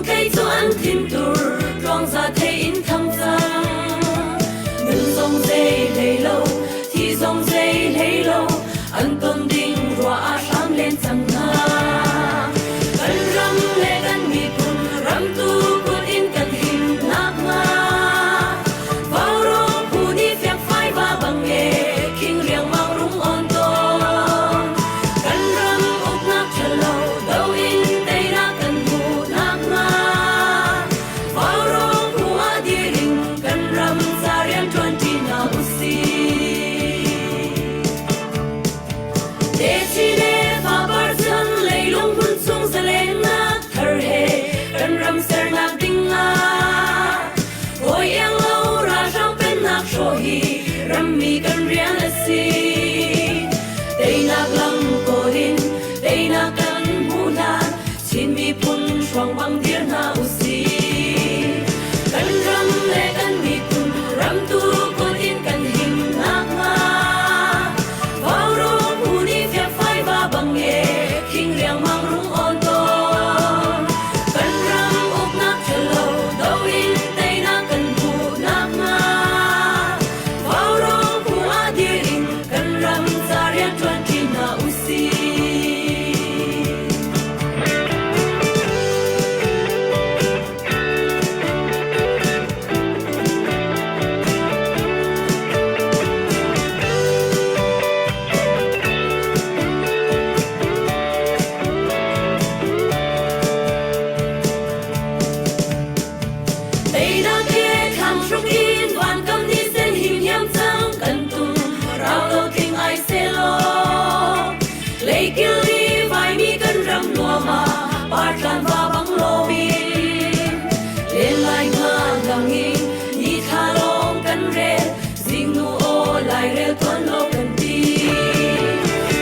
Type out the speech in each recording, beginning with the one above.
Lungtlei cu an thintur tluangza thei in thang cang. Nun zong zei hlei lo, thi zong zei hlei lo, an ton ding rua ah hram len cang hna. Kan ram le kan miphun ramtu kut in kan him nakhnga. Vaurawng phu nih fiangfai va bang e, khing riangmang rung on tawn. Kan ram uknak ṭhalo do in teinak kan hmuh nakhnga. Vaurawng phu ah dir in kan ram ca rian ṭuanṭi hna usih. Techi le fapar chan leilung hmun chung zalennak thar he kan ram sernak ding ah hawi iang lo ralhrang pennak hrawh hi rammi kan rian a si. Teinak lam kawl in teinak kan hmuh hlan Chin miphun hruang bang dir hna usih. Kan ram le kan miphun ramtu kut in kan him nakhnga. Vaurawng phu nih fiakfai va bang e khing riangmang rung awn tawn. Kan ram uknak ṭhalo do in teinak kan hmuh nakhnga. Vaurawng phu ah dir in kan ram ca rian ṭuanṭi hna usih. Teinak he thlang hruk in vankam ni sen him hiam cang kan tum rau lo tling ai selaw Leikil i vaimi kan ram nuam ah partlan va bang loin len lai nga lang in ni thla lawng kan rel zingnu aw lairel tuan lo kan ti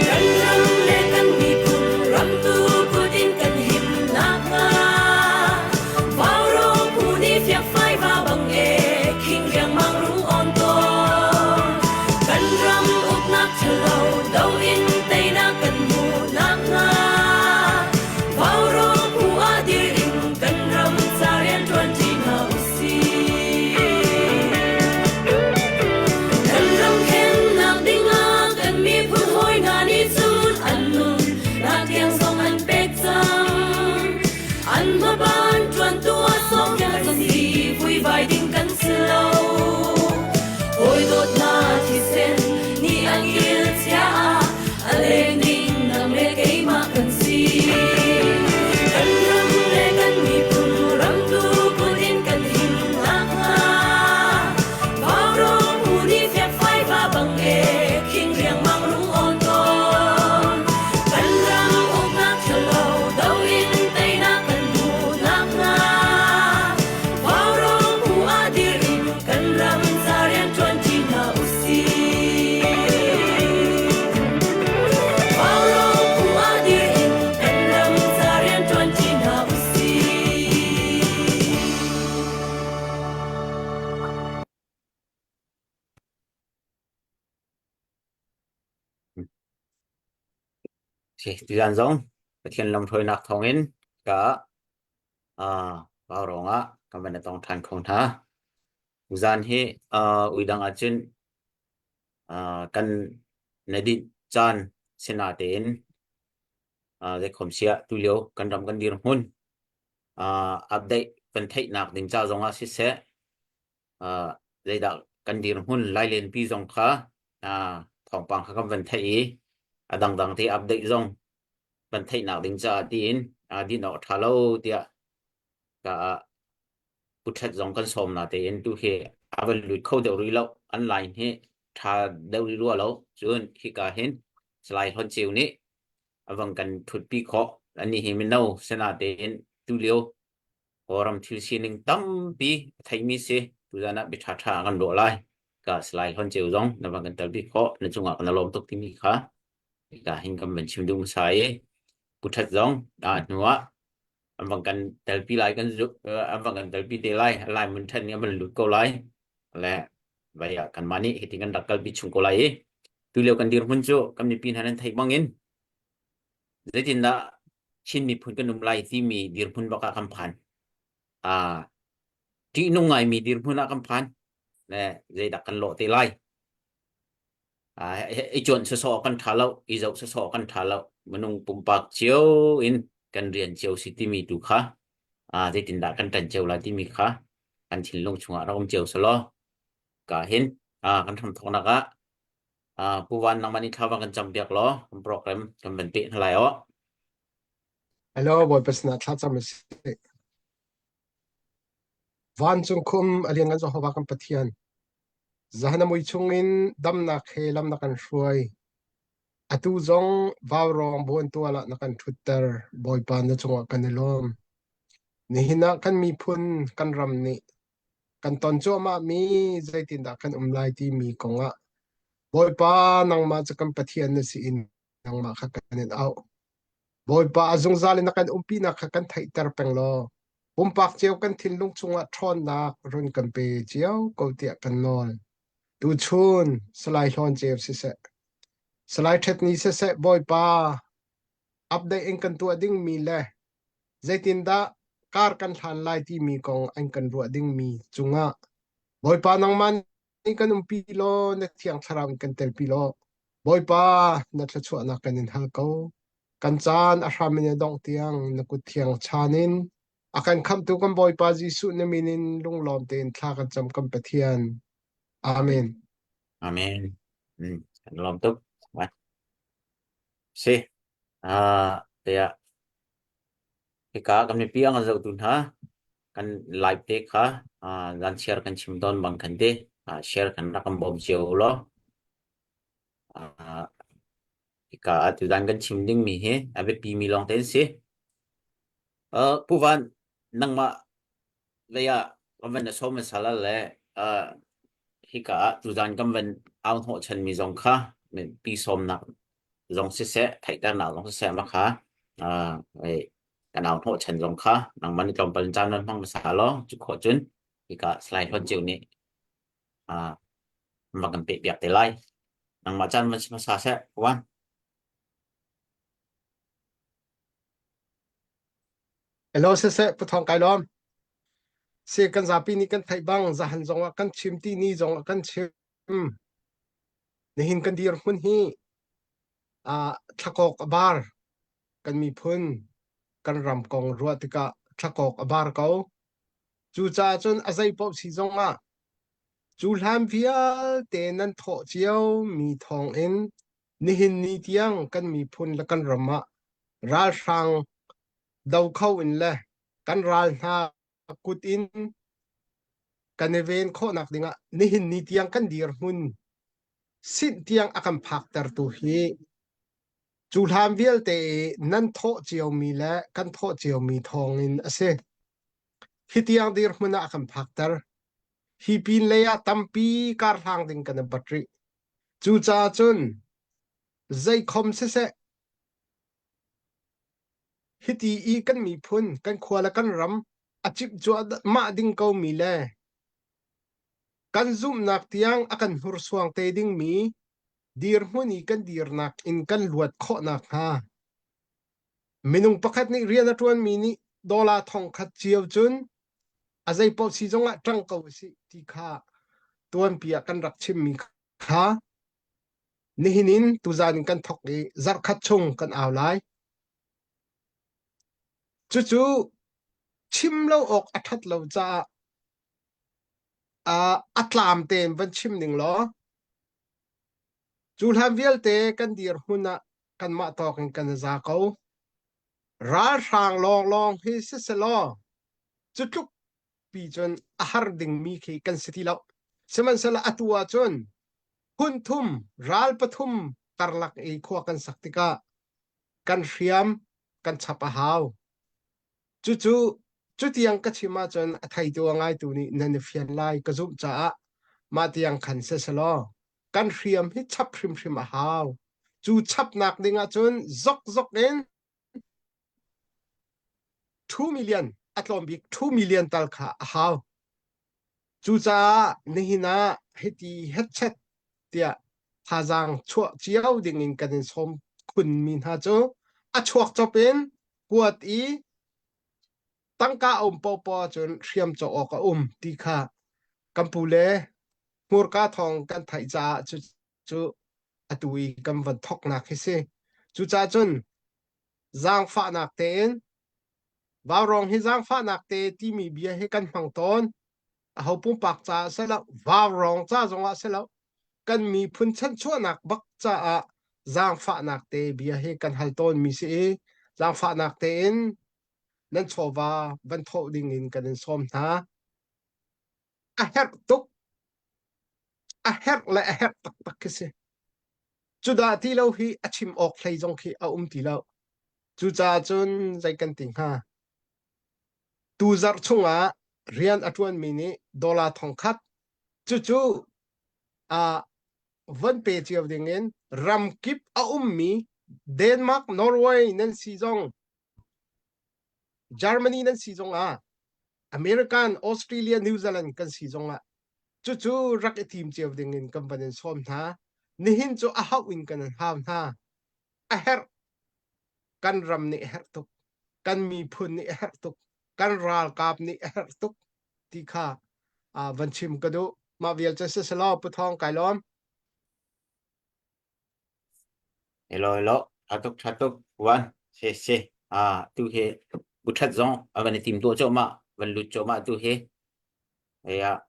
kan ram le kan miphun ramtu kut in kan him nakhnga Vaurawng phu nih fiakfai va bang e khing riangmang rung on tawn kan ram uknak ṭhalo do in teinak kan hmuh nakhnga Vaurawng phu ah dir in kan ram ca rian ṭuanṭi hna usih. Kan ram khennak dingah kan miphun hawi hna nih cun an nun nak tiang zong an pek cang. An hmaban ṭuantu ah sawmnak kan si vuivai ding kan si lo. Hawi dawtnak thisen nih an kil chia ah a leng ding nang le keimah kan si. Kan ram le kan miphun ramtu kut in kan him nakhnga Vaurawng phu nih fiakfai va bang e khing riangmang rung awn tawn. Kan ram uknak ṭhalo do in teinak kan hmuh nakhnga Vaurawng phu ah dir in kan ram ca rian ṭuanṭi hna usih. Vaurawng phu ah dir in kan ram ca rian ṭuanṭi hna usih. Tuzaan zong Pathian lamhruainak thawngin ka uh, vaurawng ah kan van i tong ṭhan kho hna. Tuzaan hi uh, uidang ahcun uh, kan na dinh caan sinatein uh, zeikhom siah tulio kan ram kan dirhmun uh, update kan theihnak ding ca zongah siseh uh, zeidah kan dirhmun lailenpi zong kha uh, thawngpang kha kan van theih i a dangdang te update zong kan theihnak ding caah tiin uh, din awk ṭha lo tiah ka putṭhat zong kan sawm na tein tu hi a van lut kho deuh rih lo an line hi ṭha deuh rih rua lo cun hika hin Salai Hlawn Ceu nih a vang kan ṭhutpi khawh ani hi mino sena tein tu lio Kawlram thil sining tampi a theimi si. Tuzan ah bia ṭhaṭha kan ruah lai. Ka Salai Hlawn Ceu zong na van kan telpi khawh. Na cungah kan lawm tuk timi kha hika hin kan van chim duh hmasa i Pu Ṭhat zong a hnu ah an van kan telpi lai kan zuk an van kan telpi te lai. Lai mun ṭhat nih an van lut ko lai. Le vai ah kanmah nih hitin kan rak kalpi chung ko lai i tulio kan dirhmun cu kan mipi hna nan theih bangin zeitindah Chin miphun kan um lai timi dirhmun bak ah kan phan. Ah ṭihnung ngaimi dirhmun ah kan phan. Ne zeidah kan lawh te lai? I cuanh sawsawh kan ṭha lo, i zoh sawsawh kan ṭha lo. Minung pumpak cio in kan rian cio si timi tu kha zeitindah kan ṭan cio lai timi kha kan thinlung chungah rak um cio selaw ka hin kan hramthawknak ah Pu Van nangmah nih thla van kan cam piak law kan program kan van peh hna lai aw. Hello, Bawipa sinah thlacam a si. Vancung khum a lianngan Jehovah kan Pathian, zahan a mui chungin damnak he lam na kan hruai. Atu zong vaurawng buantual ah na kan ṭhutter, Bawipa na cungah kan i lawm. Nihin ah kan miphun, kan ram nih kan ton cuahmahmi zeitindah kan um lai timi kongah Bawipa nangmah cu kan Pathian na si in nangmah kha kan in auh. Bawipa a zungzal in na kan umpinak kha kan theihter peng law pumpak cio kan thinlung chungah ṭhawnnak run kan pe cio ko tiah kan nawl. Tuchun Salai Hlawn Ceu siseh, Salai Ṭhet Ni siseh Bawipa update in kan tuah dingmi le zeitindah kar kan hlan lai timi kong an kan ruah dingmi cungah Bawipa nangmah nih kan umpi law na thiang thlarau in kan telpi law Bawipa na thluachuahnak kan in hal ko. Kan caan a hram in a dongh tiang na kut thiang chan in a kan khamhtu kan Bawipa Jesuh na min in lunglawm tein thla kan cam kan Pathian. Amen. Amen. Kan lawm tuk. Si. Ah, tiah hika kan mipi ang zohtu hna kan live te kha zan share kan chim tawn bang khan te share kan rak kan bawm cio law. Hika ah tuzan kan chim dingmi hi a biapi mi lawng te an si. Pu Van, nangmah lei ah kan van na sawm hmasa la le hika ah tuzan kan van au hnawhchanmi zong kha pi sawmnak zong siseh, theihternak zong siseh mah kha kan au hnawhchan zong kha nangmah nih tlawmpal in caan van hmang hmasa law cu khawh cun hika Salai Hlawn Ceu nih va kan peh piak te lai. Nangmah caan van si hmasa seh, Wan. Hello siseh Pu Thawng kai lawm. Si kan zapi nih kan theih bang zahan zong ah kan chim ti ni zong ah kan chim. Nihin kan dirhmun hi ah thlakawk a bar kan miphun kan ram kong ruah tikah thlakawk a bar ko. Cucaah cun a zei paoh si zong ah cu hlan vialte nan thawh cio mi thawng in nihin ni tiang kan miphun le kan ram ah ralhrang do kho in le kan ral hna kut in kan i ven khawhnak dingah nihin ni tiang kan dirhmun sinh tiang a kan phaktertu hi cu hlan vialte i nan thawh ciomi le kan thawh ciomi thawngin a si. Hi tiang dirhmun ah a kan phakter. Hi pin lei ah tampi karhlang ding kan i bat rih. Cucaah cun zeikhom siseh hiti i kan miphun, kan khua le kan ram a cip cuahmah ding komi le kan zumhnak tiang a kan hnursuang te dingmi dirhmun i kan dirnak in kan luat khawh nakhnga minung pakhat nih rian a ṭuanmi nih dollar thongkhat cio cun a zeipaoh si zongah ṭang ko usih ti kha tuanpi ah kan rak chimmi kha nihin in tuzan in kan thawk i zarhkhat chung kan au lai. Cucu chim lo awk a ṭhat lo caah a tlam tein van chim ning law cu hlan vialte kan dirhmun ah kanmah tawk in kan i za ko. Ralhrang lawnglawng hi siselaw cu tluk pi cun a har dingmi khi kan si ti lo. Sihmanhsehlaw atu ahcun phun thum ral pathum karlak i khua kan sak tikah kan hriam kan chap a hau. Cucu cutiang ka chim ahcun a theitu a ngaitu nih nan i fian lai ka zumh caah mah tiang khan siselaw kan hriam hi chap hrimhrim a hau. Cu chapnak ding ahcun zokzok in 2 million a tlawm bik 2 million tal kha a hau. Cucaah nihin ah hiti hetchet tiah thazaang chuah cio ding in kan in sawm khunmi hna cu a chuak cop in kuat i Tangka a um paohpaoh ahcun hriam cawk awk a um ti kha kan pu le hmurka thawng kan theih caah cucu atu i kan van thawknak hi si. Cucaah cun zaangfahnak tein Vaurawng hi zaangfahnak te timi bia hi kan hmang tawn. Aho pumpak caah si lo, vaurawng ca zongah si lo, kan miphun chanchuahnak bak caah zaangfahnak te bia hi kan hal tawnmi si i zaangfahnak tein nan chawva van thawh ding in kan in sawm hna. A herh tuk. A herh le a herh taktak khi si. Cudah ti lo hi a chim awk hlei zong khi a um ti lo. Cucaah cun zei kan ti hnga? Tu zarh chungah rian a ṭuanmi nih dollar 1000 cucu uh, von pe cio dingin ramkip a ummi Denmark, Norway nan si zong Germany nan si zongah American, Australia, New Zealand kan si zongah cucu rak i tim cio dingin kan van in sawm hna. Nihin cu a hauh in kan in hau hna. A herh. Kan ram nih a herh tuk. Kan miphun nih a herh tuk. Kan ralkap nih a herh tuk ti kha uh, van chim ka duh. Mah vial cu si selaw Pu Thawng kai lawm. Hello, hello. Tha tuk, tha tuk. Wan, se, se. Ah, tu he bu that zong a van i tim tuah cawhmah, van lut cawhmah tu he. Ya,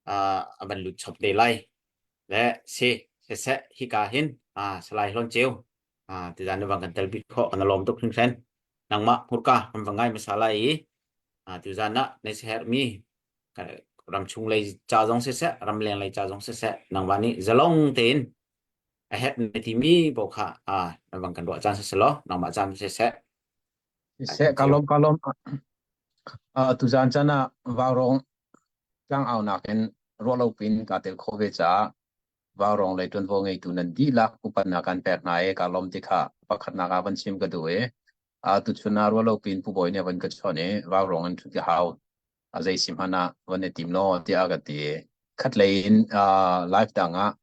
ah, a van lut chop te lai. Le se, se se, hi ka hin, ah, salai hlon cheu. Ah, ti zan van kan tel bik kho, kan lawm tuk hringhran. Nangmah hmurka kan va ngai hmasa lai i, ah, tu zan ah na si herhmi ramchung lei ca zong siseh ramleng lei ca zong siseh nangmah nih zalong tein a herh na timi paoh kha na van kan ruah caan siseh law nangmah caan siseh Siseh ka lawm ka lawm tuzaan caan ah vaurawng tlangau nakin ruah lo pin kaa tel khawh ve caah vaurawng lei ṭuanvo ngeitu nan dihlak upatnak kan pek hna i kaa lawm ti kha pakhatnak ah van chim ka duh i tuchun ah ruah lo pin Pu Bawi nih a van ka chawnh i vaurawng in ṭhut ka hau. A zei si hmanh ah van i tim law tiah a ka ti. Khatlei in live dang ah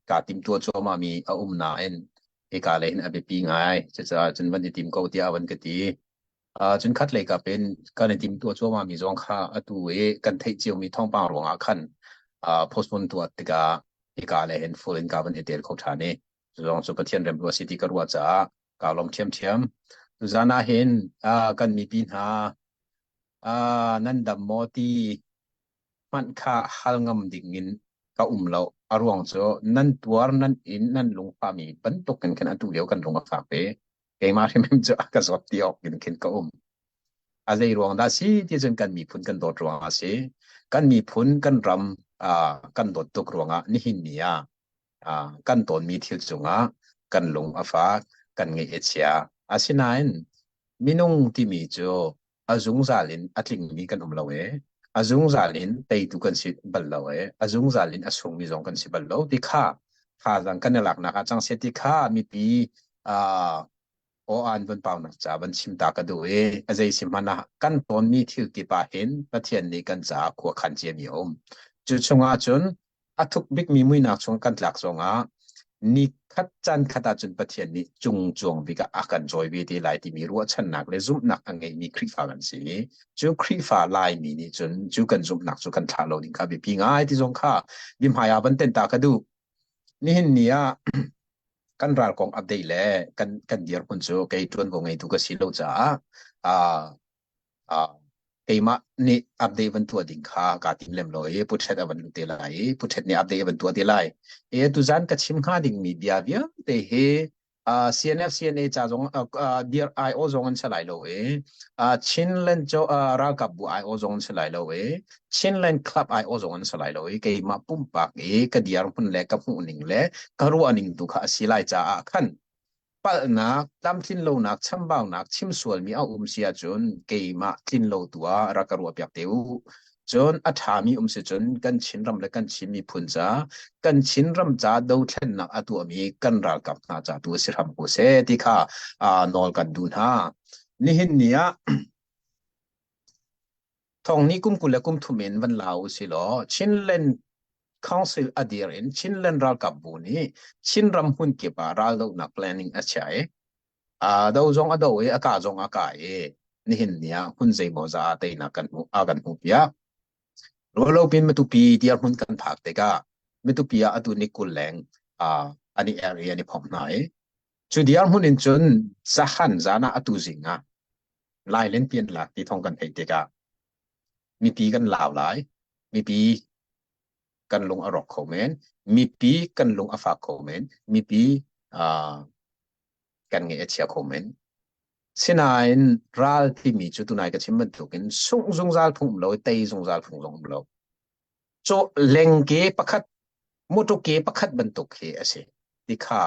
kaa timtuah cuahmah mi a um nain hika lei hin a biapi ngai. Cucaah cun van i tim ko tiah a van ka ti. Cun khatlei kap in kan i timtuah cuahmah mi zong kha atu i kan theih ciomi thawngpang ruangah khan postpone tuah tikah hika lei hin full in ka van i tel kho ṭhan i cu zong cu Pathian remruat si ti ka ruah caah kaa lawm ṭhiamṭhiam. Tuzaan ah hin kan mipi hna nan dam maw ti hmanh kha hal ngam ding in ka um lo. A ruang cu nan tuar, nan in, nan lungfahmi bantuk in khin atu lio kan lung a fak ve. Keimah hrimhrim cu a ka zawt ti awk in khin ka um. A zei ruang dah si ti cun kan miphun kan dawt ruangah a si. Kan miphun, kan ram kan dawt tuk ruangah nihin ni ah kan tawnmi thil cungah kan lung a fak, kan ngaih a chia. Asinain minung timi cu a zungzal in a tlingmi kan um lo i a zungzal in teitu kan si bal lo i a zungzal in a sungmi zong kan si bal lo ti kha thazaang kan i laknak ah cang seh ti kha mipi aw an van paunak ca van chim ta ka duh i a zei si hmanh ah kan tawnmi thil kip ah hin Pathian nih kan caah khua khan ciami a um. Cu chungah cun a thuk bikmi muihnak chung kan tlak zongah ni khat caan khat ahcun Pathian nih cungcuang bik ah a kan cawi ve te lai timi ruahchannak le zumhnak a ngeimi Khrihfa kan si i cu Khrihfa Laimi nih cun cu kan zumhnak cu kan thlah lo ding kha biapi ngai ti zong kha bia ah van ten ta ka duh. Nihin ni ah kan ral kong update le kan kan dirhmun cu kei ṭuanvo ngeitu ka si lo caah keimah nih update van tuah ding kha kaa tim lem lo i Pu Ṭhet a van lut te lai i Pu Ṭhet nih update a van tuah te lai. E tuzan ka chim hnga dingmi bia vialte hi CNF CNA ca zong dir IO zong an si lai lo i Chinland cho ralkap bu IO zong an si lai lo i Chinland Club IO zong an si lai lo i keimah pumpak i ka dirhmun le ka hmuh ning le ka ruah ning tu kha a si lai caah khan palhnak, tlamtlinlonak, chambaunak, chimsualmi a um si ahcun keimah tlinlo tu ah rak ka ruahpiak te u. Cun a ṭhami um si cun kan Chinram le kan Chin miphun ca, kan Chinram ca dothlennak a tuahmi kan ralkap hna ca tu si hram ko seh ti kha nawl kan duh hna. Nihin ni ah thong ni kum 20 le kum thum in van la u si law Chinland Council a dir in Chinland ralkap bu nih Chinram hmun kip ah raldohnak planning a chiah i. A do zong a do i a ka zong a ka i nihin ni ah hmun zeimaw za ah teinak kan hmu a kan hmuh piak. Rualopin Matupi dirhmun kan phak tikah Matupi ah atu ni 20 leng uh, an i er i an i phomh hna i cu dirhmun in cun zahan zan ah atu zing ah Lailen pian lak ti thong kan theih tikah mipi kan lau lai mipi kan lung a rawk kho men mipi kan lung a fak kho men mipi uh, kan ngeih a chia kho men Sinain ral timi cu tunai ka chim bantukin sungh zungzal phung um lo i tei zungzal phung zong um lo. Caw lengke pakhat motor ke pakhat bantuk khi a si. Ti kha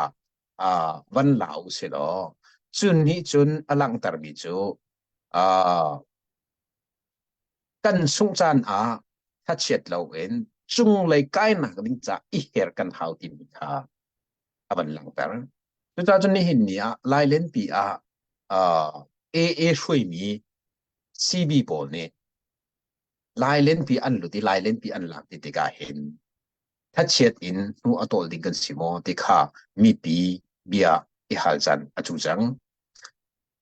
uh, van la u si law cun nih cun a langhtermi cu uh, kan sungh caan ah thachiat loin cunglei kainak ding ca i her kan hau timi kha a van langhter. Cucaah cun nihin ni ah Lailenpi ah uh, AA hruaimi CB pawl nih Lailenpi an lut i Lailenpi an lak ti tikah hin thachiat in hnu a tawl ding kan si maw ti kha mipi bia i hal caan a cu cang.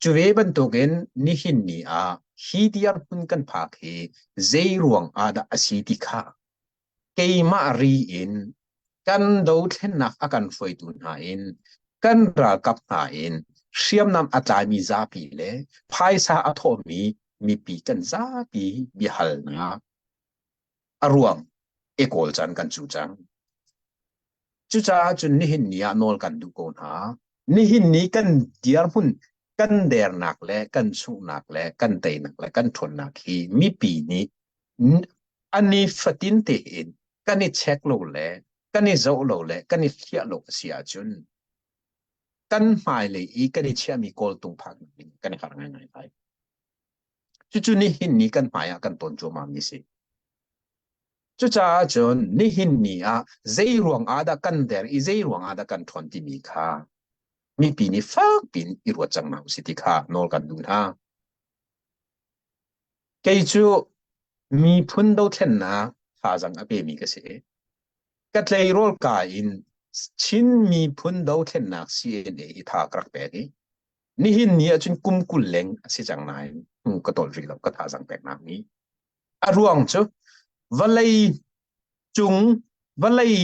Cu ve bantukin nihin ni ah hi dirhmun kan phak hi zei ruang ah dah a si ti kha keimah ri in kan dothlennak a kan hruaitu hna in kan ralkap hna in hriamnam a tlaimi zapi le phaisa a thawhmi mipi kan zapi biahalnak a ruang i kawl caan kan cu cang. Cucaah cun nihin ni ah nawl kan duh ko hna. Nihin ni kan dirhmun kan dernak le kan sunghnak le kan teinak le kan ṭhawnnak hi mipi nih a nifatin tein kan i check lo le kan i zoh lo le kan i hliah lo a si ahcun kan hmailei i kan i chiahmi kawltung phak ding kan i harh ngaingai lai. Cucu nihin ni kan hmai ah kan tawn cuahmah mi si. Cucaah cun nihin ni ah zei ruang ah dah kan der i zei ruang ah dah kan ṭhawn timi kha mipi nih fak piin i ruat cang hna usih ti kha nawl kan duh hna. Kei cu miphun dothlennak thazaang a pemi ka si. Ka tleirawl ka in Chin miphun dothlennak CNA hi tha ka rak pek i nihin ni ahcun kum 20 leng a si cang nain hnu ka tawl rih lo ka thazaang peknak ni. A ruang cu vawlei cung vawlei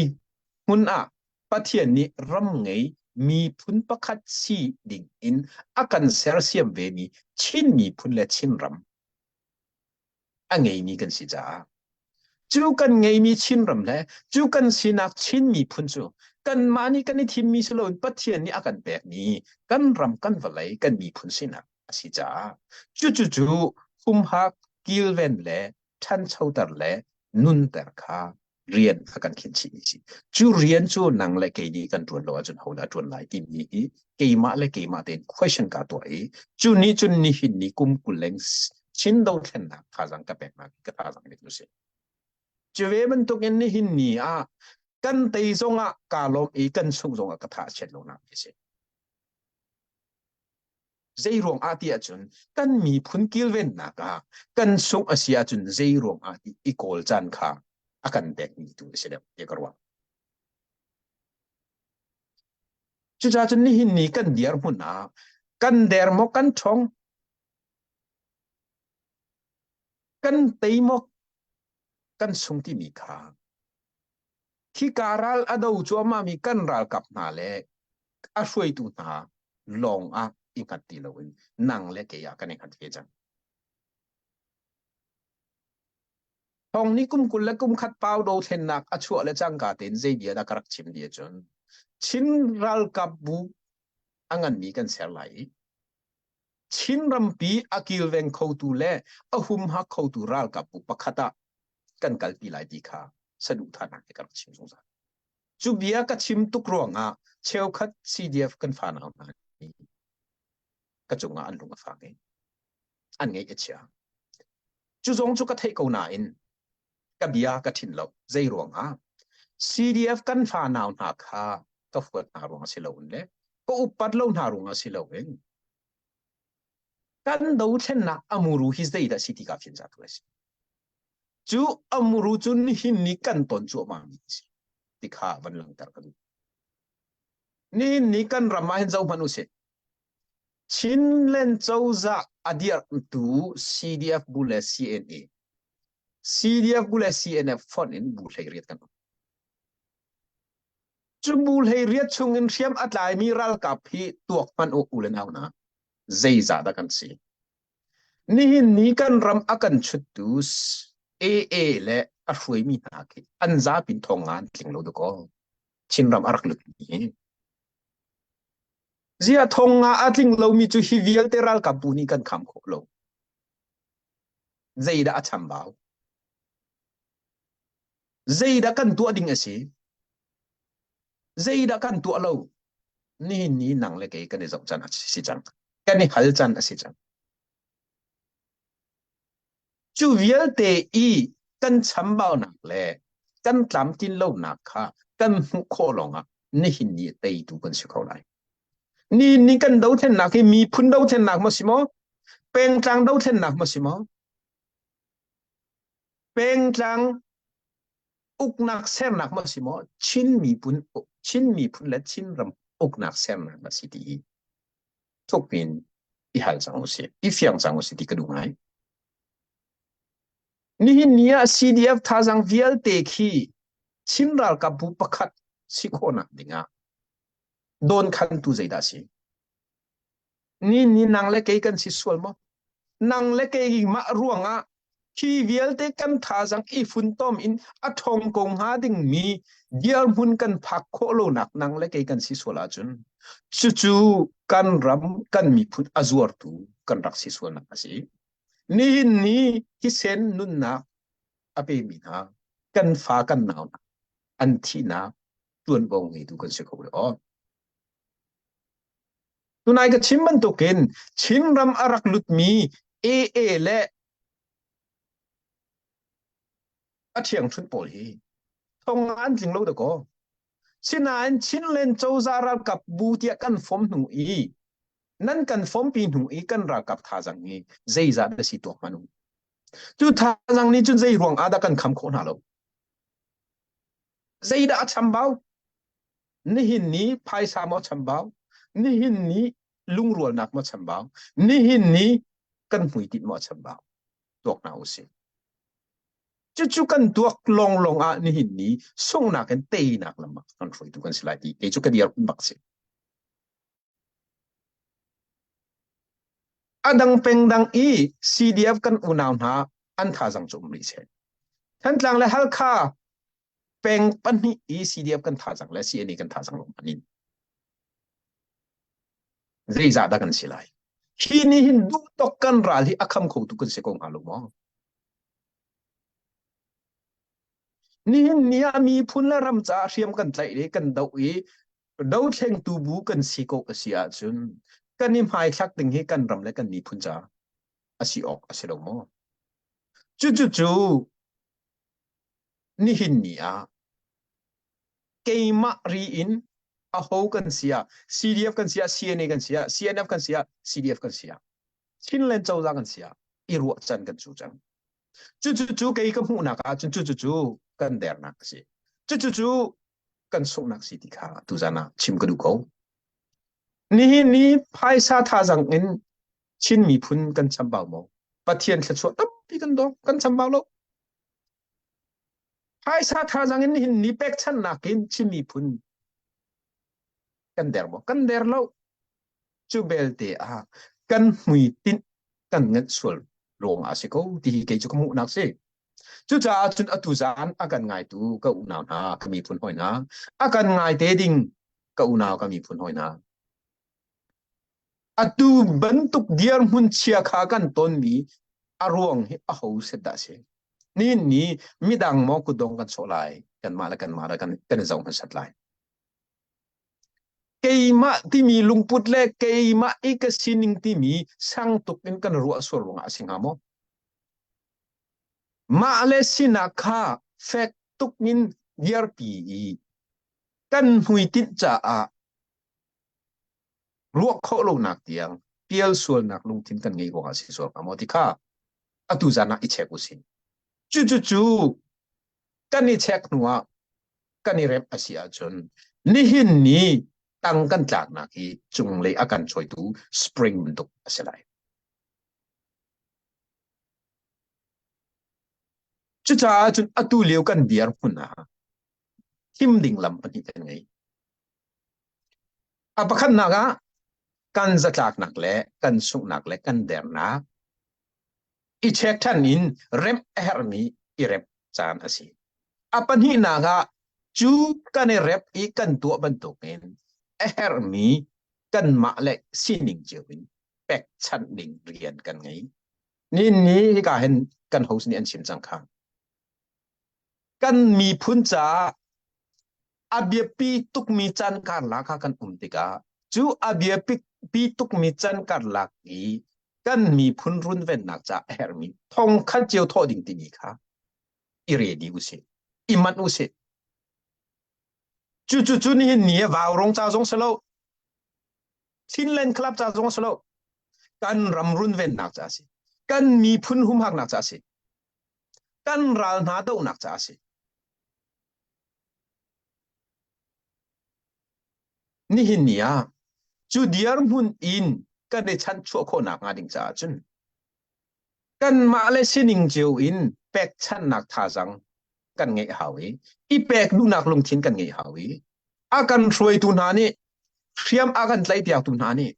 hmun ah Pathian nih ram ngei miphun pakhat si ding in a kan sersiam vemi Chin miphun le Chinram a ngeimi kan si caah cu kan ngeimi Chinram le cu kan sinak Chin miphun cu kanmah nih kan i thimmi si loin Pathian nih a kan pekmi kan ram kan vawlei kan miphun sinak a si caah cucu cu humhak kilven le ṭhanchoter le nunter kha rian a kan khin chihmi si. Cu rian cu nang le kei nih kan ṭuan lo ahcun hodah ṭuan lai timi hi keimah le keimah tein question ka tuah i cu nih cun nihin ni kum 20 leng Chin dothlennak thazaang ka peknak ka thazaang bik cu si. Cu ve bantukin nihin ni ah kan tei zongah kaa lawm i kan sungh zongah ka tha a chiat lonak a si. Zei ruang ah ti ahcun kan miphun kilvennak ah kan sungh a si ahcun zei ruang ah ti i kawl caan kha a kan pekmi tu a si deuh ti ka ruah. Cucaah cun nihin ni kan dirhmun ah kan der maw kan ṭhawng kan tei maw kan sung timi kha Khika ral a do cuahmahmi kan ralkap hna le a hruaitu hna lawng ah i hngat ti loin nang le kei ah kan i hngat ve cang. Thong nih kum 20 le kum khat pau dothlennak a chuah le cangka tein zei bia dah ka rak chim ti ahcun Chin ralkap bu a nganmi kan ser lai i Chin rampi a kilveng khotu le a humhak khotu ralkap bu pakhat ah kan kalpi lai ti kha saduhthahnak he ka rak chim zungzal. Cu bia ka chim tuk ruangah cheukhat CDF kan fanau hna nih ka cungah an lung a fak i an ngaih a chia. Cu zong cu ka theih ko nain ka bia ka ṭhin lo. Zei ruangah CDF kan fanau hna kha ka huat hna ruangah si loin le ka upat lo hna ruangah si loin kan dothlennak a muru hi zeidah si ti ka fian za tu a si. Cu a muru cu nihin ni kan ton cuahmah mi a si ti kha van langhter ka duh. Nihin ni kan ram ah hin zoh hmanh usih. Chinland cozah a dirhtu CDF bu le CNA CDF bu le CNF fonh in bu 18 kan um. Cu bu 18 chung in hriam a tlaimi ralkap hi tuak hmanh u u le nau hna zeizah dah kan si? Nihin ni kan ram a kan chuttu AA le a hruaimi hna khi an zapin thong nga an tling lo dakaw. Chinram a rak lut mi hi. Ziah thong nga a tling lomi cu hi vialte ralkap bu nih kan kham khawh lo. Zeidah a chambau? Zeidah kan tuah ding a si? Zeidah kan tuah lo? Nihin ni nang le kei kan i zoh can a si cang. Kan i hal can a si cang. Cu vialte i kan chambaunak le kan tlamtlin lonak kha kan hmuh khawh lawngah nihin ni teitu kan si kho lai. Ni ni kan dothlennak hi miphun dothlennak maw si maw? Pengtlang dothlennak maw si maw? Pengtlang uknak sernak maw si maw? Chin miphun Chin miphun le Chinram uknak sernak maw si ti hi thukpi in i hal cang usih, i fiang cang usih ti ka duh ngai. Nihin ni ah CDF thazaang vialte khi Chin ralkap bu pakhat si khawhnak dingah dawnkhantu zeidah si? Ni ni nang le kei kan si sual maw? Nang le kei mah ruangah khi vialte kan thazaang i funtom in a ṭhawng ko hnga dingmi dirhmun kan phak khawh lonak nang le kei kan si sual ahcun cucu kan ram kan miphun a zuartu kan rak si sualnak a si. Nihin ni thisen nunnak a pemi hna kan fa kan nau hna an thihnak ṭuanvo ngeitu kan si ko rih aw. Tunai ka chim bantukin Chinram a rak lutmi AA le a ṭhiangṭhunh pawl hi thong an tling lo dakaw. Sinain Chinland cozah ralkap bu tiah kan fom hnu i nan kan fompi hnu i kan ralkap thazang hi zeizah dah si tuak hmanh u. Cu thazang nih cun zei ruang ah dah kan kham khawh hna lo? Zeidah a chambau? Nihin ni phaisa maw chambau? Nihin ni lungrualnak maw chambau? Nihin ni kan hmuitinh maw chambau? Tuak hna usih. Cucu kan tuak lawnglawng ah nihin ni sunghnak in teinak lam ah kan hruaitu kan si lai ti kei cu ka dir bak si. A dang pengdang i CDF kan unau hna an thazang cu um rih seh. Thantlang le Halkha peng pahnih i CDF kan thazang le CNA kan thazang lawng an in. Zeizah dah kan si lai? Hi nih hin duh tok kan ral hi a kham kho tu kan si ko hnga lo maw? Nihin ni ah miphun le ram caah hriam kan tlaih i kan doh i dothlengtu bu kan si ko a si ahcun kan i hmaithlak ding hi kan ram le kan miphun caah a si awk a si lo maw? Cucu nihin ni ah keimah ri in aho kan si ah CDF kan si ah CNA kan si ah CNF kan si ah CDF kan si ah Chinland cozah kan si ah i ruahchan kan cu cang. Cucu cu kei ka hmuhnak ah cun cucu cu kan dernak a si. Cucu cu kan sunghnak si ti kha tuzan ah chim ka duh ko. Nihin ni phaisa thazang in Chin miphun kan chambau maw? Pathian thluachuah tampi kan dawng, kan chambau lo. Phaisa thazang in nihin ni pekchanhnak in Chin miphun kan der maw? Kan der lo. Cu belte ah kan hmuitinh kan nganh sual ruangah a si ko ti hi kei cu ka hmuhnak si. Cucaah cun atu zan a kan ngaitu ka unau hna, ka miphun hawi hna, a kan ngai te ding ka unau ka miphun hawi hna. Atu bantuk dirhmun chia kha kan tonmi a ruang hi a ho set dah si? Ni ni midang maw kutdong kan sawh lai, kanmah le kanmah le kan kan i zoh hmasat lai. Keimah timi lungput le keimah i ka sining timi sang tuk in kan ruah sual ruangah a si hnga maw? Mah le sinak kha fek tuk in dirpi i kan hmuitinh caah ruah khawh lonak tiang pial sualnak lungthin kan ngei ruangah si sual hnga maw ti kha atu zan ah i check usih. Cucu cu kan i check hnu ah kan i remh a si ahcun nihin ni Tang kan tlaknak hi cunglei a kan chawitu spring bantuk a si lai. Cucaah cun atu lio kan dirhmun ah thim ding lam pahnih kan ngei. A pakhatnak ah kan zatlaknak le kan sunghnak le kan dernak i check ṭhan in remh a herhmi i remh caan a si. A pahnihnak ah cu kan i rep i kan tuah bantukin a herhmi kanmah le sining cio in pekchanh ding rian kan ngei. Ni ni hika hin kan host nih an chim cang kha. Kan miphun caah a biapi tukmi caan karlak ah kan um tikah cu a biapi tukmi caan karlak i kan miphun runvennak caah a herhmi thongkhat cio thawh ding timi kha i ready usih i manh usih cu cu cu nihin ni vaurong ca zong si lo Chinland Club ca zong si lo kan ram runvennak ca si kan miphun humhaknak ca si kan ral hna dohnak ca si Nihin ni ah cu dirhmun in kan i chanhchuah khawhnak hnga ding caah cun kanmah le sining cio in pekchanhnak thazaang kan ngeih hau i i pek duhnak lungthin kan ngeih hau i a kan hruaitu hna nih hriam a kan tlaihpiaktu hna nih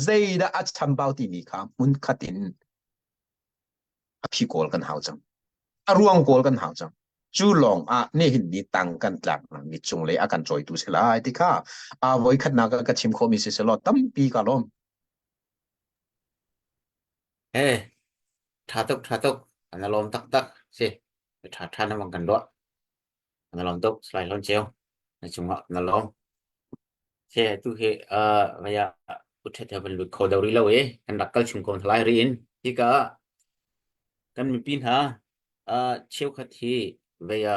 zeidah a chambau timi kha hmunkhat in a phi kawl kan hau cang a ruang kawl kan hau cang cu lawng ah nihin ni tang kan tlak nak mi cunglei a kan cawitu si lai ti kha a voi khatnak ka chim khawh mi si selaw tampi ka lawm Eh, tha tuk tha tuk an lawm taktak si tha tha na bang kan ruah na lawm tuk slai hlon cheu na cungah na lawm Se tu hi uh vaya uthet he van lut kho deuh rih lo i kan rak kal chung ko hna lai riin hika kan mipi hna uh cheukhat hi vaya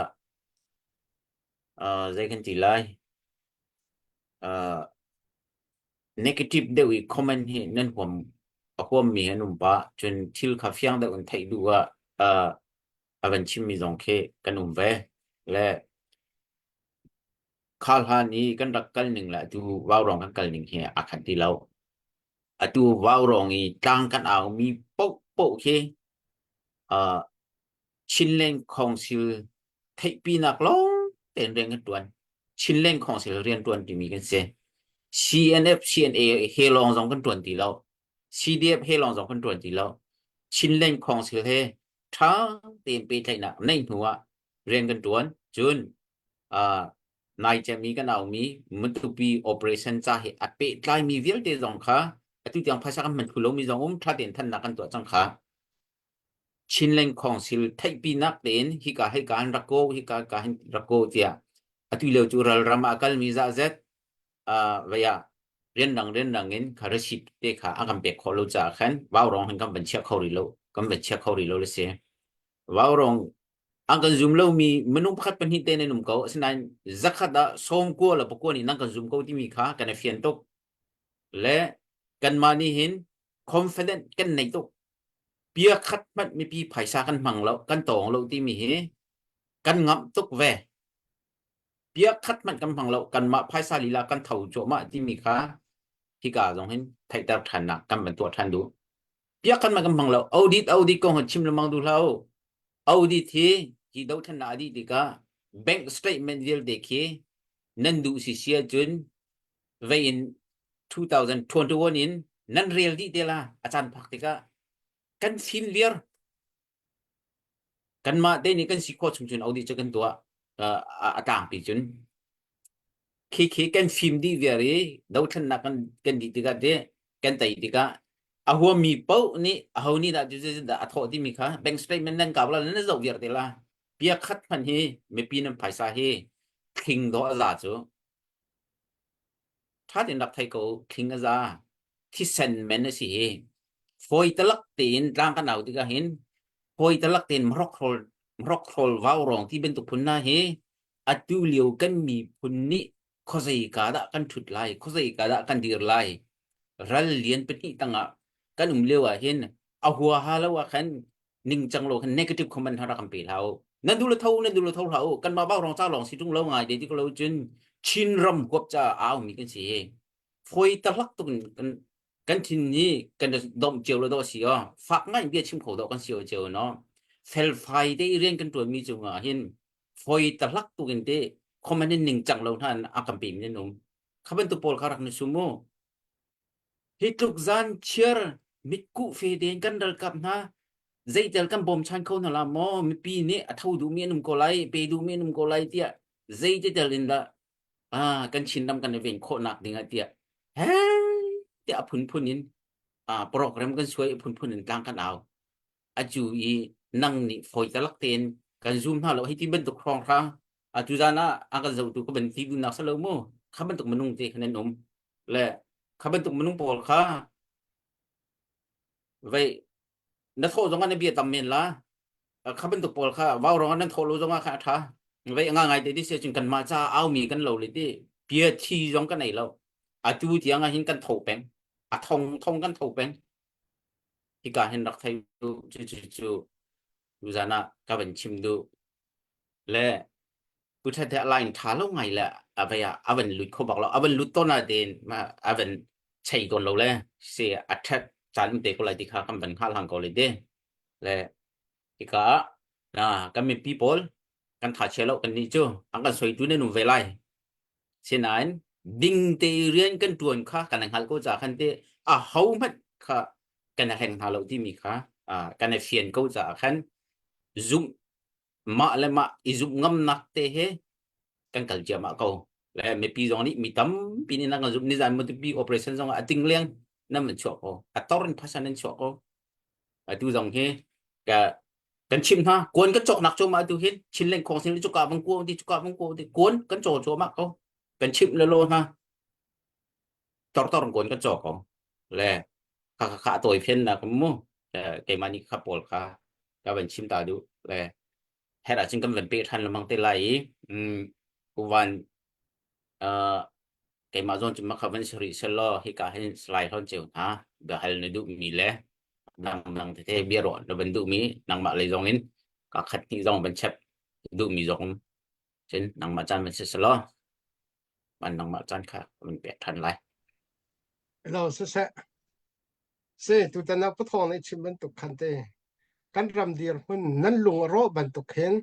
uh zei kan ti lai uh negative deuh i comment hi nan huam a huam mi an um pa cun thil kha fiang deuh in theih duh ah uh a van chim mi zong khi kan um ve le Kha hlan i kan rak kal ning le atu vaurawng kan kal ning hi aa khat ti lo. Atu vaurawng i tlang kan aumi paohpaoh khi uh, Chinland Council theihpinak lawng tein rian kan ṭuan. Chinland Council rian ṭuan timi kan si. CNF, CNA he lawng zong kan ṭuan ti lo. CDF he lawng zong kan ṭuan ti lo. Chinland Council he ṭha tein pehtlaihnak neih hnu ah rian kan ṭuan. Cun uh, nai cem i kan aumi Matupi operation ca hi a pehtlaimi vialte zong kha atu tiang phaisa kan hman thlu lomi zong um ṭha tein thannak kan tuah cang kha Chinland Council theihpinak tein hika hika an rak ko hika ka hin rak ko tiah atu lio cu ralram ah a kalmi zahzet uh, vaya rianrang rianrang in kha receipt te kha a kan pek khawh lo caah khan vaurong hin kan van chia kho rih lo kan van chia kho rih lo le si vaurong An kan zum lomi minung pakhat pahnih te nan um ko. Asinain zakhat ah 90 le pakua nih nan kan zum ko timi kha kan i fian tuk. Le kanmah nih hin confident kan nei tuk. Bia khat hmanh mipi phaisa kan hmang lo, kan tawng lo timi hi kan ngamh tuk ve. Bia khat hmanh kan hmang lo, kanmah phaisa lila kan tho cuahmah timi kha hika zong hin theihter ṭhannak kan van tuah ṭhan duh. Bia khat hmanh kan hmang lo. Audit audit kong hin chim lengmang duh hlah u. Audit hi hi dothlennak a dih tikah bank statement vialte khi nan duh si si ahcun vei in 2021 in nan rel dih te la a caan phak tikah kan fim viar kanmah te nih kan si khawh chung cun audit cu kan tuah a tlangpi cun Khi khi kan fim dih viar i dothlennak kan kan dih tikah teh kan tei tikah a huammi paoh nih aho nih dah dah a thawh timi kha bank statement nan kau la nan zoh viar te la bia khat hmanh hi mipi nan phaisa hi thling dawh a za cu ṭha tein rak thei ko thling a za thisen men a si hi fawi talak tein tlang kan au tikah hin fawi talak tein mrok hrawl mrok hrawl vau rong ti bantuk phun hna hi atu lio kan miphun nih khuazei ka dah kan ṭhut lai, khuazei ka dah kan dir lai. Ral lian pahnih tangah kan um lio ah hin a huaha lo ah khan ningcang lo khan negative comment hna rak kan pe hlah u. Nan duh le tho, nan duh le tho hlah u. Kanmah vaurawng ca lawng si ṭung lo ngai te ti ko lo cun. Chinram huap caah a aumi kan si hi. Fawi tahlak tuk in kan kan thin nih kan domh cio lo dawh si aw. Fak ngai bia chim kho dawh kan si cio no. Felfai te i rian kan ṭuanmi cungah hin fawi tahlak tuk in te comment in ningcang lo hna a kan pemi nan um. Kha bantuk pawl kha rak na sum mu. Hi tluk zan chiar mitkuh fe tein kan ralkap hna zeitel kan bawmchan kho hna la maw mipi nih a tho duhmi an um ko lai pe duhmi an um ko lai tiah zeititel in dah ah kan Chinram kan i ven khawhnak ding ah tiah he tiah a phunphun in ah program kan suai a phunphun in tlang kan au atu i nang nih fawi talak tein kan zoom hna lo hei ti bantuk hrawng hrang atu zan ah a kan zohtu ka ban ti duhnak sa lo mu kha bantuk minung te khan an um le kha bantuk minung pawl kha vei na thawh zong ah na bia tam men la kha bantuk pawl kha vau rong ah nan thawh lo zong ah kha a tha vei nga ngai te ti se cun kanmah ca aumi kan lo le ti bia thi zong kan ei lo atu tiang ah hin kan tho peng a thong thong kan tho peng hika hin rak thei u cu cu cu tuzan ah ka van chim duh le pu that the line tha lo ngai le a vei ah a van lut kho bak lo a van lut ton ah ten ma a van chei ton lo le se a that caan um te ko lai ti kha kan van hal hang ko le te le hika ah na kan mipi pawl kan tha chia lo kan nih cu an kan soi tu ne nu ve lai Sinain ding te i rian kan ṭuan kha kan hngalh ko caah khan teh a ho hmanh kha kan i hleng hna lo timi kha kan i fian ko caah khan zumh mah le mah i zumh ngamnak te he kan kal ciahmah ko. Le mipi zong nih mi tampi nih nan kan zumh nizan Matupi operation zong ah a ting leng nan van chuah ko. A tor in phasan nan chuah ko. Atu zong hi ka kan chim hna kuan kan cawknak cuahmah atu hin Chinland khong sin cuka bang kuo ti cuka bang kuo ti kuan kan caw cuahmah ko kan chimh le lo hna tor tor kuan kan caw ko le kha kha kha tawi phen na mu keimah nih kha pawl kha ka van chim ta du le her ahcun kan van pe than lamang te lai i uvan keimah zawn cu makha van si rih selaw hika hin slai hlawn ceu hna biahal na duhmi le dangdang tete bia ruah na van duhmi nangmah lei zong in ka khat hnih zong van chep duhmi zong cun nangmah caan van si selaw van nangmah caan kha van pek ṭhan lai. Hello, siseh. Se tutan ah pathawng nih chim bantuk khan te kan ram dirhmun nan lung a rawh bantuk hin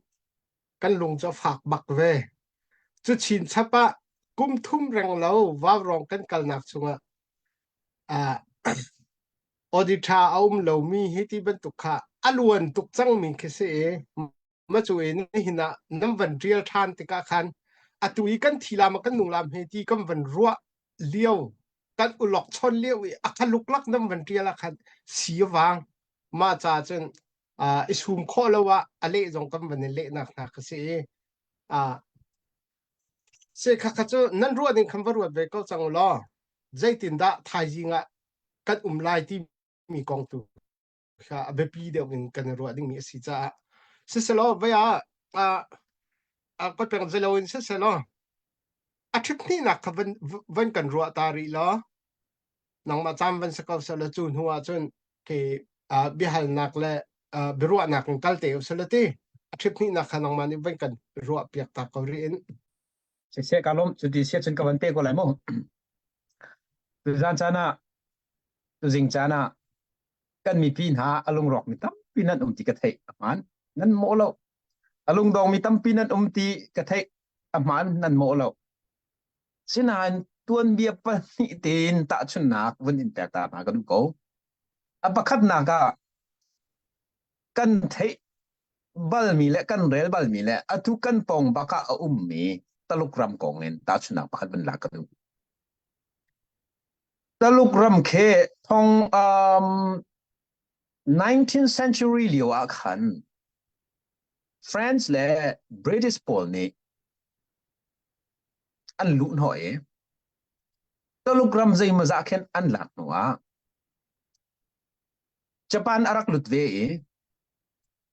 kan lung cu a fak bak ve. Cu chinchap ah kum thum reng lo vaurawng kan kalnak chungah uh, auditor a um lomi hi ti bantuk kha a luan tuk cangmi khi si i macu in nihin ah nan van rial ṭhan tikah khan atu i kan thi lam kan nung lam he ti kan van ruah lio kan ulok chon lio i a kha luklak nan van ṭial ah khan si vang mah ca cun i sum khawh lo ah a leh zong kan van i lehnak hna kha si i se kha kha cu nan ruah ning khan va ruat ve ko cang law zeitindah thaizing ah kan um lai timi kong tu kha a biapi deuh in kan i ruah dingmi a si caah siselaw vai ah ka peng zelo in siselaw a ṭhit hnihnak kha van van kan ruah ta rih law nangmah caan van si ko selaw cu hnu ah cun khi biahalnak le biaruahnak in kal te usila ti a ṭhit hnihnak kha nangmah nih van kan ruah piak ta ko rih in Siseh ka lawm cuti sia cun ka van pe ko lai mu tuzan caan ah tuzing caan ah kan mipi hna a lungrawk mi tampi nan um ti ka theih a hmaan nan mawh lo a lungdong mi tampi nan um ti ka theih a hmaan nan mawh lo sinain tuanbia pahnih tein tahchunhnak vun in pek ta hna ka duh ko a pakhatnak ah kan theih balmi le kan rel balmi le atu kan pawng bak ah a ummi Taluk ram kong in tahchunhnak pakhat vun lak ka duh Taluk ram khi thong um, 19th century lio ah khan France le British pawl nih an luh hnawh i Taluk ram zeimawzah khin an lak hnu ah Japan a rak lut ve i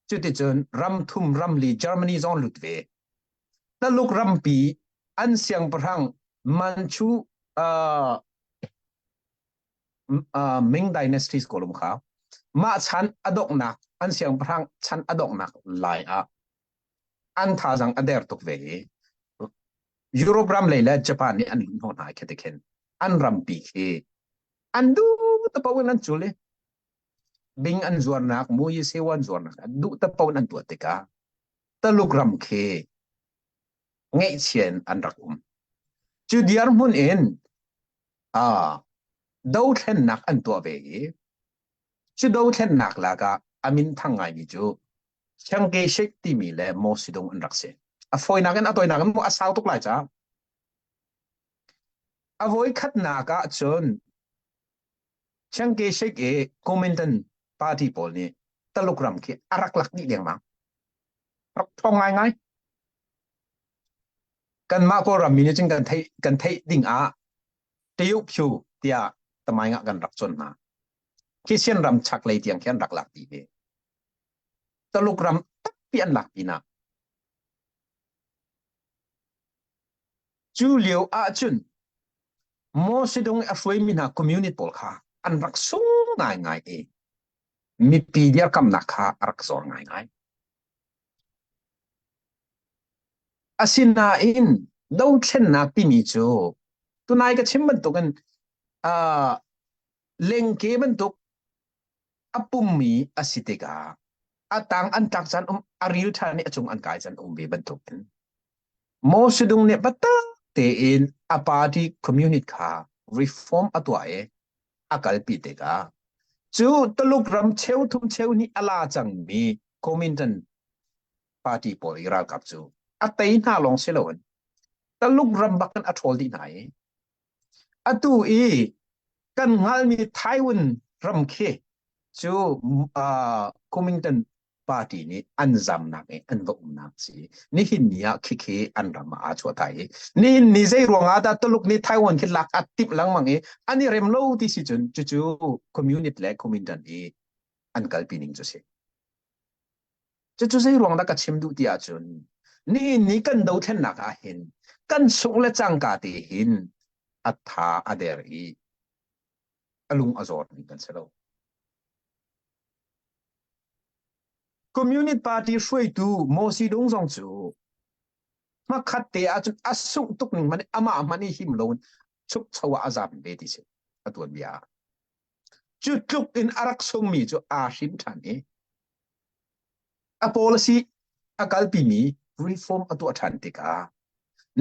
cuticun ram thum ram li Germany zong lut ve. Taluk rampi an siangpahrang Manchu uh, uh, Ming Dynasty kolum kha mah chan a donghnak an siangpahrang chan a donghnak lai ah an thazang a der tuk ve i. Europe ram lei le Japan nih an luh hnawh hna khi ti khin an rampi khi an duh te paoh in an cul i bing an zuarnak mui sewa an zuarnak an duh te paoh in an tuah tikah Taluk ram khi ngeihchia in an rak um. Cu dirhmun in uh, dothlennak an tuah ve i cu dothlennak lakah a min thang ngaimi cu Chiang Kai-shek timi le Mao Zedong an rak si. A fawinak in a tawinak in a sau tuk lai ca. A voi khatnak ah cun Chiang Kai-shek i Kuomintang party pawl nih Taluk ram khi a rak lak dih dengmang. Rak ṭhawng ngaingai. Kanmah Kawlram mi nih cun kan theih kan theih ding ah Tiyukpyu tiah tamaing ah kan rak cawn hna. Khi ram chaklei tiang khi an rak lak dih ve. Taluk ram tampi an lak pinah cu lio ahcun Mao Zedong i a hruaimi hna communist pawl kha an rak sung ngaingai i mipi dirkamnak kha a rak zor ngaingai. Asinain dothlennak timi cu tunai ka chim bantukin uh, lengke bantuk a pummi a si tikah a tang an tlak caan um a ril ṭhan i a cung an kai caan um ve bantukin Mao Zedong nih biatak tein a party communist kha reform a tuah i a kalpi tikah cu Tuluk ram cheuthum cheuhnih a la cangmi Kuomintang party pawl i ralkap cu a tei hna lawng si loin Tuluk ram bak in a ṭhawl dih hna i Atu i kan hngalmi Taiwan ram khi cu uh, Kuomintang party nih an zamnak i an va umnak si. Nihin ni ah khikhi an ram ah aa chuah thai i nihin ni zei ruang ah dah Tuluk nih Taiwan khi lak a timh lengmang i an i rem lo ti si cun cucu communist le Kuomintang i an kalpi ning cu si. Cucu zei ruang dah ka chim duh ti ahcun nihin ni kan dothlennak ah hin kan sungh le cangka te hin a tha a der i a lung a zawr ding kan si lo. Communist Party hruaitu Mao Zedong zong cu hmakhat te ahcun a sungh tuk ning hmanh amah hmanh i him lo in chukcho ah a zam ve ti si a tuanbia ah. Cu tluk in a rak sungmi cu aa hrim ṭhan i a policy a kalpimi reform a tuah ṭhan tikah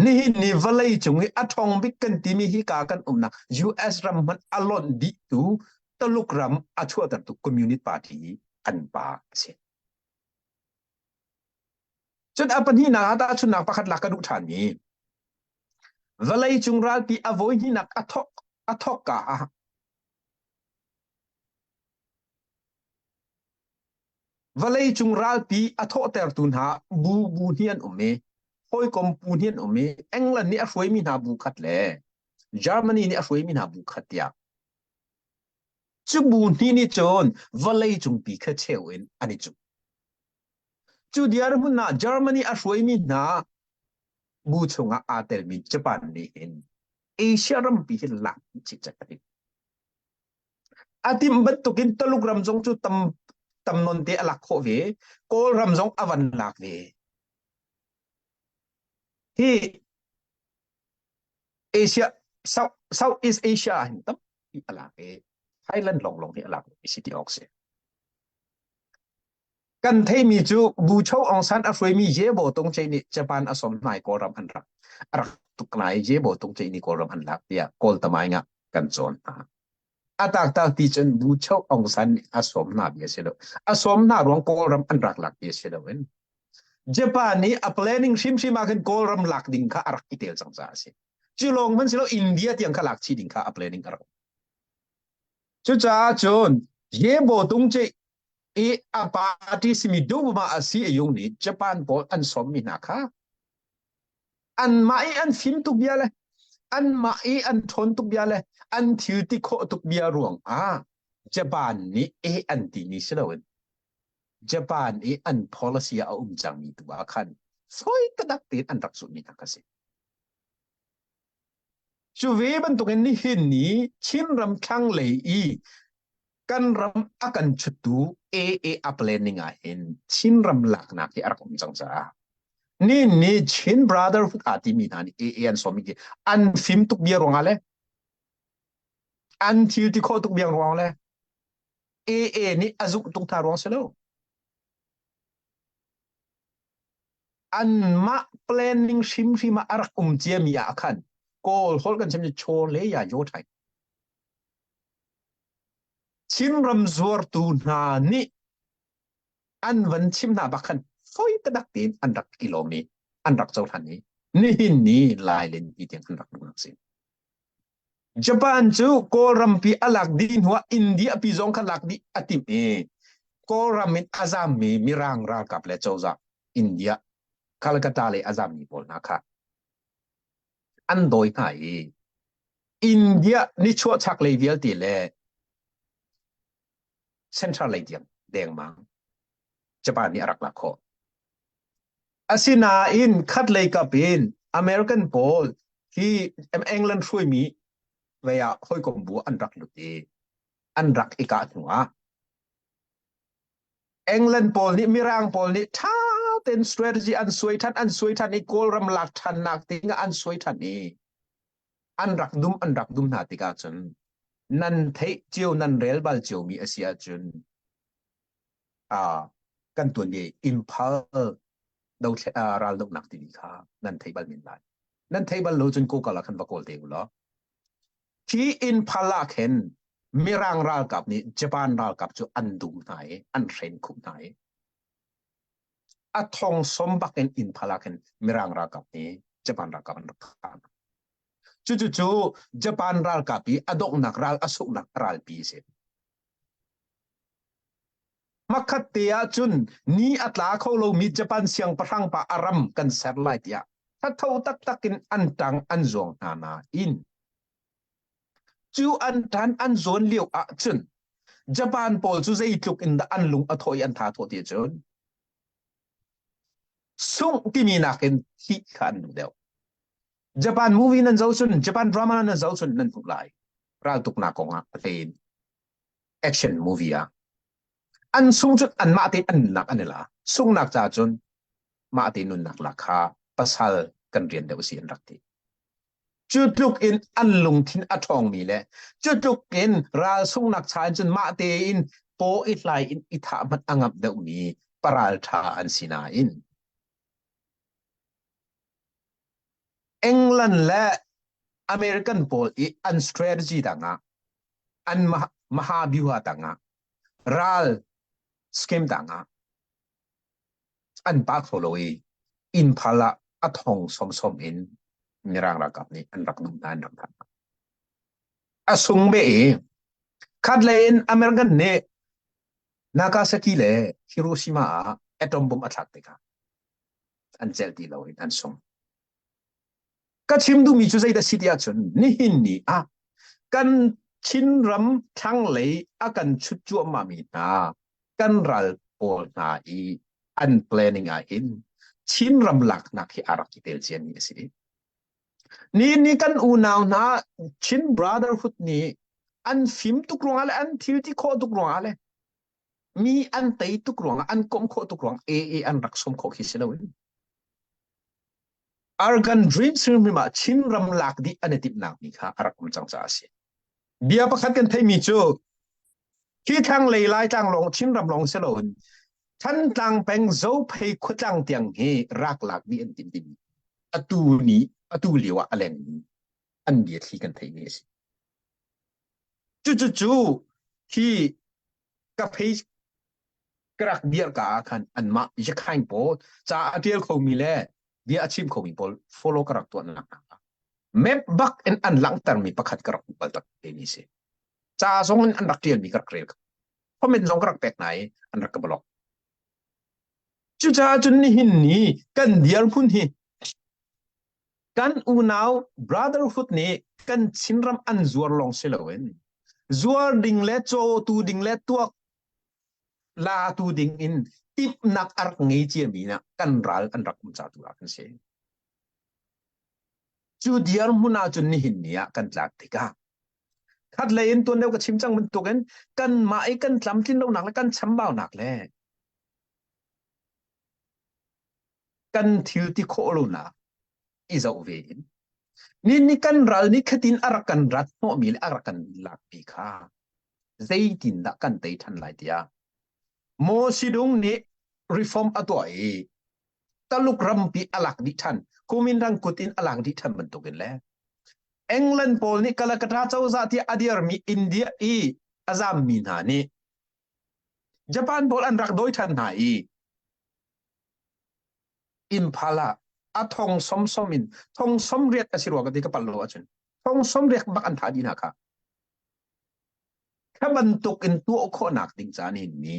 nihin ni vawlei cung i a ṭhawng bik kan timi hi ka kan umnak US ram hmanh a lonh dihtu Taluk ram a chuahtertu Communist Party an pa a si. Cun a pahnihnak ah tahchunhnak pakhat lak ka duh ṭhanmi vawlei cung ralpi a voi hnihnak a thawk a thawk ka ah Vawleicung ralpi a thawhtertu hna bu bu hnih an um i hawikom pu hnih an um i England nih a hruaimi hna bu khat le Germany nih a hruaimi hna bu khat tiah cu bu hnih nih cun vawleicung pi kha cheu in an i cuh. Cu dirhmun ah Germany a hruaimi hna bu chungah aa telmi Japan nih hin Asia rampi hi lak cikcek a timh. A timh bantukin Taluk ram zong cu tam tam non te a lak khawh ve. Kawlram zong a van lak ve. Hi Asia South Southeast Asia hin tampi a lak i Thailand lawnglawng hi a lak mi si ti awk si. Kan theimi cu Bucho Aung San a hruaimi Ye Bo Tung Cei nih Japan a sawm hna i Kawlram an rak a rak tuk hna i Ye Bo Tung Cei nih Kawlram an lak tiah Kawl tamaing ah kan cawn hna. A taktak ti cun Bucho Aung San nih a sawm hna bia si lo. A sawm hna ruang Kawlram an rak lak bia si loin Japan nih a planning hrimhrim ah khin Kawlram lak ding kha a rak i tel cang caah a si. Cu lawng hmanh si lo India tiang kha lak chih ding kha a planning a rak. Cucaah cun Ye Bo Tung Cei i a party simi Duma a si yung nih Japan pawl an sawmmi hna kha anmah i an fim tuk bia le anmah i an ṭhawn tuk bia le an thil ti khawh tuk bia ruang ah Japan nih e an timi si loin Japan i an policy ah a um cangmi tu ah khan fawi tadak tein an rak zulhmi hna kha si. Cu ve bantukin nihin ni Chinram thlanglei i kan ram a kan chuttu AA a planning ah hin Chinram laknak hi a rak um cang caah. Ni ni Chin Brotherhood aa timi hna nih AA an sawmi khi an fim tuk bia ruangah le an thil ti khawh tuk bia ruang le AA nih a zumh tuk hna ruang si lo. Anmah planning hrimhrim ah a rak um ciami ah khan Kawl holh kan chim cu chaw le ya yo thai. Chinram zuartu hna nih an van chim hna bak khan foi tadak tein an rak i lawm i an rak cohlan i nihin ni Lailin ti tiang an rak duhnak si. Japan cu Kawlram pi a lak dih hnuah India pi zong kha lak dih a timh i Kawlram in a zammi Mirang ralkap le cozah India Calcutta le a zammi pawl hna kha an dawi hna i India nichuah chaklei vialte le central lei tiang dengmang Japan nih a rak lak khawh. Asinain khatlei kap in American pawl hi England hruaimi vei ah hawikom bu an rak lut i an rak i kah hnu ah England pawl nih Mirang pawl nih ṭha tein strategy an suai ṭhan an suai ṭhan i Kawlram lak ṭhannak ding ah an suai ṭhan i an rak dum an rak dum hna tikah cun nan theih cio nan rel bal ciomi a si ahcun kan tuanbia Imphal do ral dohnak timi kha nan thei bal men lai. Nan thei bal lo cun Google ah khan va kawl te u law. Khi Imphal ah khin Mirang ralkap nih Japan ralkap cu an dum hna i an hren khum hna i a thong som bak in Imphal ah khin Mirang ralkap nih Japan ralkap an rak thah hna. Cucu cu Japan ralkap i a donghnak ral a sunghnak ralpi a si. Hmakhat te ah cun ni a tla kho lomi Japan siangpahrang pa a ram kan ser lai tiah thatho taktak in an ṭang an zuang hna nain cu an ṭan an zuan lio ah cun Japan pawl cu zeitluk in dah an lung a thawh i an tha thawh ti cun sungh timi nakin thih kha an duh deuh. Japan movie nan zoh cun Japan drama nan zoh cun nan hmuh lai raltuknak kong ah a hlei in action movie ah an sung cun anmah te an nunnak an i la sungnak ca cun mah te nunnak lak kha pasal kan rian deuh si an rak ti cu tluk in an lungthin a ṭhawngmi le cu tluk in ral sungnak cha in cun mah tein paw i hlai in i thah hmanh a ngamh deuhmi paral ṭha an si nain England le American pawl i an strategy dangah an mahabyuha tangah ral scheme dangah an pa kho lo i Imphal ah a thong somsom in Mirang ralkap nih an rak dum hna an rak thah. A sung be i khat lei in American nih Nagasaki le Hiroshima ah atom bomb a thlak tikah an celh ti lo in an sung. Ka chim duhmi cu zeidah si ti ahcun nihin ni ah kan Chinram thlanglei a kan chut cuahmahmi hna kan ral pawl hna i an planning ah hin Chinram laknak hi a rak i tel ciami a si. Ni ni kan unau hna Chin Brotherhood nih an fim tuk ruangah le an thil ti khawh tuk ruangah le mi an tei tuk ruangah an komh khawh tuk ruang AA an rak som khawh khi si loin Argan Dreams hrimhrim ah Chinram lak dih an i timhnak mi kha a rak um cang caah a si. Bia pakhat kan theihmi cu khi thlanglei Laitlang lawng Chinram lawng si loin Thantlang peng Zophei khuatlang tiang hi rak lak dih an timh ding atu ni atu lio ah a lengmi an bia thli kan theihmi a si. Cucucu hi ka page ka rak dir ka ah khan anmah yakhain pawl ca a tial khomi le bia a chim khomi pawl follow ka rak tuah nak hna map bak in an langhtermi pakhat ka rak bal tak mi si ca zong in an rak tialmi ka rak rel comment zong ka rak pek hna i an rak ka block cucaah cun nihin ni kan dirhmun hi Kan unau brotherhood nih kan Chinram an zuar lawng si loin zuar ding le cawtu ding le tuak latu ding in timhnak a rak ngei ciami na kan ral an rak um ca tu ah kan si. Cu dirhmun ahcun nihin ni ah kan tlak tikah khat lei in tuan deuh ka chim cang bantukin kanmah i kan tlamtlin lonak le kan chambaunak le. Kan thil ti khawh lonak i zoh ve in ni ni kan ral nih khatin a rak kan rat hnawhmi le a rak kan lakmi kha zeitindah kan tei ṭhan lai tiah Mosidung nih reform a tuah i Taluk rampi a lak dih ṭhan Kuminrang kut in a lak dih ṭhan bantukin le England pawl nih Calcutta cozah tiah a dirmi India i a zammi hna nih Japan pawl an rak dawi ṭhan hna i Imphal ah a thong somsom in thong somriat a si rua ka ti ka palh lo ahcun thong somriat bak an thah dih hna kha. Kha bantuk in tuah khawhnak ding caan hin ni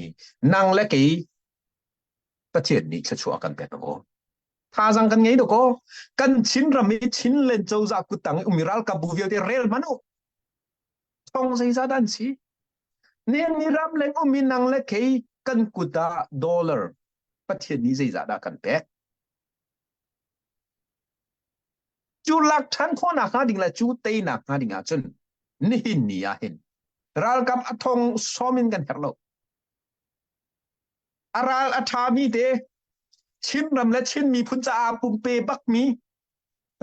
nang le kei Pathian nih thluachuah kan pek ko. Thazang kan ngei do ko. Kan Chin ram i Chinland cozah kuttang i umi ralkap bu vialte rel hmanh u. Thong zeizat an si? Nihin ni ram leng umi nang le kei kan kut ah dollar Pathian nih zeizah dah kan pek? Cu lak ṭhan khawhnak hnga ding le cu teinak hnga ding ahcun nihin ni ah hin ralkap a thong sawm in kan herh lo. A ral a ṭhami te Chinram le Chin miphun caah pumpe bakmi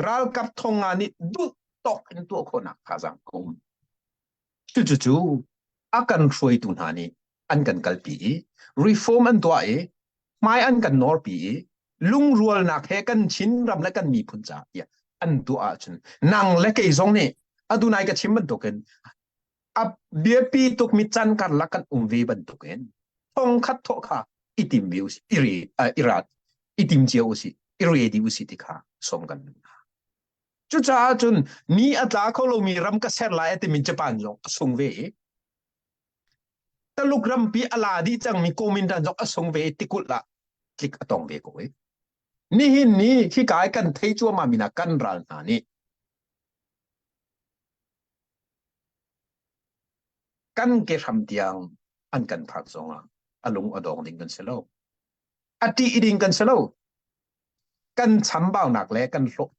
ralkap thong nga nih duh tawk in tuah khawhnak thazaang ka um. Cucucu a kan hruaitu hna nih an kan kalpi i reform an tuah i hmai an kan nawrpi i lungrualnak he kan Chin ram le kan miphun caah tiah an tuah ahcun nang le kei zong nih adunai ka chim bantukin a biapi tukmi can karlak kan um ve bantukin thong khat thawh kha i tim ve usih i re i rat i tim cio usih i ready usih ti kha som kan duh hna. Cucaah cun ni a tla kho lomi ram ka ser lai a timi Japan zong a sung ve i Taluk rampi a la dih cangmi Kuomintang zong a sung ve i tikulh ah tlik a tong ve ko i nihin ni hika i kan thei cuahmah mi hna kan ral hna nih kan ke hram tiang an kan phak zongah a lung a dong ding kan si lo. A ṭih ding kan si lo. Kan chambaunak le kan hlawh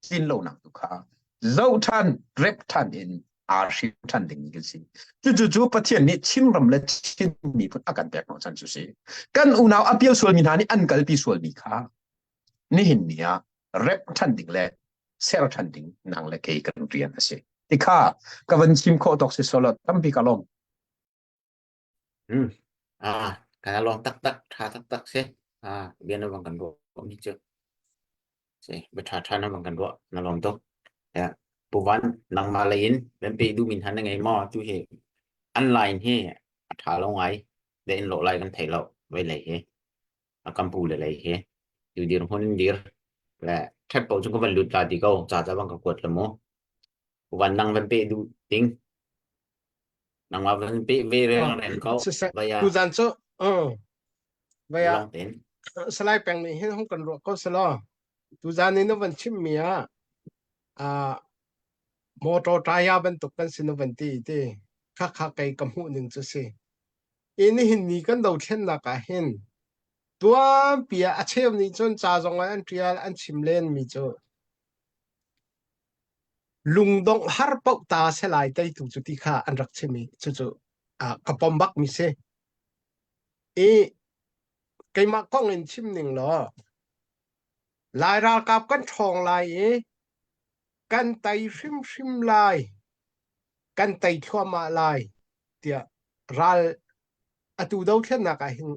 tlin lonak tu kha zoh ṭhan rep ṭhan in aa hrim ṭhan ding kan si. Cucu cu Pathian nih Chinram le Chin miphun a kan pek hnawhchan cu si. Kan unau a pial sualmi hna nih an kalpi sualmi kha nihin ni ah rep ṭhan ding le ser ṭhan ding nang le kei kan rian a si. Tikha ka van chim khawh tawk si solo tampi ka lawm. Hmm. Ah, kana lawm taktak, ṭha taktak si. Ah, bia na bang kan ruah mi cu. Si, bia ṭha ṭha na bang kan ruah, na lawm tuk. Ya, Pu Van, nangmah lei in nan pe duh min han na ngei maw? Tu hi online hi a ṭha lo ngai. De in lawh lai kan thei lo, vei lei hi. A kan pu le lei hi. Tu dir hmun in dir. Le ṭhat paoh cu ka van lut la ti ko, ca ca bang ka kuat la mu. Pu Van, nang van pe duh ding. Nangmah van pe ve reng reng ko. Siseh, Vaya tuzan cu uh, vaya long ten. Salai Peng nih hin hung kan ruah ko selaw tuzan in na van chimmi ah ah motor taya bantuk kan si na van ti ti kha kha kei ka hmuh ning cu si. I nihin ni kan dothlennak ah hin tuanpi ah a cheu nih cun ca zong ah an ṭial an chim len mi cu Lungdongh har paoh ta selai teitu cu ti kha an rak chim i cucu ka pom bakmi si. I keimah kong in chim ning law Lai ralkap kan ṭhawng lai i kan tei hrimhrim lai, kan tei thluahmah lai tiah ral atu dothlennak ah hin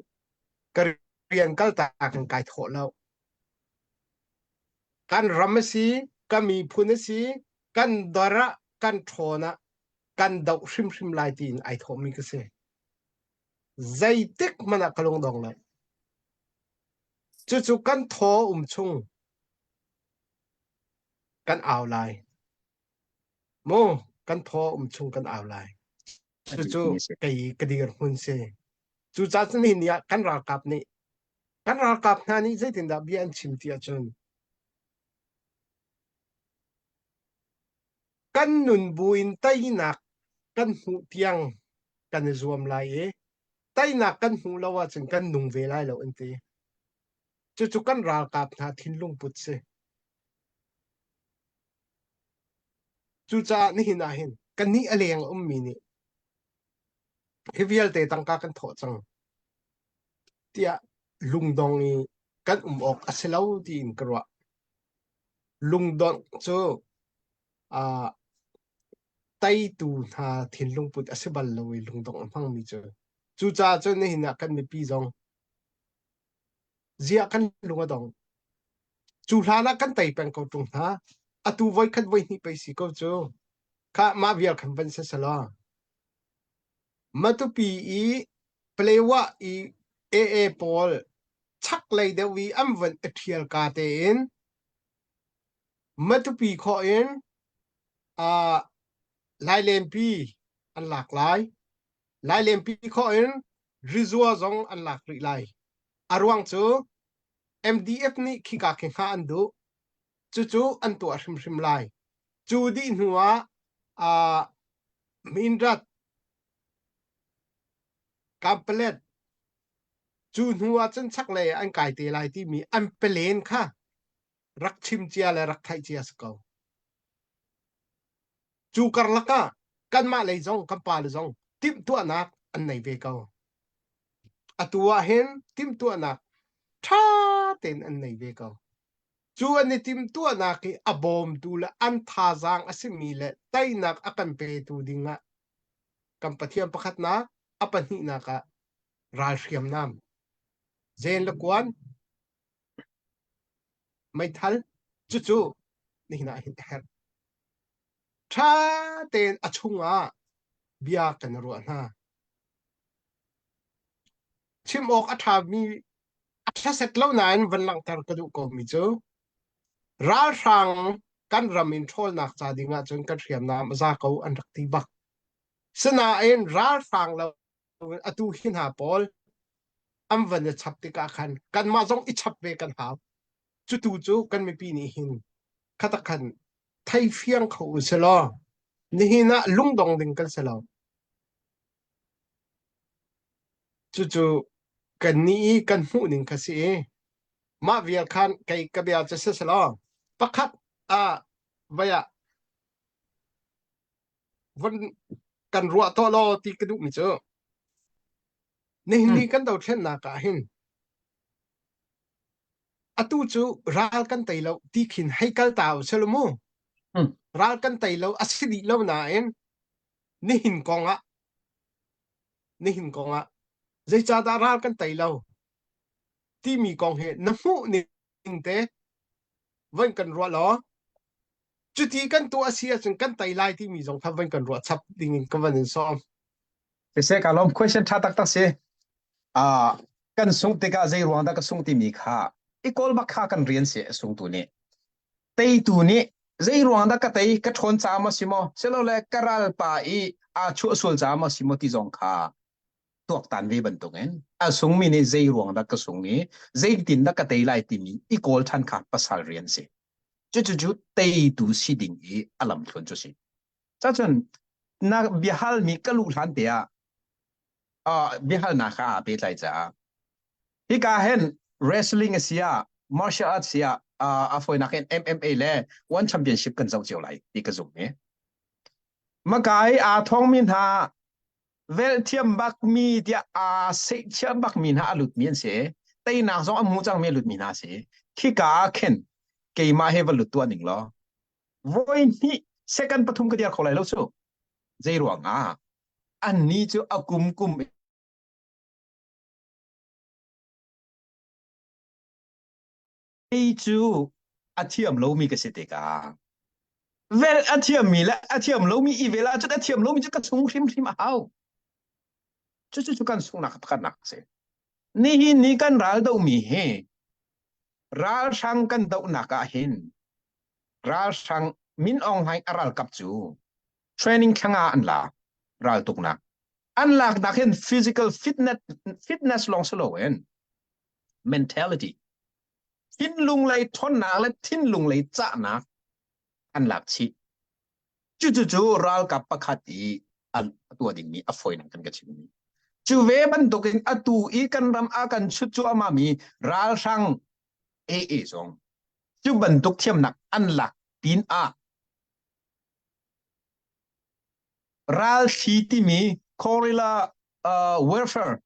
ka rian kaltak in kai thawh lo. Kan ram a si, ka miphun a si, kan dor ah, kan ṭhawn ah kan doh hrimhrim lai tiin ai thawhmi ka si. Zeitik hmanh ah ka lungdong lo. Cucu kan thaw um chung kan au lai. Mu kan thaw um chung kan au lai. Cucu kei ka dirhmun si. Cucaah cun nihin ni ah kan ralkap nih Kan ralkap hna nih zeitindah bia an chim ti ahcun kan nun buin teinak kan hmuh tiang kan i zuam lai i teinak kan hmuh lo ahcun kan nung ve lai lo an ti. Cucu kan ralkap hna thinlung put si. Cucaah nihin ah hin kannih a leng a ummi nih hi vialte tangka kan thawh cang. Tiah lungdong i kan um awk a si lo tiin ka ruah. Lungdongh cu uh, teitu hna thinlungput a si bal lo i lungdongh a hmangmi cu. Cucaah cun nihin ah kan mipi zong ziah kan lung a dong. Cu hlan ah kan tei peng ko ṭung hna. Atu voikhat voihnih pei si ko cu. Kha mah vial khan van si selaw. Matupi i Palewa i AA pawl chaklei deuh i an van i ṭhial ka tein Matupi khawh in uh, Lailenpi an lak lai. Lailenpi khawh in Rizua zong an lak rih lai. A ruang cu MDF nih khika khi hngah an duh. Cucu an tuah hrimhrim lai. Cu dih hnu ah uh, Mindat Kampalet cu hnu ah cun chaklei ah an kai te lai timi an pelen kha rak chim cia le rak theih cia si ko. Cu karlak ah kanmah lei zong kan pale zong timhtuahnak an nei ve ko. Atu ah hin timhtuahnak ṭha tein an nei ve ko. Cu an i timhtuahnak i a bawmtu le an thazaang a simi le teinak a kan petu dingah kan Pathian pakhatnak, a pahnihnak ah ral hriamnam, zen le kuan, meithal, cucu nihin ah hin a herh. Ṭha tein a chungah bia kan i ruah hna. Chim awk a ṭhami a ṭha set lo nain van langhter ka duh komi cu ralhrang kan ram in ṭhawlnak ca ding ahcun kan hriamnam a za ko an rak ti bak. Sinain ralhrang lo atu hi hna pawl an van i chap tikah khan kanmah zong i chap ve kan hau. Cutu cu kan mipi nih hin khatak khan thei fiang kho u silaw nihin ah lungdong ding kan si lo. Cucu kannih i kan hmuhning kha si i mah vial khan kei ka bia cu si selaw pakhat ah vai ah von kan ruah tuah law ti ka duhmi cu nihin ni kan dothlennak ah hin atu cu ral kan tei lo ti khin hei kal ta u selaw mu ral kan tei lo a si dih lo nain nihin kong ah nihin kong ah zeicahdah ral kan tei lo timi kong hi na hmuh ning te van kan ruah law cuti kan tuah a si ahcun kan tei lai timi zong kha van kan ruah chap ding in ka van in sawm. Siseh ka lawm question tha taktak si. Ah kan sung tikah zei ruang dah ka sung timi kha i kawl bak kha kan rian si a sungtu nih. Teitu nih zei ruang dah ka tei ka ṭhawn caah maw si maw silole ka ralpa i aa chuah sual caah maw si maw ti zong kha tuaktan ve bantukin a sungmi nih zei ruang dah ka sung i zeitin dah ka tei lai timi i kawl ṭhan kha pasal rian si. Cucu teitu si ding i a lamthluan cu si. Cacun na biahalmi ka luh hlan te ah uh, biahalnak kha aa pehtlai caah hika hin wrestling a si ah martial arts si ah uh, a fawinak in MMA le one championship kan zoh cio lai ti ka zum i makai aa thawngmi hna vel thiam bak mi tiah aa seih thiam bak mi hna a lut mi an si teinak zong a hmu cang mi a lut mi hna si khika ah khin keimah he va lut tuah ning law voi hnih second pathum ka dir kho lai lo cu zei ruang ah annih cu a kum kum ei cu a thiam lomi ka si tikah vel a thiammi le a thiam lomi i vel ahcun a thiam lomi cu ka chung hrimhrim a hau cucu cu kan sunghnak pakhatnak a si nihin ni kan ral dohmi hi ralhrang kan dohnak ah hin ralhrang Min Aung Hlaing a ralkap cu training thlanga an la raltuknak an laknak hin physical fitness fitness lawng si loin mentality thinlung lei ṭhawnnak le thinlung lei cahnak an lak chih cucu ralkap pakhat i an tuah dingmi a fawinak kan ka chimmi cu ve bantukin atu i kan ram a kan chut cuahmah mi ralhrang AA zong cu bantuk thiamnak an lak pin ah Ralthli timi guerrilla uh, warfare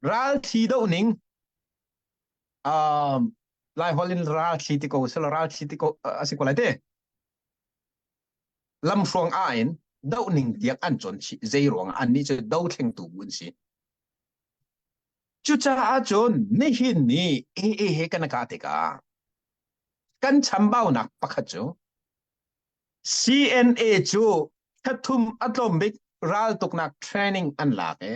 ralthli dohning. Um, Lai holh in ral thli ti ko sila ral thli ti ko a si ko lai te. Lamhruang a in do ning tiang an cawn chih zei ruang an nih cu do thlengtu bu an si. Cucaah cun nihin ni AA he kan ka tikah kan chambaunak pakhat cu CNA cu thathum a tlawm bik raltuknak training an lak i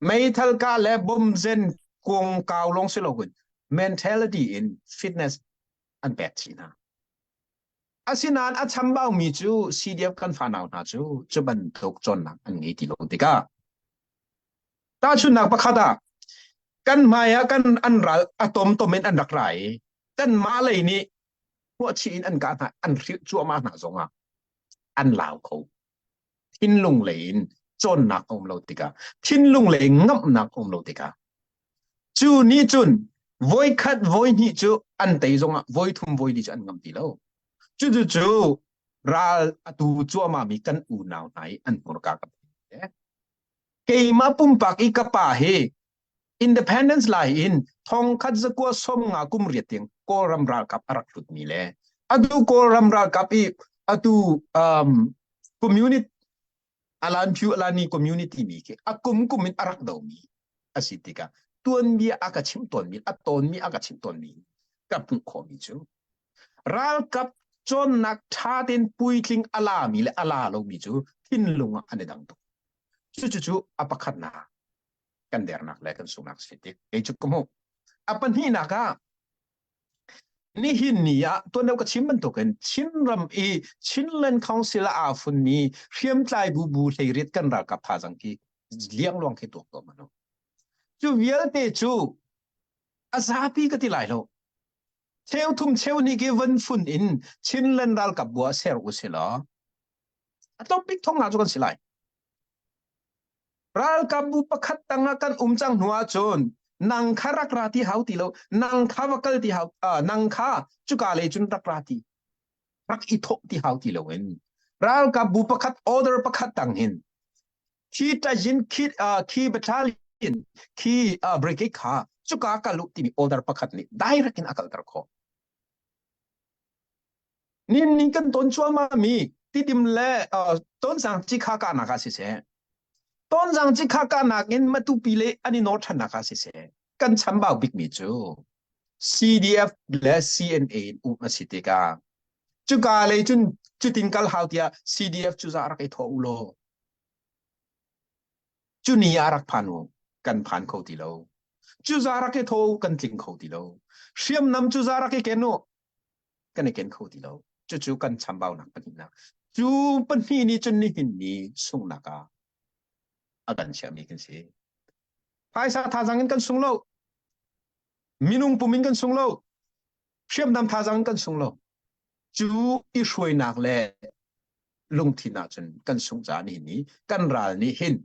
meithal kah le bomzen kuang kau lawng si loin mentality in fitness an pek chih hna. Asinain a chambaumi cu CDF kan fanau hna cu cu bantuk cawnnak an ngei ti lo tikah tahchunhnak pakhat ah kan hmai ah kan an ral a tomtom in an rak ra i kanmah lei nih hmuahchih in an kah hna an hrilh cuahmah hna zongah an lau kho thinlung lei in cawnnak a um lo tikah thinlung lei ngamhnak a um lo tikah cu nih cun voikhat voihnih cu an tei zongah voithum voili cu an ngam ti lo cu cu cu ral atu cuahmah mi kan unau hna i an hmurka ka keimah pumpak i ka pa hi independence lai in thongkhat zakua som nga kum riat tiang Kawlram ralkap a rak hlutmi le atu Kawlram ralkap i atu um, community Alan Phu Alani community mi khi a kum kum in a rak domi a si tikah tuanbia a ka chimh tawnmi a tawnmi a ka chimh tawnmi ka hmuh khawhmi cu ralkap cawnnak ṭha tein puitling a lami le a la lomi cu thinlung ah an i dang tuk. Cucu a pakhatnak kan dernak le kan sunghnak si tik kei cu ka hmuh. A pahnihnak ah nihin ni ah tuan deuh ka chim bantukin Chinram i Chinland Council ah aa funmi hriamtlai bu bu hleiriat kan ralkap thazang khi liangluang khi tuak tuah manu. Cu vialte cu a zapi ka ti lai lo. Cheu thum cheu ni ki van fun in Chinland ralkap bu ah ser u si law a tlawmbik thong nga cu kan si lai. Ralkapbu pakhat tangah kan um cang hnu ahcun nang kha rak ra ti hau ti lo, nang kha va kal ti hau, uh, nang kha cuka lei cun rak ra ti, rak i thawh ti hau ti loin ralkapbu pakhat order pakhat tang hin khi tajin khi uh, khi battalion khi uh, brigade kha cuka kal u timi order pakhat nih direct in a kalter khawh. Nin ning kan ton cuahmah mi tidim le tonzang cikha kahnak ah siseh tonzang cikha kahnak in matupi le an i nawr ṭhannak ah siseh kan chambau bikmi cu CDF le CNA in um a si tikah cuka lei cun cutin kal hau tiah CDF cu za rak i thawh u law cu ni ah rak phan u kan phan kho ti lo cu za rak i thaw kan tling kho ti lo hriamnam cu za rak i ken u kan i ken kho ti lo. Cucu kan chambaunak pahnihnak. Cu pahnih nih cun nihin ni sunghnak ah a kan chiahmi kan si. Phaisa thazang in kan sung lo. Minung pum in kan sung lo. Hriamnam thazang in kan sung lo. Cu i hruainak le lungthin ahcun kan sungh caah nihin ni kan ral nih hin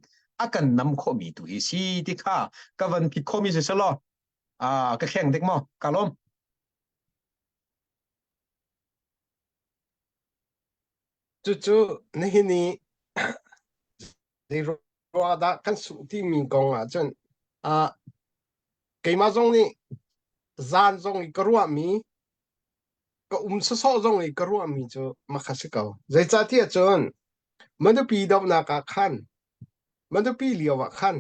a kan nam khawhmi tu hi si ti kha ka van phit khawhmi si selaw ka kheng dek maw ka lawm Cucu nihin i zeiruang dah kan sungh timi kong ahcun uh, keimah zong nih zan zong i ka ruahmi ka um sawsawh zong i ka ruahmi cu makha si ko. Zeicahtiah cun Manupi dohnak ah khan Manupi lio ah khan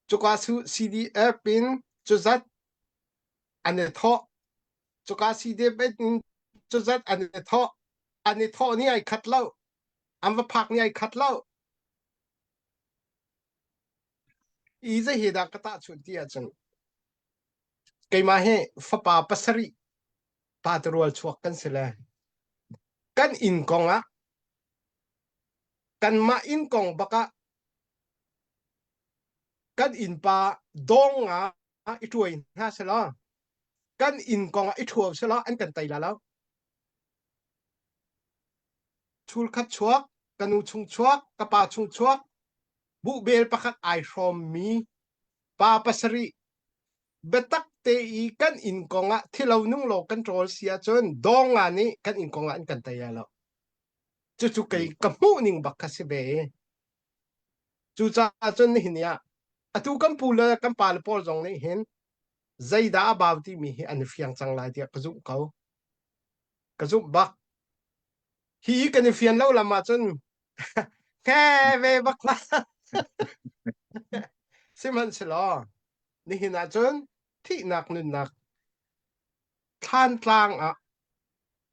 cuka CDF in cuzat an i thawh. Cuka CDF in cuzat an i thawh. An i thawh ni ai khat lo. An va phak ni ai khat lo. I zei he dah ka tahchunh ti ahcun keimah hi fapa pasarih pa terual chuak kan si le kan inn kong ah kanmah inn kong bak ah kan innpa dawng nga i ṭuai hna selaw kan inn kong ah i ṭhuo selaw an kan tei la lo. Chul khat chuak, ka nu chung chuak, ka pa chung chuak, buhbel pakhat ai hrawmmi pa pasarih biatak te i kan inn kong ah thilo nung lo kan ṭawl si ahcun dawng nga nih kan inn kong ah an kan tei la lo. Cucu kei ka hmuh ning bak kha si ve. Cucaah cun nihin ni ah atu kan pu le kan pa le pawl zong nih hin Zeidah a bau timi hi an i fiang cang lai tiah ka zumh ko. Ka zumh bak. Hi kan i fian lo lam ahcun he ve bak la. Sihmanhsehlaw nihin ahcun thihnak nunnak thlan tlang ah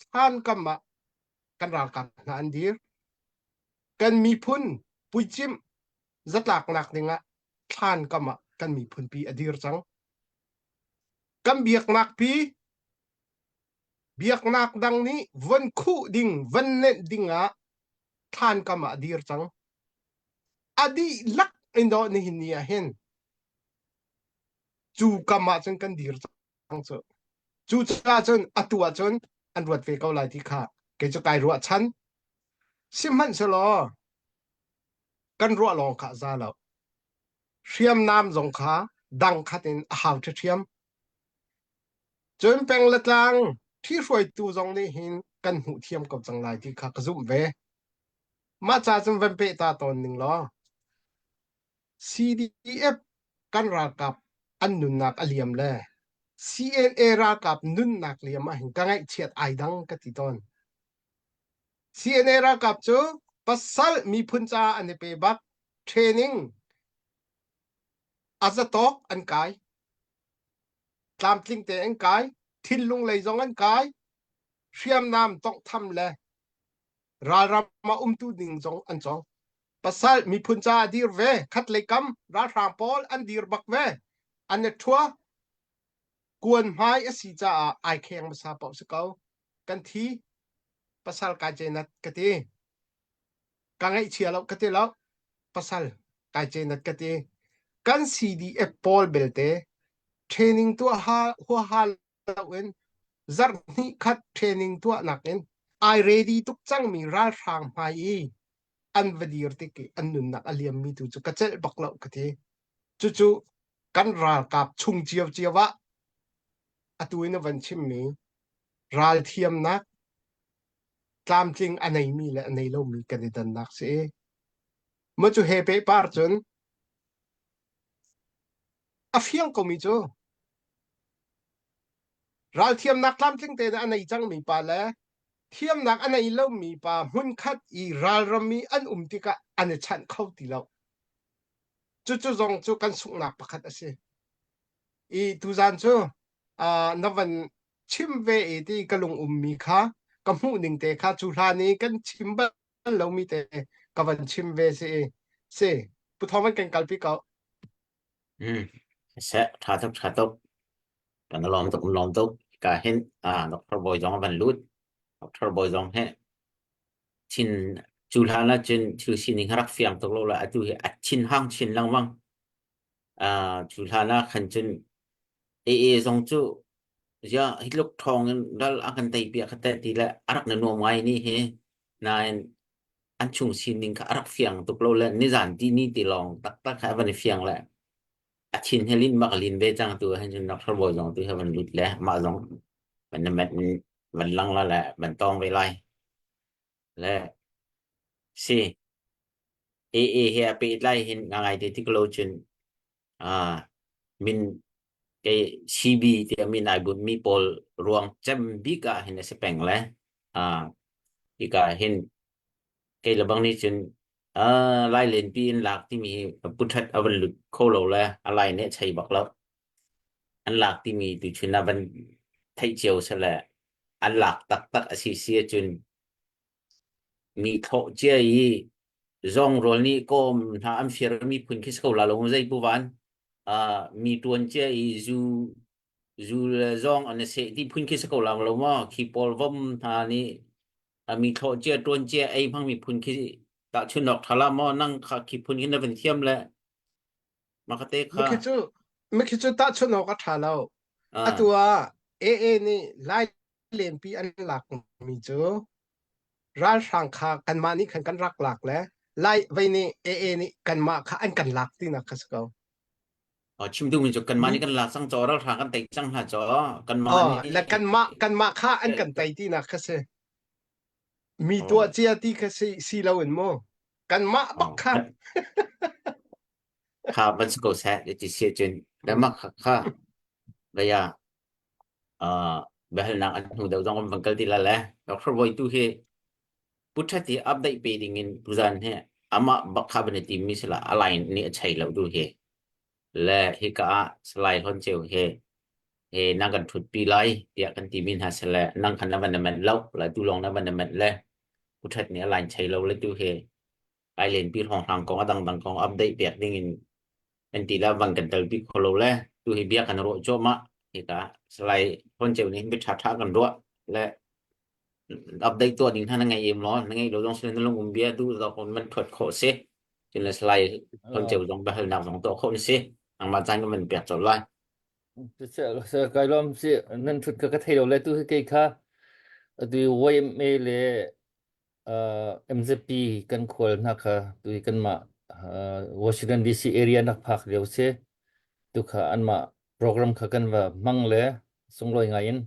thlan kam ah kan ralkap hna an dir. Kan miphun puicimh zatlaknak dingah thlan kam ah kan miphun pi a dir cang. Kan biaknak pi biaknak dang nih von khuh ding von nenh ding ah thlan kam ah a dir cang. A dihlak in dawh nihin ni ah hin cu kam ah cun kan dir cang cu. Cucaah cun atu ah cun an ruat ve ko lai ti kha kei cu kai ruahchan. Sihmanhsehlaw kan ruah lawng kha a za lo. Hriamnam zong kha dang khat in a hau ṭhiamṭhiam. Cun peng le tlang ṭhihruaitu zong nih hin kan hmuh thiam ko cang lai ti kha ka zumh ve. Mah ca cun van peh ta tawn ning law CDF kan ralkap an nunnak a liam le CNA ralkap nunnak liam ah hin ka ngaihchiat ai dang ka ti tawn. CNA ralkap cu pasal miphun caah an i pe bak training a zatawk an kai tlamtling te an kai thinlung lei zong an kai hriamnam tonghtham le ralram ah umtu ding zong an cawng pasal miphun caah dir ve khat lei kam ralhrang pawl an dir bak ve an i thua kuan hmai a si caah ai kheng hmasa paoh si ko kan thi pasal kai cenat ka ti ka ngaihchia lo ka ti lo pasal kai cenat ka ti kan CDF pawl belte training tuah ha huaha loin zarh hnih khat training tuah nakin ai ready tuk cangmi ralhrang hmai i an va dir tik i an nunnak a liammi tu cu ka celh bak lo ka ti cucu kan ralkap chung ciocio ah atu in a van chimmi ralthiamnak tlamtling a neimi le a nei lomi kan i dannak si i maw cu he pehpar cun a fiang komi cu ralthiamnak tlamtling tein a nei cangmi pa le thiamnak a nei lomi pa hmunkhat i ralram i an um tikah an i chanh kho ti lo. Cucu zong cu kan sunghnak pakhat a si. I tuzan cu uh, na van chim ve i ti ka lung ummi kha ka hmuh ning te kha cu hlan i kan chim bal lomi te ka van chim ve si i si Pu Thawng van kan kalpi ko. Mm. Seh, tha tuk, tha tuk. Kan lawm tuk, lawm tuk. Ka hin, ah, Dr. Bawi zong van lut. Dr. Bawi zong he thin cu hlan ah cun thil sining rak fiang tuk lo la atu hi a thin hang chin lengmang. Ah, cu hlan ah khan cun AA zong cu ya hi tluk ṭhawng in ral a kan tei piak kha teh ti le a rak na nuam ngai ni hi. Nain an chung sining kha a rak fiang tuk lo le nizan ti ni ti lawng taktak kha a van i fiang le a thin he lin bak lin ve cang tu han cun Dr. Bawi zong tu he van lut le mah zong van na met van lang la le van tong ve lai le si AA he a pehtlai hin ngai te tik lo cun ah min kei CB tiah min ai bunh mi pawl ruang cem bik ah hin a si peng le ah hika hin kei le bang nih cun ah lai lenpi in lak timi hi puthat a van lut kho lo le a lai nih a chei bak lo an lak timi tu chun a van theih cio sele an lak taktak a si si ahcun Mi thlawh cia i zawng rawl nih kawm hna an fir mi phun khi si ko la lo zei pu van. Uh, mi tuan cia i zu zu le zawng an i seh ti phun khi si ko la lo maw? Khi pawl vom hna nih uh, mi thlawh cia tuan cia ei hmang mi phun khi tahchun awk tha la maw? Nang kha khi phun khi na van thiam le makate kha. Mikhi cu mikhi cu tahchun awk a tha lo. Uh, Atu ah AA nih Lai lenpi an lakmi cu ralhrang kha kanmah nih khan kan rak lak le lai vei nih AA nih kanmah kha an kan lak tinak kha si ko. Oh, chim duhmi cu kanmah nih kan lak cang caw ralhrang kan tei cang hna caw kanmah Oh, nih le kanmah kanmah kha an kan tei tinak kha si. Mi tuah cia ti kha si si lo in mu. Kanmah bak kha. Kha van si ko seh ti si cun le mah kha kha. Vaya uh, biahalnak an hnu deuh zong kan van kal ti la le Dr. Bawi tu hi puthat hi update pe ding in tuzan hi amah bak kha ban i tim mi sila a line nih a chei lo tu hi le hika ah Salai Hlawn Ceu he he nang kan thut pi lai tiah kan ti mi hna sile nang khan na van na manh lo la tu lawng na van na manh le puthat nih a line chei lo le tu hi ai len pi hrawng hrang kong a dang dang kong update pek ding in an ti la van kan tel pi kho lo le tu hi bia kan ruah cuahmah hika Salai Hlawn Ceu nih bia ṭha ṭha kan ruah le update tuah ding hna na ngei em law na ngei lo zong sile na lung um bia du zong on man thuat khawh si cun le Salai Hlawn Ceu zong biahalnak zong tuah khawh ni si nangmah caan kan van pek colh lai Kai lawm si nan thut ka ka thei lo le tu hi kei kha atu YMA le MZP kan khual hna kha tu hi kanmah Washington DC area nak phak lio si tu kha anmah program kha kan va hmang le sunglawi ngai in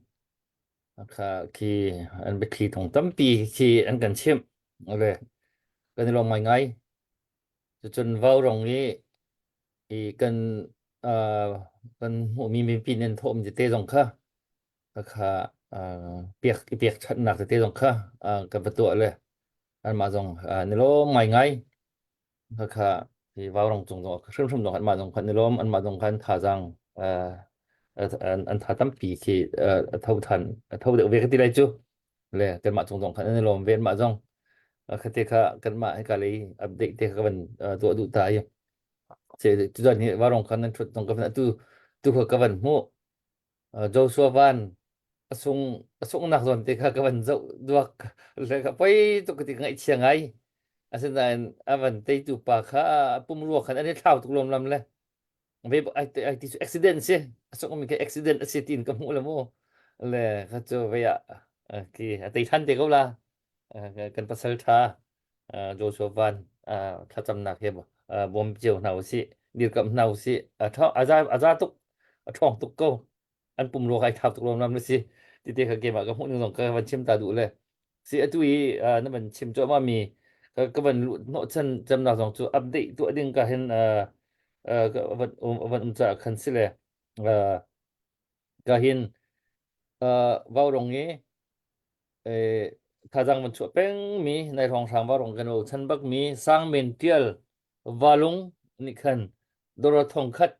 kha khi an biathli thong tampi khi an kan chimh le kan i lawm ngai ngai cucun vaurawng i i kan kan hmuhmi mipi nan thawm tete zong kha kha piak i pekchanhnak tete zong kha kan va tuah le anmah zong an i lawm ngaingai. Khakha hi vaurong cung zong hrimhrim zong anmah zong khan i lawm anmah zong khan thazaang an tha tampi khi a tho than a tho deuh ve ka ti lai cu le kanmah cung zong khan an i lawm ve anmah zong khate kha kanmah hika lei update te kha ka van tuah duh ta i tutan hi vaurong khan nan thut zong ka van atu tu kha ka van hmuh Joshua Van a sung a sunghnak zawn te kha ka van zoh duak le ka poi tuk ka ti ka ngaihchia ngai. Asinain a van teitu pa kha a pumrua khan an i thlau tuk lawmlam le ve ai ai ti cu accident si a sungmi khi accident a si tiin ka hmuh le mu le kha cu vei ah khi a tei than te ko la kan pasal tha Joshua Van thlacamnak he bawm cio hna usih dirkamh hna usih a za a za tuk a ṭhawng tuk ko an pumrua kai thau tuk lawmlam na si ti te kha game ah ka hmuh ning zong ka van chim ta duh le si atu i na van chim cuahmah mi ka ka van luh hnawh chan camnak zong cu update tuah ding ka hin ka van um van um caah khan si le ka hin vaurong i thazang van chuah peng mi nai hrawng hrang vaurong kan o chan bak mi sang men tial valung nih khan dora thong khat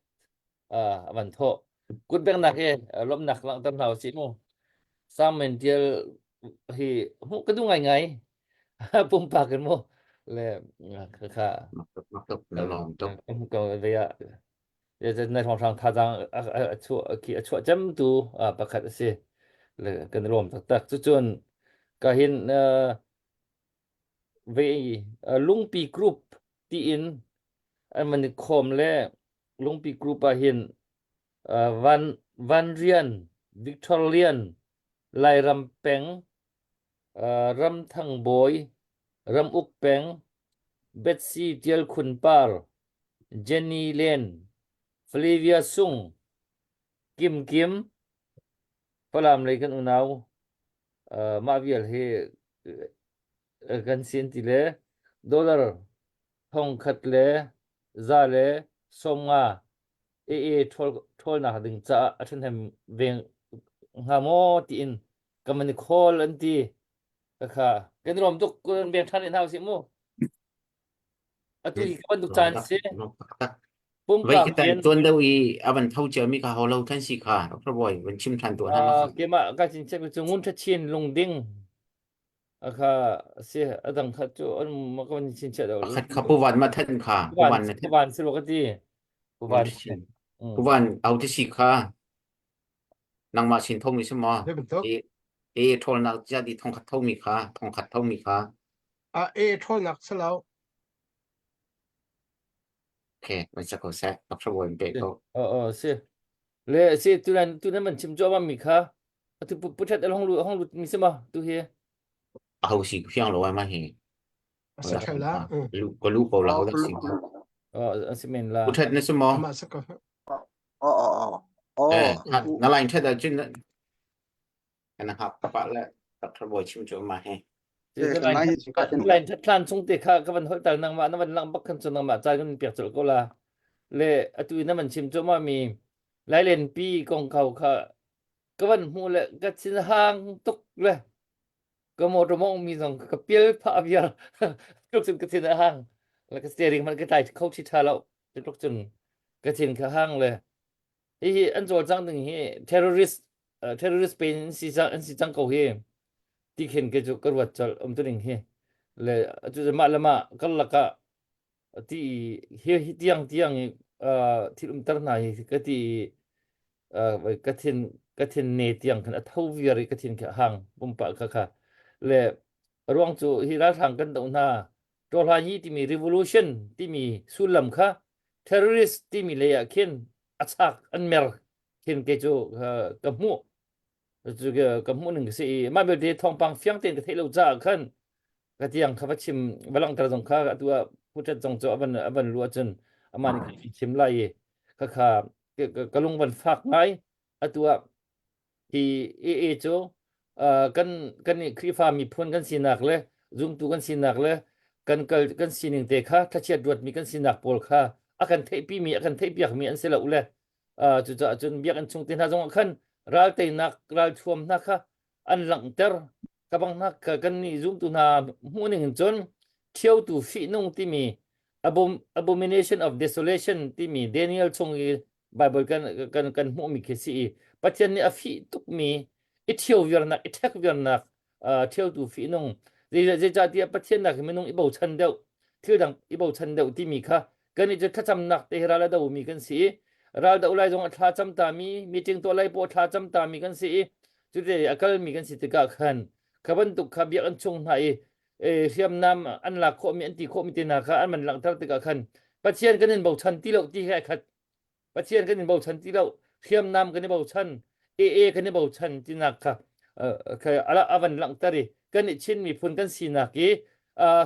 a van thawh. Kutbengnak hi lawmhnak langhter hna usih mu. Sang Men Tial hi hmuh ka duh ngaingai. Pumpak in mu. Le kha na lawm tuk. Ko ve ah na hrawnghrang thazaang a chuah a chuah cemtu pakhat a si. Le kan lawm taktak. Cucun ka hin ve lungpi group tiin an van i khawm le Lungpi Group ah hin Van Van Rian, Victor Lian, Lairam peng, Ramthang Bawi, Ramuk peng, Betsy Tial Khun Par, Jenny Len, Flavia Sung, Kim Kim, Falam lei kan unau mah vial hi kan si an ti le dollar thongkhat le za le 50 AA ṭhawlnak ding caah a ṭhahnem ve hnga maw tiin ka man i khawl an ti. Khakha kan i lawm tuk kan beng ṭhan rih hna usih mu. Atu hi ka bantuk caan si. Voi Pumpak kita rian tuan deuh i a van tho cia mi kha ho lo than si kha Dr. Boy van chim than tuah hna ma kha. Keimah ka cin check cu ngun ṭha chin lungding akha si adang kha cu an ma ka van chin chia deuh. Pakhat kha puvan ma than kha Puvan puvan na than puvan si lo ka ti. ngun Puvan. ṭha chin Mm. puvan au ti si kha nangmah sin thomi si maw Zei bantuk? e e ṭhawlnak cia di thongkhat thomi kha thongkhat thomi kha A e ṭhawlnak si lo. okay van sa ko seh Dr. Boy pe ko Oh oh si. Le si tulan tulan man chim cuahmah mi kha atu pu pu ṭhat hong lu hong lut mi si ma tu hi. a ho si fiang lo ai ma hi A si ṭheu la. Mm. lu ko lu ko la ho dak si kha Oh a si men la. pu ṭhat na si maw Amah si ko. Oh, oh, oh. eh Oh, na line ṭhat ah cun na hap ka pa le Dr. Boy chim cu ma he Si tu line line ṭhat hlan chung te kha ka van holh tal nangmah na van lang bak khan cu nangmah ca kan piak colh ko la. Le atu i na van chim cuahmah mi. Lailenpi kongkau kha ka van hmuh le ka thin hang tuk le ka motor mong mi zong ka pial phah viar tluk cun ka thin a hang le ka steering hmanh ka tlai kho thi tha lo tluk cun ka thin kha hang le hihi an cawlcang ding hi terrorist uh, terrorist pen an si cang an si cang ko hi ti khin ke cu ka ruat colh um tu ning hi le cu mah le mah karlak ah ti hi hi tiang tiang i uh, thil umter hna hi ka ti uh, ka thin ka thin ne tiang khan a tho viar i ka thin kha hang pumpa kha kha le ruang cu hi ralhrang kan do hna Ṭawhlanyi timi revolution timi sullam kha terrorist timi lei ah khin a chak an mer khin ke cu ka hmuh cu ka hmuh ning ka si i mah belte thawngpang fiang tein ka theih lo caah khan ka tiang kha va chim va langhter zong kha atu ah puṭet zong cu a van a van luah cun amah nih khan chim lai i kha kha ka lung van fak ngai atu ah Hi AA cu uh, kan kan nih Khrihfa miphun kan sinak le zumtu kan sinak le kan kal kan sining te kha thlachiat ruatmi kan sinak pawl kha a kan theihpimi a kan theihpiakmi an si lo le uh, cucaah cun biakinn chung te hna zongah khan ral teinak ralthuam hna kha an langhter ka bang hna kan nih zumtu hna hmuhning in cun ṭhiotu fihnung timi abomination of desolation timi Daniel chung i Bible kan kan kan hmuhmi khi si i Pathian nih a fih tukmi i ṭhio viarnak i ṭhek viarnak ṭhiotu fihnung zeicahtiah Pathian nak minung i bochan deuh thil dang i bochan deuh timi kha kan i cu thlacamnak te hi ral a domi kan si i ral do lai zong a thla cam ta mi meeting tuah lai pawh thla cam ta mi kan si i cute a kalmi kan si tikah khan kha bantuk kha biakinn chung hna i hriamnam an lak khawhmi an ti khawhmi te hna kha an man langhter tikah khan Pathian kan in bochan ti lo ti he khat Pathian kan in bochan ti lo hriamnam kan i bochan AA kan i bochan tinak kha a van langhter i kan i Chin miphun kan sinak i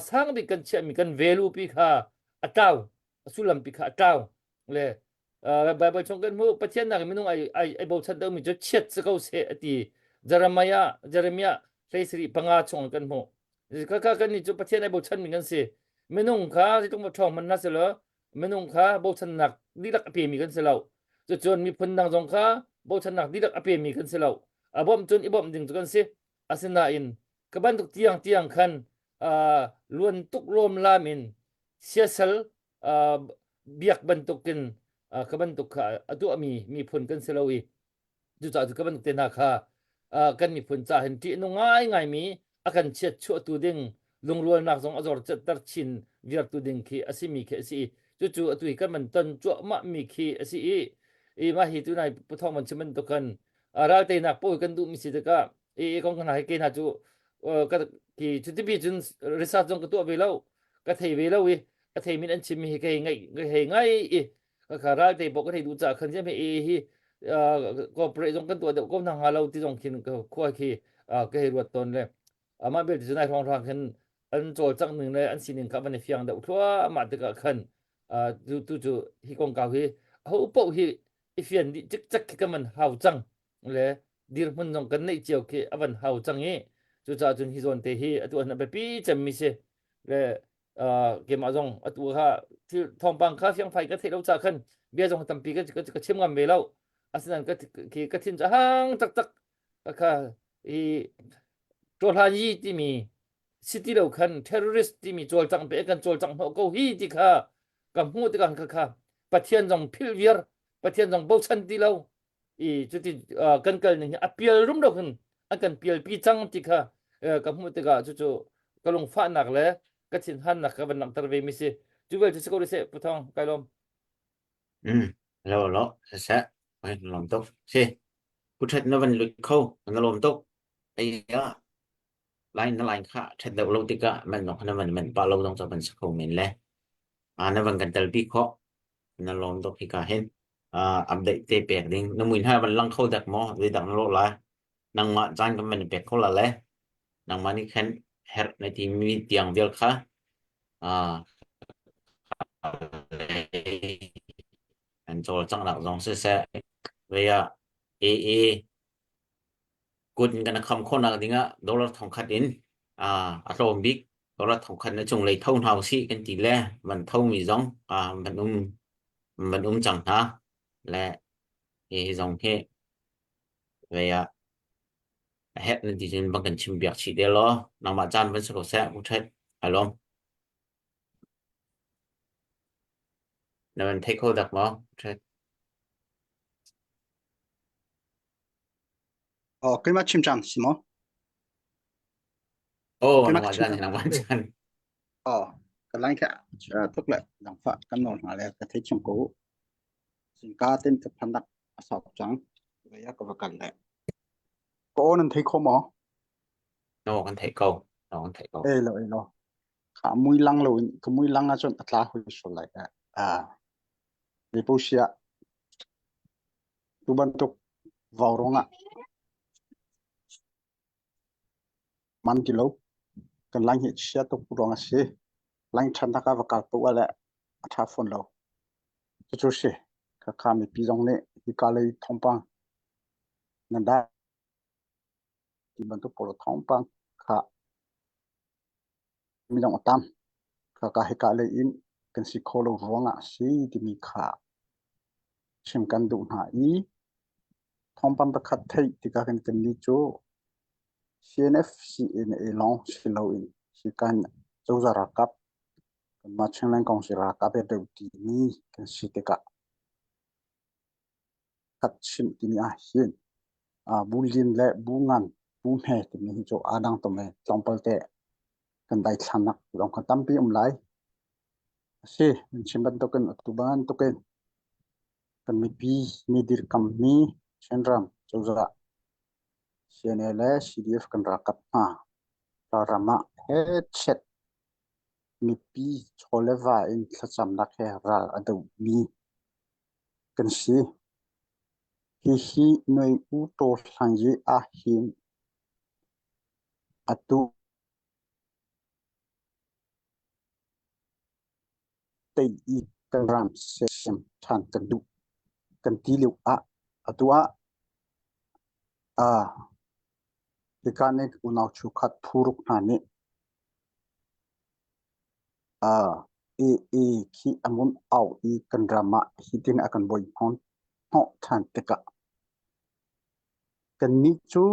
sang bik kan chiahmi kan value pi kha a tlau a sullam pi kha a tlau le Bible chung kan hmuh Pathian nak minung ai ai ai bochan deuhmi cu chiat si ko seh a ti Jeremiah Jeremiah hleisarih panga chung kan hmuh kha kha kan nih cu Pathian ai bochan mi kan si minung kha zeitluk ma ṭhawng hmanh na si lo minung kha bochannak dihlak a pemi kan si lo cucun miphun dang zong kha bochannak dihlak a pemi kan si lo a bawmh cun i bawmh ding cu kan si asinain ka bantuk tiang tiang khan luan tuk lawm lam in siasal biak bantukin ka bantuk kha a tuahmi miphun kan si lo i cucaah cu ka bantuk te hna kha kan miphun ca hin ṭihnung ngaingaimi a kan chiat chuahtu ding lungrualnak zong a zor ter chin viartu ding khi a simi khi a si i cucu atu hi kan man ton cuahmah mi khi a si i i mah hi tunai puthong man chim bantuk kan ral teinak pawl kan duhmi si tikah i kong hna hi ke hna cu ka ki cutipi cun research zong ka tuah ve lo ka thei ve lo i a thei min an chim mi hi ka hei ngai ka hei ngai i ka kha ral te bok ka thei duh ca khan siam hi hi corporate zong kan tuah deuh ko hna hnga lo ti zong khin ka khua khi ka hei ruat tawn le amah belte cu nai hrawng hrang khin an cawlcangh ning le an sining kha van i fiang deuh thluahmah tikah khan tu tu cu hi kongkau hi ho paoh hi i fian dih cikcek khi kan van hau cang le dirhmun zong kan neih cio khi a van hau cang i cucaah cun hi zawn te hi atu an biapi cemmi si le keimah zong atu kha thil thawngpang kha fiangfai ka theih lo ca khan bia zong tampi ka ka chim ngam ve lo asinain ka khi ka thin cu hang taktak kha i ṭawhlan yi timi si ti lo khan terrorist timi cawlcangh pe kan cawlcangh hnawh ko hi ti kha ka hmuh tikah kha kha Pathian zong philh viar Pathian zong bochan ti lo i cuti kan kal ning hi a pial rumro khin an kan pialpi cang ti kha ka hmuh tikah cucu ka lungfahnak le ka thinhannak ka van langhter ve mi si cu vial cu si ko seh puthong kai lawm Mm lo lo seh ai lawm tuk si pu that na van lut kho na lawm tuk ai ya line na line kha that deuh lo tikah man nong na van man pa lo dong cha van sa kho men le a na van kan tel pi kho na lawm tuk hika hin update te pek ding na muin ha van lang kho dak maw zeidang na lawh lai nangmah caan kan van pek kho la le nangmah nih khan herh na ti mi tiang vial kha an cawlcanghnak zong siseh vei ah AA kut in kan kham khawhnak dingah dollar thongkhat in a tlawm bik dollar thongkhat na cunglei tho hna usih kan ti le van tho mi zong van um van um cang hna le. Hi zong hi vei ah a herh nan ti cun bang kan chim biak chih te law nangmah caan van si ko seh u ṭhet alawm. Na van thei kho dak maw? Ṭhet. Oh, keimah chim cang si maw? Oh, Keimah nangmah chim caan cang. nangmah caan. Oh, ka line kha tuk le langfa kan nawl hna le ka thei chung ko. Singka ten ka phanak a sau cang. Vaya ka va kal le. Ko nan thei kho maw? No, kan theih ko. No, kan theih ko. Eh lo eh lo. Kha mui lang lo in ka mui lang ahcun a tla hui sual lai. Ah, le sia tu bantuk vau rong ah man ti lo. Kan lang hi chia tuk ruang a si. Lang ṭhan ah va kal tu le a ṭha fawn lo. Cucu si. Khakha mipi zong nih hika lei thawngpang nan dah ti bantuk pawl thawngpang kha midang a tam. Khaka hika lei in kan si kho lo ruangah a si timi kha chim kan duh hna i thawngpang pakhat theih tikah kan kannih cu CNF CNA lawng si loin hi kan cozah ralkap kanmah Chinland Council ralkap he deuh timi kan si tikah khat chimh timi ah hin bu lin le bu ngan bu hme timi hi cu aa dang tum i tlawmpal te kan daithlannak lawng kha tampi um lai. A si, nan chim bantukin atu bantukin kan mipi nih dirkammi Chinram cozah CNA le CDF kan ralkap hna ralram ah hechet mipi chaw le va in thlacamnak he ral a dohmi kan si. Hihi Noi U Taw Hlang Yi ahhin atu tei i kan ram sersiam ṭhan kan duh kan ti lio ah atu ah hika nih unau chungkhat phuruk hna nih AA khi a ngun au i kan ram ah hitin a kan buai hnawh ṭhan tikah kannih cu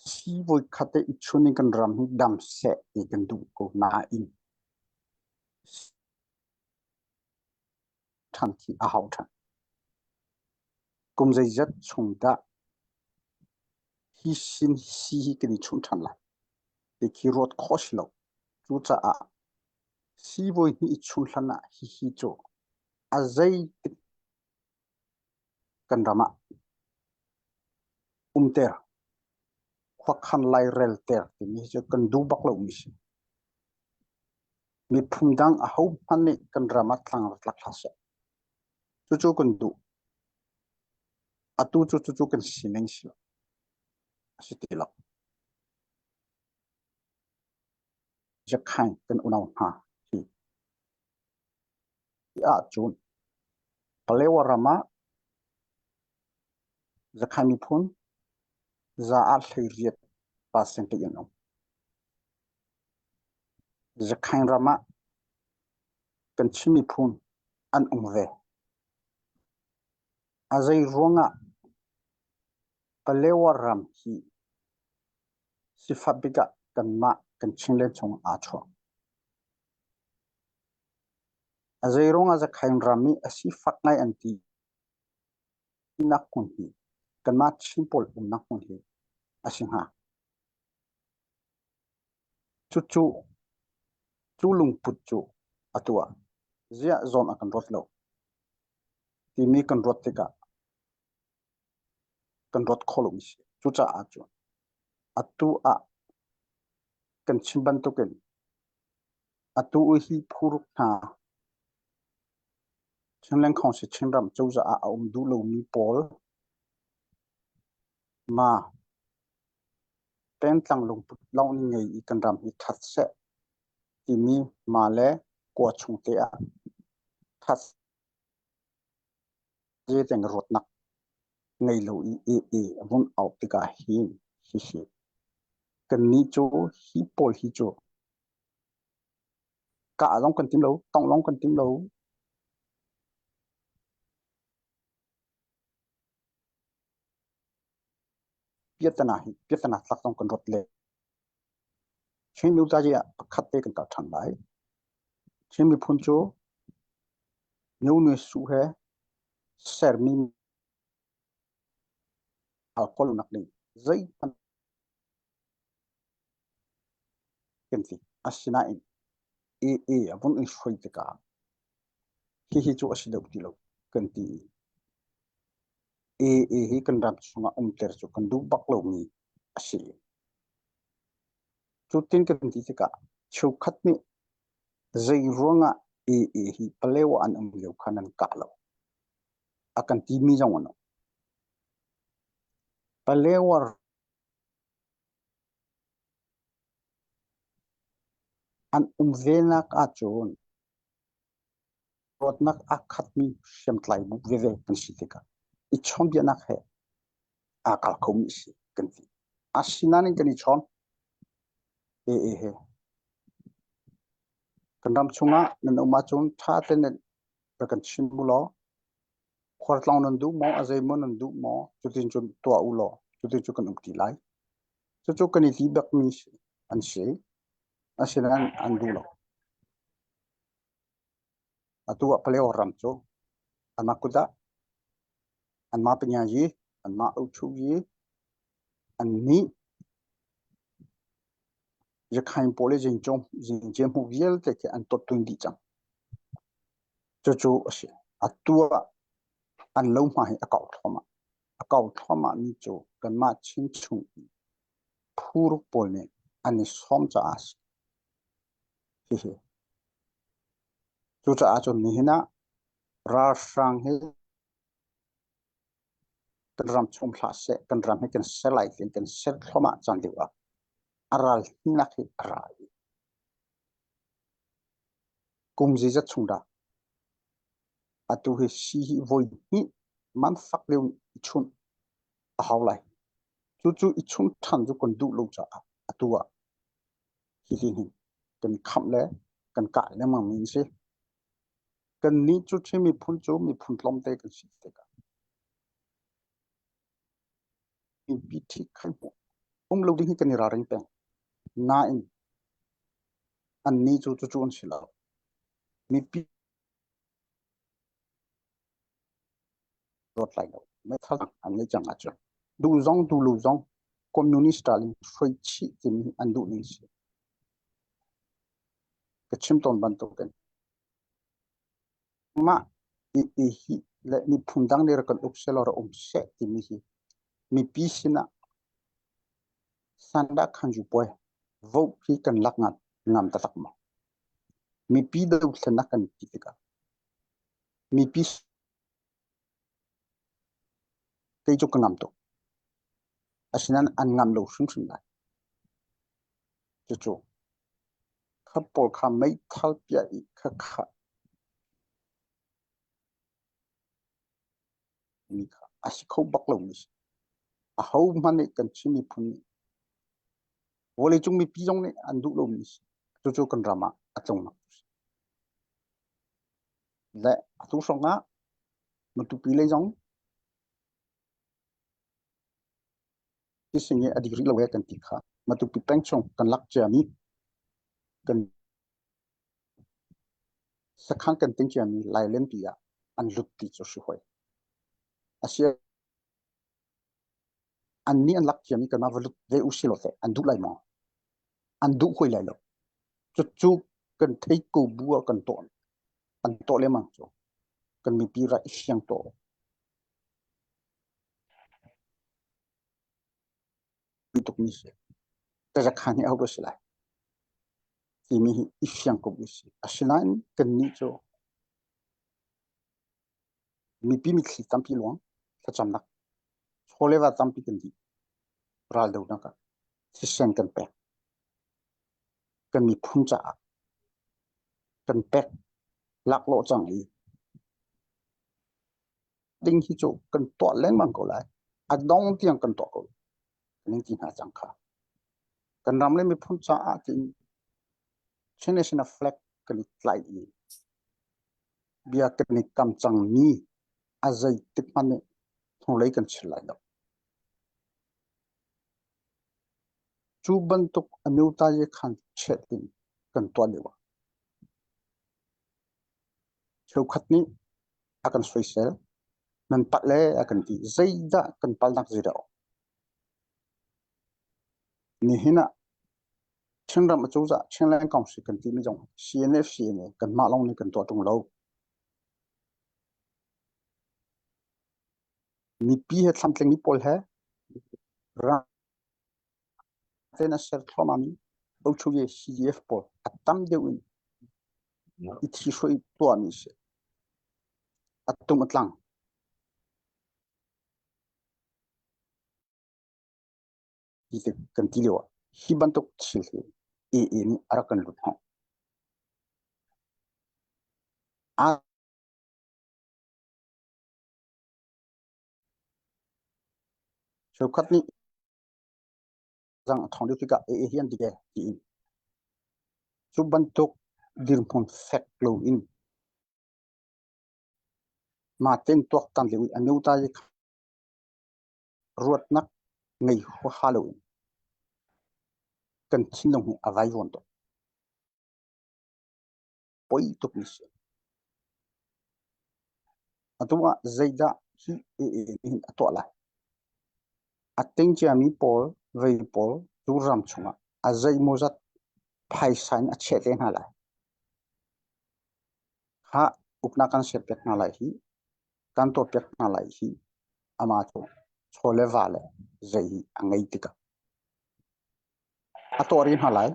siibawi khat te i chun in kan ram hi dam seh ti kan duh ko nain ṭhan khi a hau ṭhan. Kum zeizat chung dah hi sin si hi kan i chunh ṭhan lai ti khi ruat khawh si lo. Cucaah siibawi nih i chun hlan ah hihi cu a zeitik kan ram ah umter, khuakhan lairelter timi cu kan duh bak lomi si. Miphun dang ahohmanh nih kan ram ah thlang rak tlak hlah seh. Cucu kan duh. Atu cu cucu kan sining si lo. A si ti lo. Zakhain kan unau hna hi ahcun Palewa ram ah Zakhain miphun za ah 18 percentage an um. Zakhain ram ah kan Chin miphun an um ve. A zei ruangah Palewa ram hi sifak bik ah kanmah kan Chinland chung aa chuah. A zeiruang ah Zakhain ram i a sifak ngai an ti nak hmun hi kanmah Chin pawl umnak hmun hi a si hnga. Cucu cu lungput cu atu ah ziah zawn a kan ruat lo timi kan ruat tikah kan ruat kho lomi si. Cucaah cun atu ah kan chim bantukin atu hi phuruk hna Chinland Council Chinram cozah ah a um duh lomi pawl ma pengtlang lungput lawng nih ngei i kan ram hi ṭhat seh timi ma le kua chung te ah ṭhat zeiteng ruatnak ngei lo i i a vun auh tikah hin hihi kannih cu hi pawl hi cu kah zong kan tim lo tongh zong kan tim lo. Piatana hi piatana tlak zong kan ruat le. Chin miuzazi ah pakhat te kan kal ṭhan lai. Chin miphun cu Myone Su he sermi alcohol nak ding zeihmanh kan ti. Asinain AA a vun in hruai tikah hihi cu a si deuh ti lo kan ti i AA hi kan ram chungah umter cu kan duh bak lomi a si. Cutin kan ti tikah cheukhat nih zei ruangah AA hi Palewa an um lio kha nan kah lo a kan timi zong an um. Palewa An um venak ahcun dawtnak aa khatmi hriamtlai bu veve kan si tikah i chawnhbiaknak he aa kal khomi a si kan ti. Asinain kan i chawn. AA he. Kan ram chungah nan um ahcun ṭha tein rak kan chim u law khualtlawng nan duh maw, a zeimaw nan duh maw, cutin cun tuah u law cutin cu kan um ti lai. Cucu kan i ti bakmi an si. Asinain an duh lo. Atu ah Paleo ram cu anmah kut ah anmah pinyayi, anmah uchuyi, annih Rakhine pawl i zingce hmuh vialte khi an tawttun dih cang. Cucu a si. Atu ah an lohma hi a kau thluahmah. A kau thluahmahmi cu kanmah Chin chung i phuruk pawl nih an i sawm caah a si. Hihi. Cucaah cun nihin ah ralhrang hi kan ram chung hlah seh, kan ram hi kan ser lai tiin kan ser thluahmah cang lio ah a ral hinak hi a ra i kum zeizat chung dah atu hi si hi voi hnih man fak lio i chunh a hau lai. Cucu i chunh ṭhan cu kan duh lo caah atu ah hihi hin kan khamh le kan kah lengmang mi an si. Kannih cu Chin miphun cu miphun tlawmte kan si tikah mipi ṭhit khan um lo ding hi kan i ralring peng. Nain annih cu cucu an si lo. Mipi ruat lai lo. Meithal an ngei cang ahcun duh zong duh lo zong communist ral in hruai chih timi an duh ning si. Ka chim tawn bantukin mah i hi le miphun dang nih rak kan uk selaw rak um seh timi hi mipi sinah sandah khanju puai vote hi kan lak ngam ngam taktak maw? Mipi dothlennak kan ti tikah mipi kei cu ka ngam tuk. Asinain an ngam lo hrimhrim lai. Cucu kha pawl kha meithal piah i khakha mi kha a si kho bak lomi si. Ahohmanh nih kan Chin miphun nih vawleicung mipi zong nih an duh lomi si. Cucu kan ram ah a tlungnak si. Le atu hrawng ah Matupi lei zong tising i a dik rih lo e kan ti kha Matupi peng chung kan lak ciami kan sakhan kan ting ciami Lailenpi ah an lut ti cu si hoi. Asia an nih an lak ciami kanmah va lut ve u si law teh an duh lai maw? An duh hoi lai lo. Cucu kan thei ko bu ah kan tawn. An tawh lengmang cu. Kan mipi ra i fiang tawh. Tukmi si. Tazakhan hi aho si lai? Timi hi i fiang ko bu si. Asinain kannih cu mipi mitthli tampi luang thlacamnak chawleva tampi kan dih raldonak ah thisen kan pek kan miphun caah kan pek laklawh cang i ding hi cu kan tuah lengmang ko lai a dong tiang kan tuah ko kan in ti hna cang kha kan ram le miphun caah tiin Chin National flag kan i tlaih i bia kan i kam cangmi a zeitik hmanh nih hnulei kan chil lai lo. Cu bantuk amyothaye khan chet in kan tuah lio ah cheukhat nih a kan soisel. Nan palh le a kan ti. Zeidah kan palhnak zeidah a um? Nihin ah Chinram acozah Chinland Council kan timi zong CNF CNA kanmah lawng nih kan tuah ṭung lo. Mipi he thlamtling mi pawl he ram ten a ser thluahmahmi Bochuye CDF pawl a tam deuh in i thihruai tuahmi si. A tum a tlang. Ti kan ti lio ah hi bantuk thil hi AA nih a rak kan lut hnawh. Aa Cheukhat nih zang a thawng deuh tikah AA hi an dik ee tiin cu bantuk dirhmun fek loin mah tein tuaktan lio i a nuta i ruatnak ngei huaha loin kan thinlung hi a vaivuan tuk. Poi tuk mi si. Atu ah zeidah hi AA nih hin a tuah lai? A ting ciami pawl, vei pawl cu ram chungah a zeimawzat phaisa in a chiah te hna lai. Kha uknak kan serpiak hna lai hi, kan tuahpiak hna lai hi, amah cu chaw le va le zei hi a ngei tikah a tuah rih hna lai.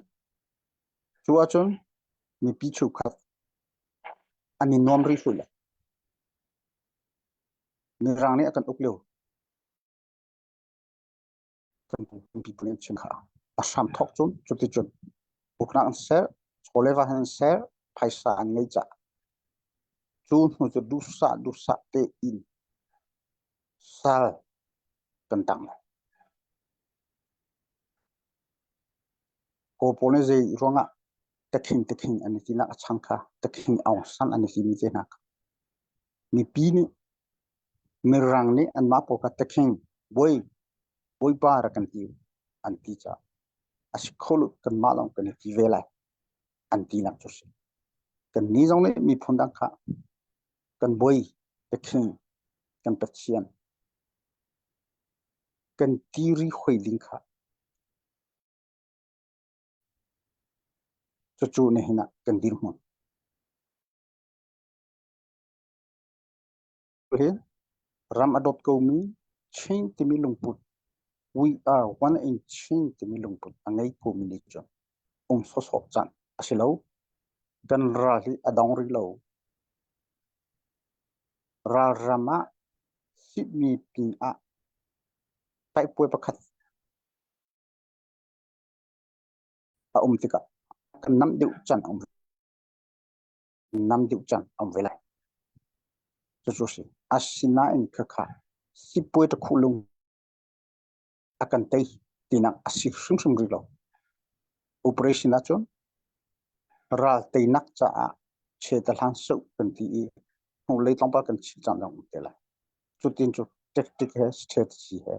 Cu ahcun mipi chungkhat an i nuam rih hlei lai. Mirang nih a kan uk lio kan pipu nih an chim kha a hram thawk cun cuticun uknak an ser, chawleva an ser, phaisa an ngei caah cu hnu cu duhsah duhsah tein sal kan tang lai. Kawl pawl nih zei ruangah takhing takhing an i tinak a chang kha takhing Aung San an i timi te hna kha mipi nih mirang nih anmah pawl kha takhing bawi bawipa rak kan ti an ti caah a si kho lo kanmah lawng kan i ti ve lai an tinak cu si. Kan ni zong nih miphun dang kha kan bawi takhing kan Pathian kan tiri hoi ding kha Cucu nihin ah kan dirhmun. Hi ram a dawt komi Chin timi lungput we are one in Chin timi lungput a ngei komi nih cun um sawsawh caan a si lo. Kan ral hi a dong rih lo. Ralram ah sihmi pin ah taihpuai pakhat a um tikah kan nam deuh can a um nam deuh can a um ve lai. Cucu si. Asinain khakha sipuai ta khulung a kan tei tinak a si hrimhrim rih lo. Operation ahcun ral teinak caah che ta hlan soh kan ti i hnulei tlawmpal kan chim caan zong um te lai. Cutin cu tactic he strategy he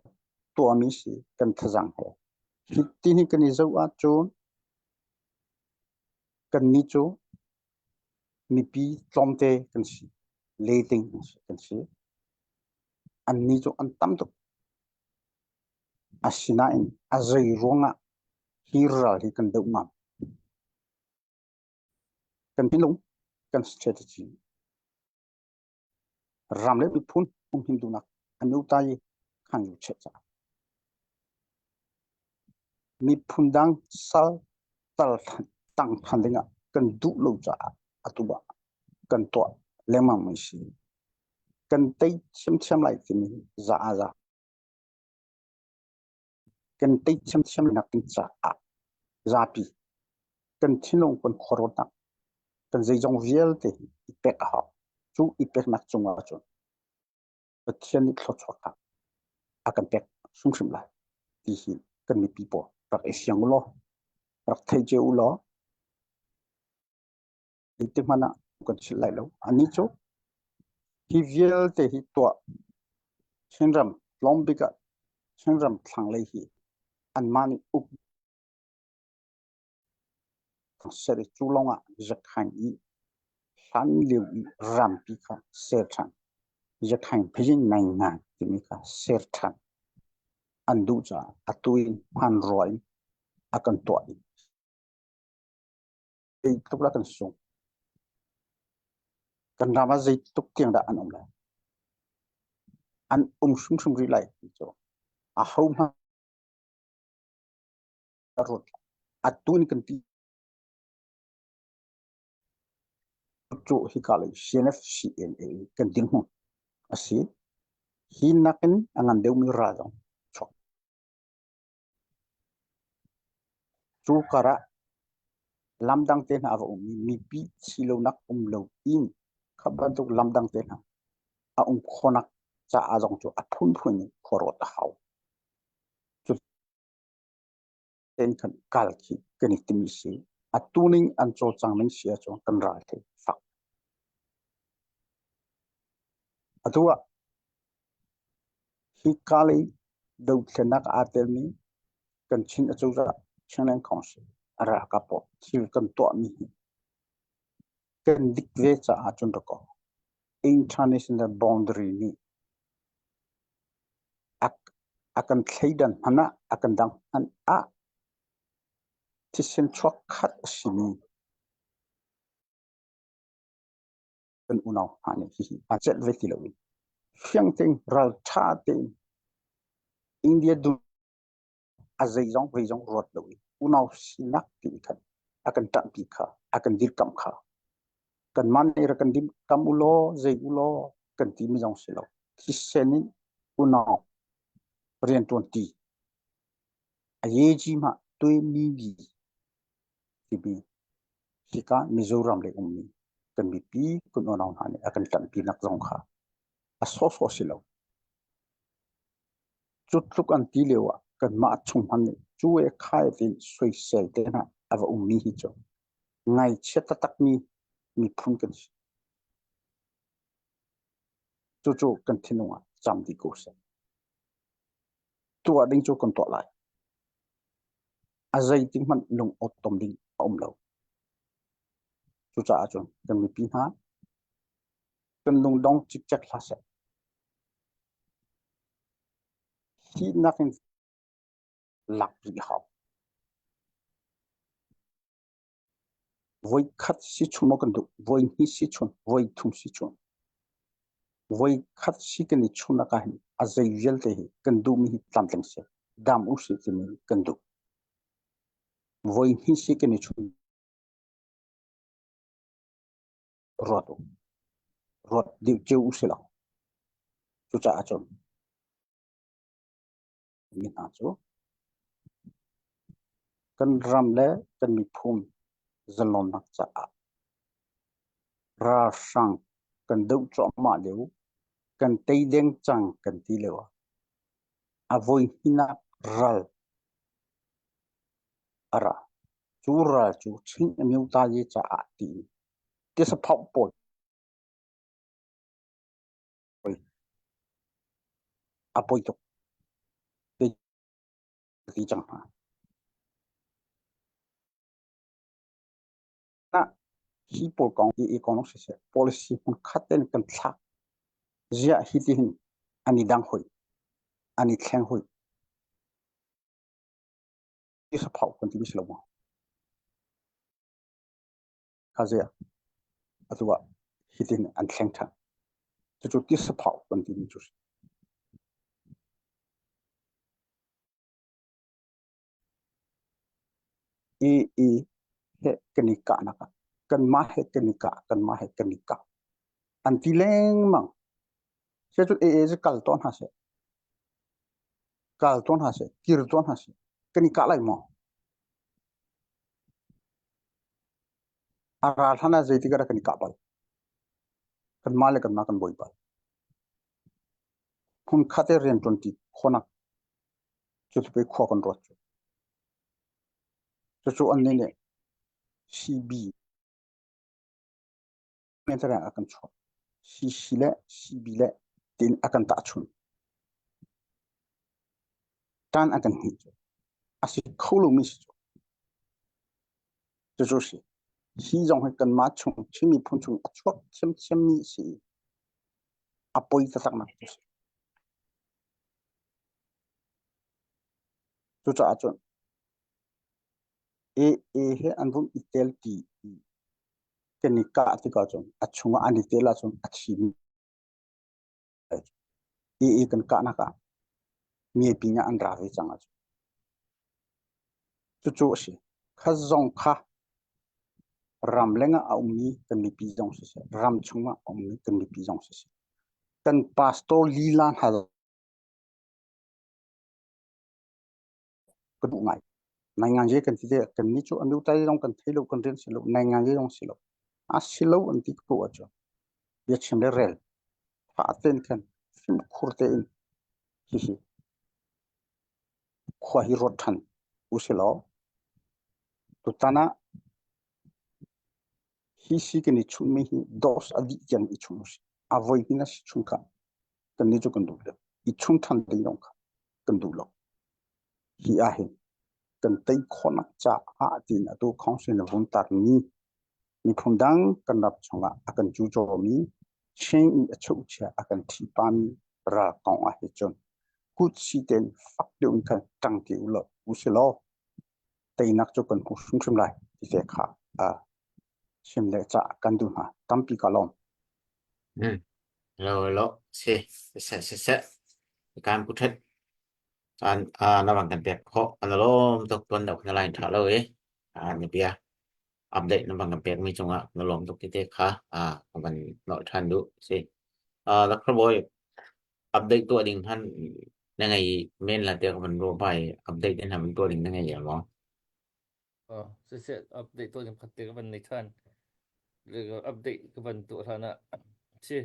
tuahmi si kan thazang he. Hi ti hi kan i zoh ahcun kannih cu mipi tlawmte kan si. Leting kan si. Annih cu an tam tuk. Asinain a zei ruangah hi ral hi kan doh ngam? Kan thinlung, kan strategy ram le miphun humhim duhnak an uta i khan yu cheh caah miphun dang sal tal tang than dingah kan duh lo caah atu ah kan tuah lengmang mi si kan tei thiamthiam lai timi za a za kan tei thiamthiam nak ding caah zapi kan thinlung kan khuaruatnak kan zeizong vialte i pek a hau cu i peknak cungah cun Pathian nih thluachuah kha a kan pek hrimhrim lai ti hi kan mipi pawl rak i fiang u law rak thei cio u law ti hmanh ah kan chilh lai lo ani cu hi vialte hi tuah Chinram tlawm bik ah Chinram thlanglei hi anmah nih uk. Ser i cu lawngah Zakhain i hlan lio i rampi kha ser ṭhan. Zakhain phazing nai ngai timi kha ser ṭhan an duh caah atu in hmanrua in a kan tuah i zeitluk dah kan sung. Kan ram ah zeitluk tiang dah an um lai. An um hrimhrim rih lai ti cu ahohmanh a ruat. Atu in kan ti cu hika lei CNF CNA kan dirhmun a si. Hi nakin a ngan deuhmi ral zong chuak. Cu karah lamdang te hna a va um i mipi thi lonak um lo in kha bantuk lamdang te hna a um khawhnak caah zong cu a phunphun in khuaruat a hau. Cu ten khan kal khi kan i timi si. Atu ning an cawlcang ning si ahcun kan ral hi fak. Atu ah Hika lei dothlennak aa telmi kan Chin acozah Chinland Council a ralkap pawl thil kan tuahmi hi kan dik ve caah cun dakaw international boundary nih a, a kan thleidan hmanh ah a kan dang hmanh ah thisen chuak khat a simi kan unau hna nih hihi aa celh ve ti loin fiang tein ralṭha tein India dun a zeizong zeizong ruat loin unau sinak ti khan a kan ṭanhpi kha a kan dirkamh kha kanmah nih rak kan dirkamh u law zei u law kan ti mi zong si lo thisen in unau rianṭuan ti a ye ji ma tui mi bi timi hika Mizoram lei ummi kan mipi kan unau hna nih a kan ṭanhpinak zong kha a sawhsawh si lo. Cu tluk an ti lio ah kanmah chung hmanh nih cu e khai tiin soisel te hna a va ummi hi cu ngaihchia taktakmi miphun kan si. Cucu kan thinlung ah cam dih ko seh. Tuah ding cu kan tuah lai. A zeitik hmanh lung awtawm ding a um lo. Cucaah cun kan mipi hna kan lungdong cikcek hlah seh. Hi nakin lak rih hau. Voi khat si chun maw kan duh, voi hnih si chun, voi thum si chun. Voi khat si kan i chun ah hin a zei vialte hi kan duhmi hi tlamtling si. Dam u si timi kan duh. Voi hnih si kan i chun ruat u. Ruat deuh cio u si lo. Cucaah cun mi hna cu kan ram le kan miphun zalonnak caah ralhrang kan doh cuahmah lio kan tei deng cang kan ti lio ah a voi hnihnak ral a ra. Cu ral cu Chin Amyota ye caah tiin tisaphauh pawl a poi tuk ti cang hna. Hi pawl kong hi kong siseh policy hmun khat tein kan thlak ziah hi ti hin an i dang hoi an i thleng hoi ti saphau kan ti si lo maw kha ziah atu ah hitin an thleng ṭhan cucu ti saphau kan ti mi cu i i he kan i kahnak ah kanmah he kan i kah kanmah he kan i kah an ti lengmang se cu AA cu kal tawn hna seh kal tawn hna seh kir tawn hna seh kan i kah lai maw A ral hlan ah zeitik ah dah kan i kah bal? Kanmah le kanmah kan buai bal. Hmunkhat i rian ṭuanṭi khawhnak cu pei khua kan ruat cu. Cucu annih nih CB a kan chuah. CC le CB le tiin a kan tahchunh. Ṭan a kan hnih cu. A si kho lomi si cu. Cucu si. Hi zong hi kanmah chung Chin miphun chung a chuak thiamthiammi a si i a poi taktaknak cu si. Cucaah cun AA he an vun i tel ti i kan i kah tikah cun a chungah an i tel ahcun a thimi AA kan kahnak ah mipi nih an ra ve cang ahcun. Cucu a si. Kha zong kha ramleng ah a ummi kan mipi zong siseh, ram chungah a ummi kan mipi zong siseh, kan pastor lila hna ka duh ngai. Nai ngan ye kan ti te kan ni cu anu tai zong kan thei lo kan rian si lo nai ngan ye zong si lo. A si lo an ti ko ahcun bia chim le rel tha ten khan fimkhur tein hihi khua hi ruat ṭhan usilaw tutan ah hi si kan i chunhmi hi dose a dih tiang i chunh usih. A voi hnih a si chung kha kannih cu kan duh lo. I chun ṭhan ding zong kha kan duh lo. Hi ahhin kan tei khawhnak caah tiin atu council na vun tarmi miphun dang kan ram chungah a kan cucawmi Chin i a cheuchia a kan ṭhipami ral kong ah hi cun kut si tein fak deuh in khan ṭang ti u law usilaw teinak cu kan hmu hrimhrim lai ti te kha chim le cah kan duh hna tampi ka lawm. Hmm. Lo lo si se se se kan pu thet an na bang kan pek kho an lom tuk tuan deuh na line tha lo e an bia update na bang kan pek mi cungah na lawm tuk ti te kha a kan nolh than duh si. Dr. Boy update tuah ding han na ngei men la te kan ro bai update in han tuah ding na ngei maw? Oh, siseh update tuah ding khat te ka van nei than. Update ka van tuah hlan ah si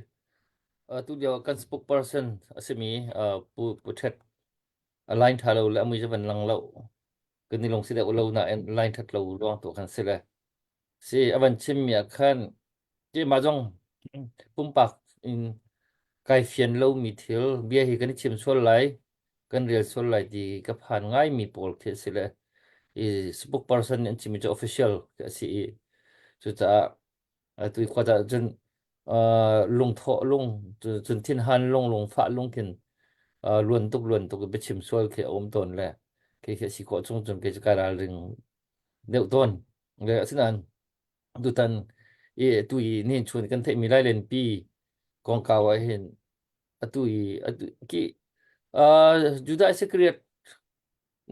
tu lio kan spokesperson a simi Pu Pu Thet a line tha lo le a mui cu van lang lo. Kan i lung si deuh lo nain line that lo ruang tu khan si le. Si a van chimmi ah khan keimah zong pumpak in kai fian lomi thil bia hi kan i chim sual lai kan rel sual lai ti ka phan ngaimi pawl khi a si le i spokesperson nih an chimmi cu official khi a si i cucaah atu khua caah cun lungthawh lung cun thinhan lung lungfah lung khin luan tuk luan tuk i biachim sual khi a um tawn le khi khi a si khawh chung cun kei cu kai ralring deuh tawn le asinain tutan i tu i nihin chun kan theihmi Lailenpi kongkau ah hin atu i atu ki Judah Iscariot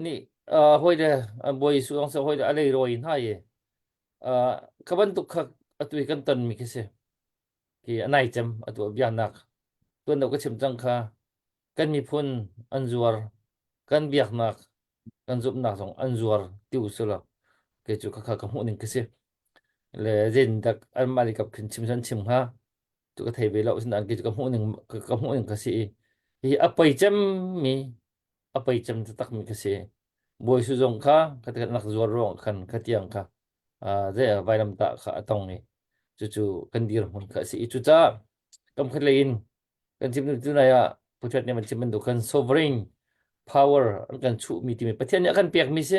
nih hawi le Bawi Jesuh zong hawi le a leirawi hna i kha bantuk kha atu i kan tonmi khi si ki a nai cem atu biaknak tuan deuh ka chim cang kha kan miphun an zuar kan biaknak kan zumhnak zong an zuar ti u sila kei cu khakha ka hmuh ning ka si le zein dak anmah lei kap khin chim san chim hnga tu ka thei ve lo sin kei cu ka hmuh ning ka hmuh ning ka si i hi a pei cem mi a pei cem taktak mi ka si bawi su zong kha ka nak zuar ruang khan kha tiang kha ze vailam ta kha a tong i cucu kan dirhmun kha a si i cucaah kam khat lei in kan chim tu nai ah Pathian nih van chim bantuk khan sovereign power an kan chuh mi timi Pathian nih a kan pek mi si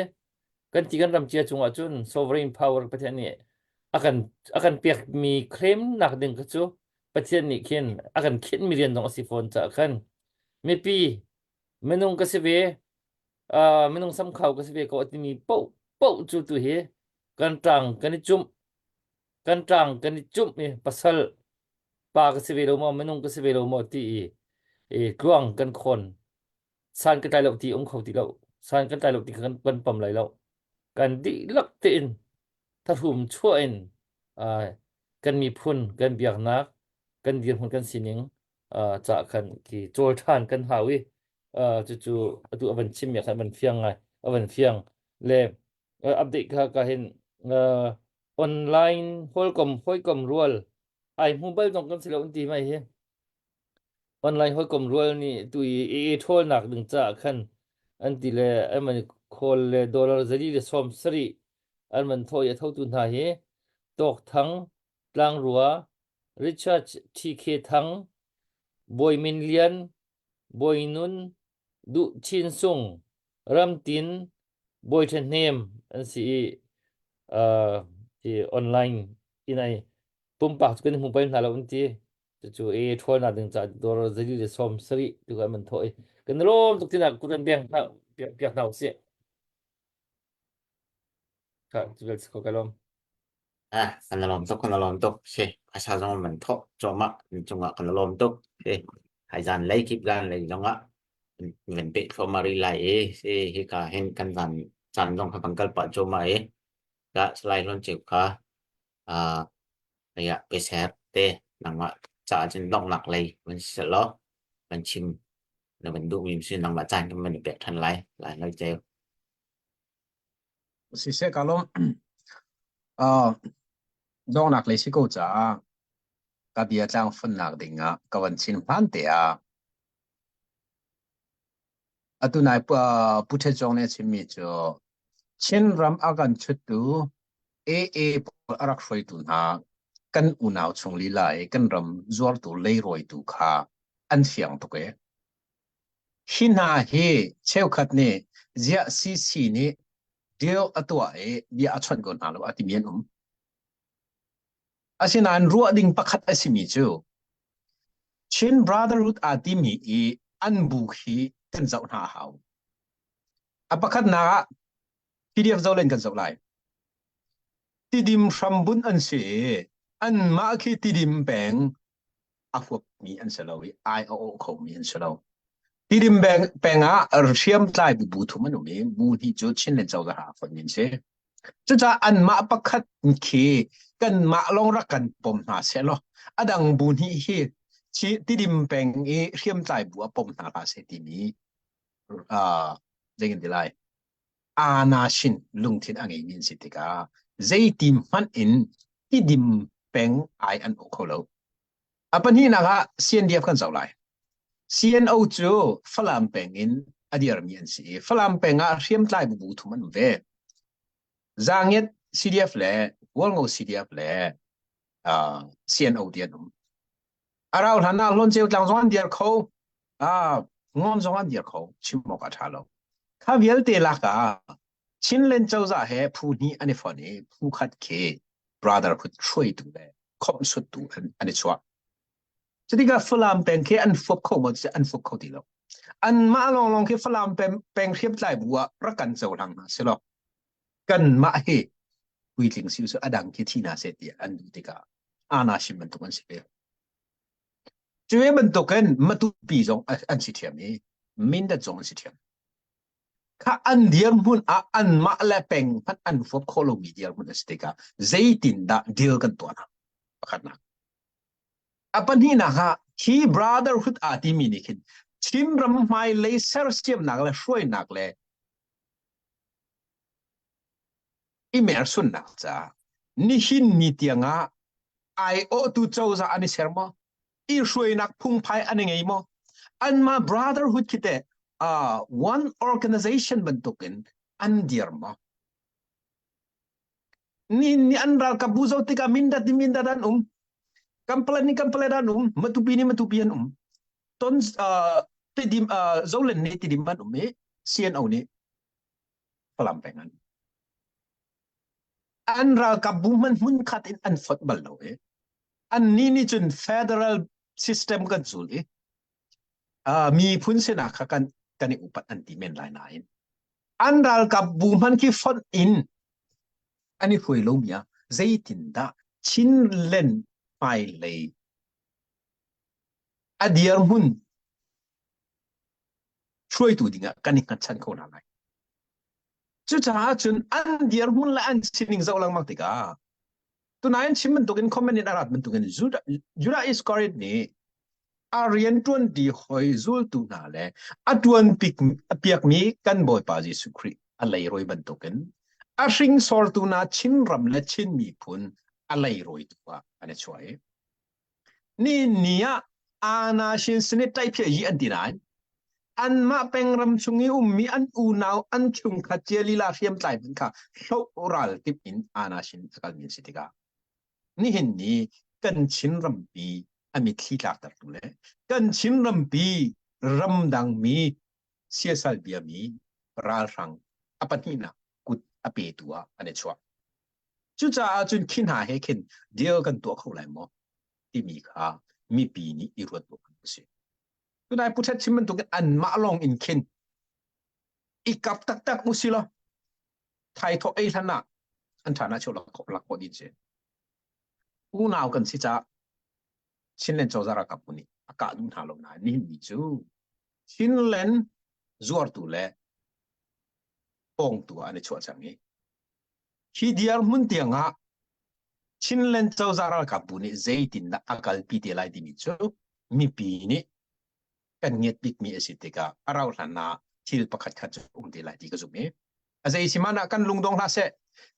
kan ti kan ram cia cungah cun sovereign power Pathian nih a kan a kan pek mi claim nak ding kha cu Pathian nih khin a kan khinh mi rian zong a si fawn caah khan mipi minung ka si ve uh, minung samkhau ka si ve ko a timi poh poh cu tu hi kan ṭang kan i cumh kan ṭang kan i cumh i pasal pa ka si ve lo maw minung ka si ve lo maw ti i i tluang kan khawn san ka tlai lo ti um kho ti lo san kan tlai lo ti kan kan pam lai lo kan dihlak tein thahrum chuah in uh, kan miphun kan biaknak kan dirhmun kan sining uh, ca khan ki cawl ṭhan kan hau i uh, cucu atu avan chim mi khan van fiang ngai avan fiang le uh, update kha ka hin uh, online holkom hoikom rual ai hmu bal zong kan si lo an ti mai hi online hawikom rual nih tu i i ṭhawlnak ding caah khan an ti le an van khawl le dollar zali le 70 an van thawh i a thotu hna hi Tawk Thang Tlangrua Richard TK Thang Bawi Min Lian Bawi Nun Duh Chin Sung Ram Tin Bawi Ṭha Hnem an si i. Uh, ti online in ai pumpak cu kan hmu bal hna lo an ti. Cucu e ṭhawlnak ding ca dawr zali le 70 tu kan man thawh i kan lawm tuk tinak kut an beng hna piak hna usih. Ka cu bel ko ka lawm. Ah, kan lawm tuk, kan lawm tuk. Si, phaisa zong man thawh cuahmah cungah kan lawm tuk. Si, hai zan lei kip zan lei zongah van peh thluahmah rih lai i si hika hin kan zan caan zong kha kan kal pah cuahmah i ka Salai Hlawn Ceu kha ah aya peser te nangmah caah cun donghnak lei van si law van chim na van duhmi si nangmah caan kan van i pek ṭhan lai lai Hlawn Ceu. Siseh ka lawm. Uh, donghnak lei si ko caah ka bia tlang funnak ding ah ka van chin hman te ah atu nai Pu Ṭhet Zawng nih a chimmi cu Chinram a kan chuttu AA pawl a rak hruaitu hna kan unau chung lila i kan ram zuartu leirawitu kha an fiang tuk e. Hi hna hi cheukhat nih ziah CC nih deal a tuah i bia a chawnh ko hna lo a timi an um. Asinain ruah ding pakhat a simi cu Chin Brotherhood aa timi i an bu hi kan zoh hna a hau. A pakhatnak ah PDF zohlen kan zoh lai. Tidim hrambunh an si i anmah khi Tidim peng a huapmi an si lo i ai a awh khomi an si lo. Tidim peng ah hriamtlai bu bu thum an um i bu hnih cu Chinland cozah ah a fonhmi an si. Cucaah anmah pakhat khi kanmah lawng rak kan pom hna sehlaw a dang bu hnih hi Tidim peng i hriamtlai bu a pom hna hlah seh timi uh, zeitin ti lai aanashin lungthin a ngeimi an si tikah zeiti hmanh in Tidim peng ai an awh kho lo. A pahnihnak ah CNDF kan zoh lai. CNO cu Falam peng in a dirmi an si i Falam peng ah hriamtlai bu thum an um ve. Zangiat CDF le Hualngo CDF le uh, CNO ti an um. A rau hlan ah Hlawn Ceu tlang zong an dir kho. Uh, Ngon zong an dir kho. Chim awk a ṭha lo. Kha vialte lak ah Chinland cozah he phu hnih an i fonh i phu khat khi brotherhood hruaitu le khawmhsuttu an, an i chuah. Cutikah Falam peng khi an fuap kho maw an fuap kho ti lo. Anmah lawnglawng khi Falam peng, peng hriamtlai bu ah rak kan cohlang hna selaw kanmah hi puitling si usih a dang khi thi hna seh tiah an duh tikah ana sim bantuk an si ve. Cu bantukin Matupi zong an si ṭhiam i Mindat zong an si ṭhiam. Kha an dirhmun ah anmah le peng hmanh an huap khawh lomi dirhmun a si tikah zeitindah deal kan tuah hna? Pakhatnak. A pahnihnak ah hi brotherhood aa timi nih khin Chinram hmailei sersiamnak le hruainak le i mersunnak caah nihin ni tiangah aiawhtu cozah an i ser maw? I hruainak phungphai an i ngei maw? Anmah brotherhood khi teh uh, one organization bantukin an dir maw? Nihin ni an ralkap bu zoh tikah Mindat ni Mindat an um, Kampalet ni Kampalet an um, Matupi ni Matupi an um. Ton uh, Tidim uh, Zolen ni Tidim an um i CNO nih Falam peng an an ralkap bu hmanh hmun khat in an fonh bal lo i annih nih cun federal system kan zul i uh, miphun sinak kha kan kan i upat an ti men lai nain an ralkap bu hman khi fonh in an i hruai lomi ah zeitindah Chinland hmailei a dirhmun hruaitu dingah kan i hngatchan kho hna lai. Cucaah cun an dirhmun le an sining zoh lengmang tikah tunain chim bantukin comment in a rat bantukin Judah, Judah Iscariot nih a rian ṭuanṭi hoi zultu hna le a ṭuan piakmi kan Bawipa Jesuh Khrih a leirawi bantukin a hringsortu hna Chinram le Chin miphun a leirawitu ah an i chuah i Ni ni ah Ana shin sinit ṭaiphiah yi an ti nain anmah pengram chung i ummi an unau an chungkhat cia lila hriamtlai hmanh kha hloh ral timh in Ana shin a kalmi an si tikah nihin ni kan Chin rampi a mitthli tlaktertu le kan Chin rampi ramdang mi siasal biami ralhrang a pahnihnak kut a petu ah an i chuah. Cucaah cun khi hna he khin deal kan tuah kho lai maw timi kha mipi nih i ruat awk an si. Tunai Pu Htet chim bantukin anmah lawng in khin i kap taktak u si law thaithawh ei hlan ah an ṭha na cheu lak lak khawh ding si. Unau kan si caah Chinland cozah ralkap nih a kah duh hna lo nain nihin ni cu Chinland zuartu le pawngtu ah an i chuah cang i hi dirhmun tiang ah Chinland cozah ralkap bu nih zeitindah a kalpi te lai timi cu mipi nih kan ngiat bikmi a si tikah a rauh hlan ah thil pakhat khat cu um te lai ti ka zumh i a zei si hmanh ah kan lungdong hlah seh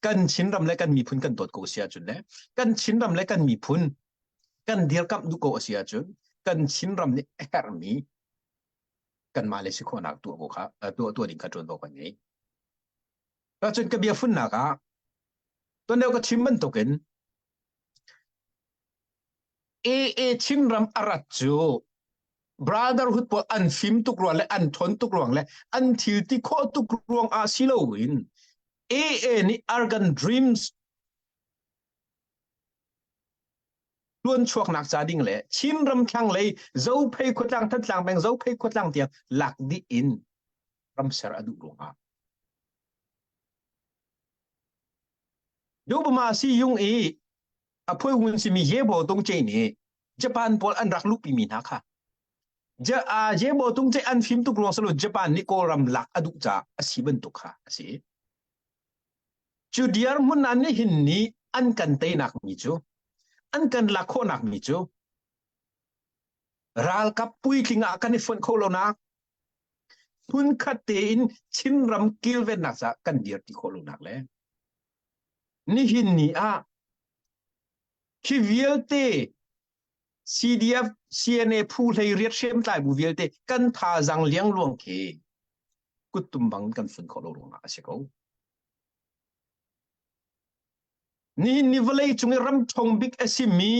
kan Chinram le kan miphun kan dawt ko si ahcun le kan Chinram le kan miphun kan dirkamh duh ko a si ahcun kan Chinram nih a herhmi kanmah le si khawhnak tuah ko kha tuah tuah ding kha ṭuanvo kan ngei. Cun ka bia funnak ah tuan deuh ka chim bantukin AA Chinram a rat cu Brotherhood pawl an fim tuk ruang le an ṭhawn tuk ruang le an thil ti khawh tuk ruang ah si loin AA nih Argan Dreams tuanchuaknak ca ding le Chinram thlanglei Zophei khuatlang Thantlang peng Zophei khuatlang tiang lak dih in ramser a duh ruangah Dubama si yung i a phui hun simi Yebo Tungce nih Japan pawl an rak luhpi mi hna kha Ja a Yebo Tungce an fim tuk ruang salo Japan nih Kawlram lak a duh caah a si bantuk kha a si. Cu dirhmun ah nihin ni an kan teinak mi cu an kan lak khawhnak mi cu ralkap puitling ah kan i fonh kho lonak hmunkhat tein Chinram kilvennak caah kan dir ti khawh lonak le nihin ni ah khi vialte CDF CNA phu hlei riat hriamtlai bu vialte kan thazaang liangluang khi kuttum bang kan fun khawh lo ruangah a si ko. Nihin ni vawlei cung i ram ṭhawng bik a simi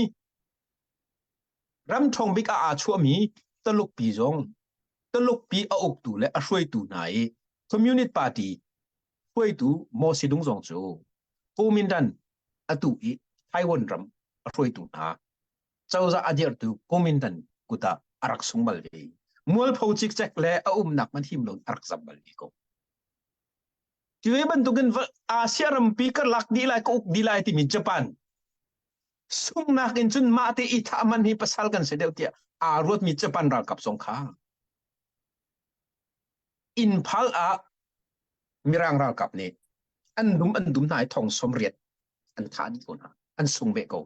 ram ṭhawng bik ah aa chuahmi Taluk pi zong Taluk pi a uktu le a hruaitu hna i Communist Party hruaitu Mao Zedong zong cu Kuomintang atu i Taiwan ram a hruaitu hna cozah a dirhtu Kuomintang kut ah a rak sung bal ve. Mualpho cikcek le a umnak hmanh him lo a rak zam bal ve ko. Cu ve bantukin Asia rampi ka lak dih lai ka uk dih lai timi Japan sunghnak in cun mah te i thah man hi pasal kan si deuh tiah aa ruatmi Japan ralkap zong kha Imphal ah Mirang ralkap nih an dum an dum hna i thong 80 an thah dih ko hna an sung ve ko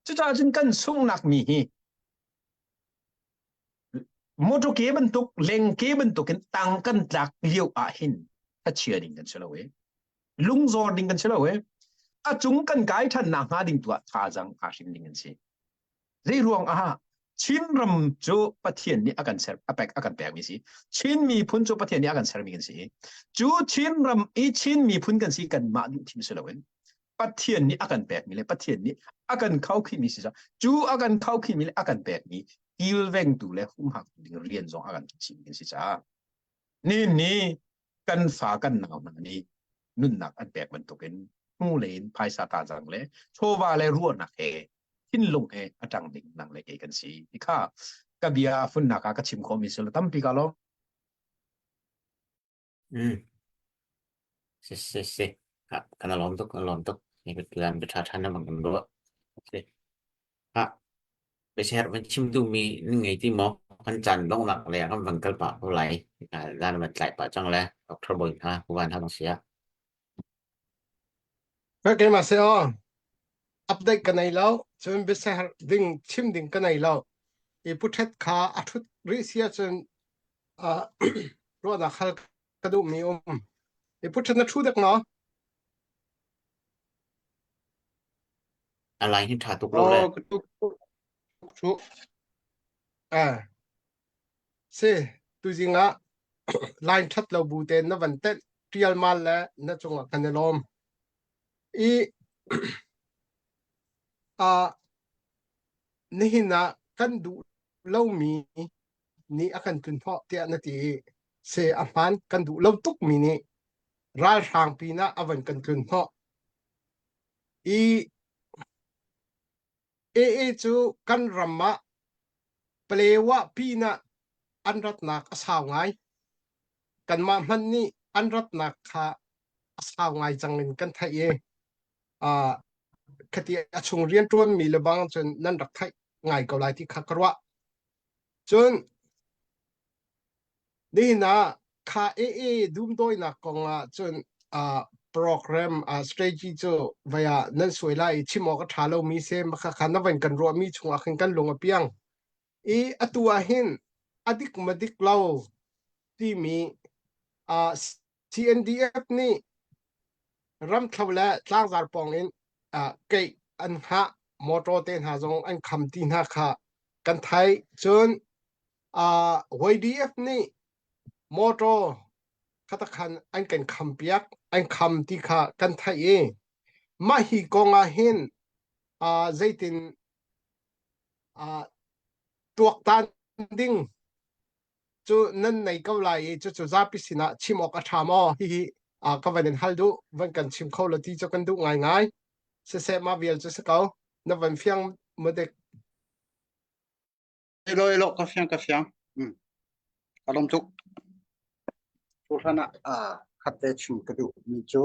cucaah cun kan sunghnak mi hi motor ke bantuk leng ke bantuk in tang kan tlak lio ah hin thachia ding kan si lo e lungzor ding kan si lo e a cung kan kai than nak hnga ding tu ah thazang aa hrim ding an si Zei ruang ah Chinram cu Pathian nih a kan ser a pek a kan pekmi si. Chin miphun cu Pathian nih a kan sermi kan si. Cu Chinram i Chin miphun kan si kanmah duh thim si loin Pathian nih a kan pekmi le Pathian nih a kan khaukhihmi si cu a kan khaukhihmi le a kan pekmi kilvengtu le humhaktu ding rian zong a kan chimmi kan si caah ni ni kan fa kan nau hna nih nunnak an pek bantukin hnulei in phaisa tazang le chawva le ruahnak he thinlung he a ṭang ding nang le kei kan si ti kha ka bia funnak ah ka chim khawhmi si lo tampi ka lawm. Mm. Si si si. Ha, kan lawm tuk, kan lawm tuk. Ni kan bi ṭha ṭhan na bang kan ruah. Si. Ha, Biaser van chim duhmi na ngei ti maw? Kan caan donghnak lei ah kan van kal pah ko lai. Zan van tlaih pah cang le Dr. Bawi hna, Puvan hna bang si ah. Keimah se aw update ka nei lo cun biaser ding chim ding ka nei lo i pu ṭhet kha a ṭhut rih si ahcun uh, ruahnak hal ka duhmi um i pu ṭhet na ṭhu dek maw A lai hi ṭha tuk lo le. Oh, ka ṭhu ṭhu ah si tuzing ah line ṭhat lo bu tein na van tenh ṭial mal le na cungah kan i lawm i ah nihin ah kan duh lomi nih a kan tlunhnawh tiah na ti i se a hmaan kan duh lo tukmi nih ralhrang pinah a van kan tlunhnawh. I AA cu kan ram ah Palewa pinah an ratnak a sau ngai. Kanmah hmanh nih an ratnak kha a sau ngai cang in kan theih i uh, khati a chung rianṭuanmi le bang cun nan rak theih ngai ko lai ti kha ka ruah. Cun nihin ah kha AA dumdawinak kong ah cun uh, program uh, strategy cu vai ah nan suai lai i chim awk a ṭha lomi se makha kha na van kan ruahmi chungah khin kan lung a piang. I atu ah hin a dik ma dik lo timi uh, CNDF nih ramthlo le tlangzar pawng in uh, keih an hngah motor te hna zong an kham ti hna kha kan theih. Cun uh, YDF nih motor khatakhan an kan kham piak an kham ti kha kan theih i mah hi kong ah hin uh, zeitin uh, tuaktan ding cu nan nei ko lai i cucu zapi sinah chim awk a ṭha maw? Hihi uh, ka van in hal duh, van kan chim kho lo ti cu kan duh ngaingai. Siseh mah vial cu si ko. Na van fiang maw dek? Elo elo ka fiang ka fiang. Mm. Ka lawm tuk. Tu hlan ah ah khat te chim ka duh mi cu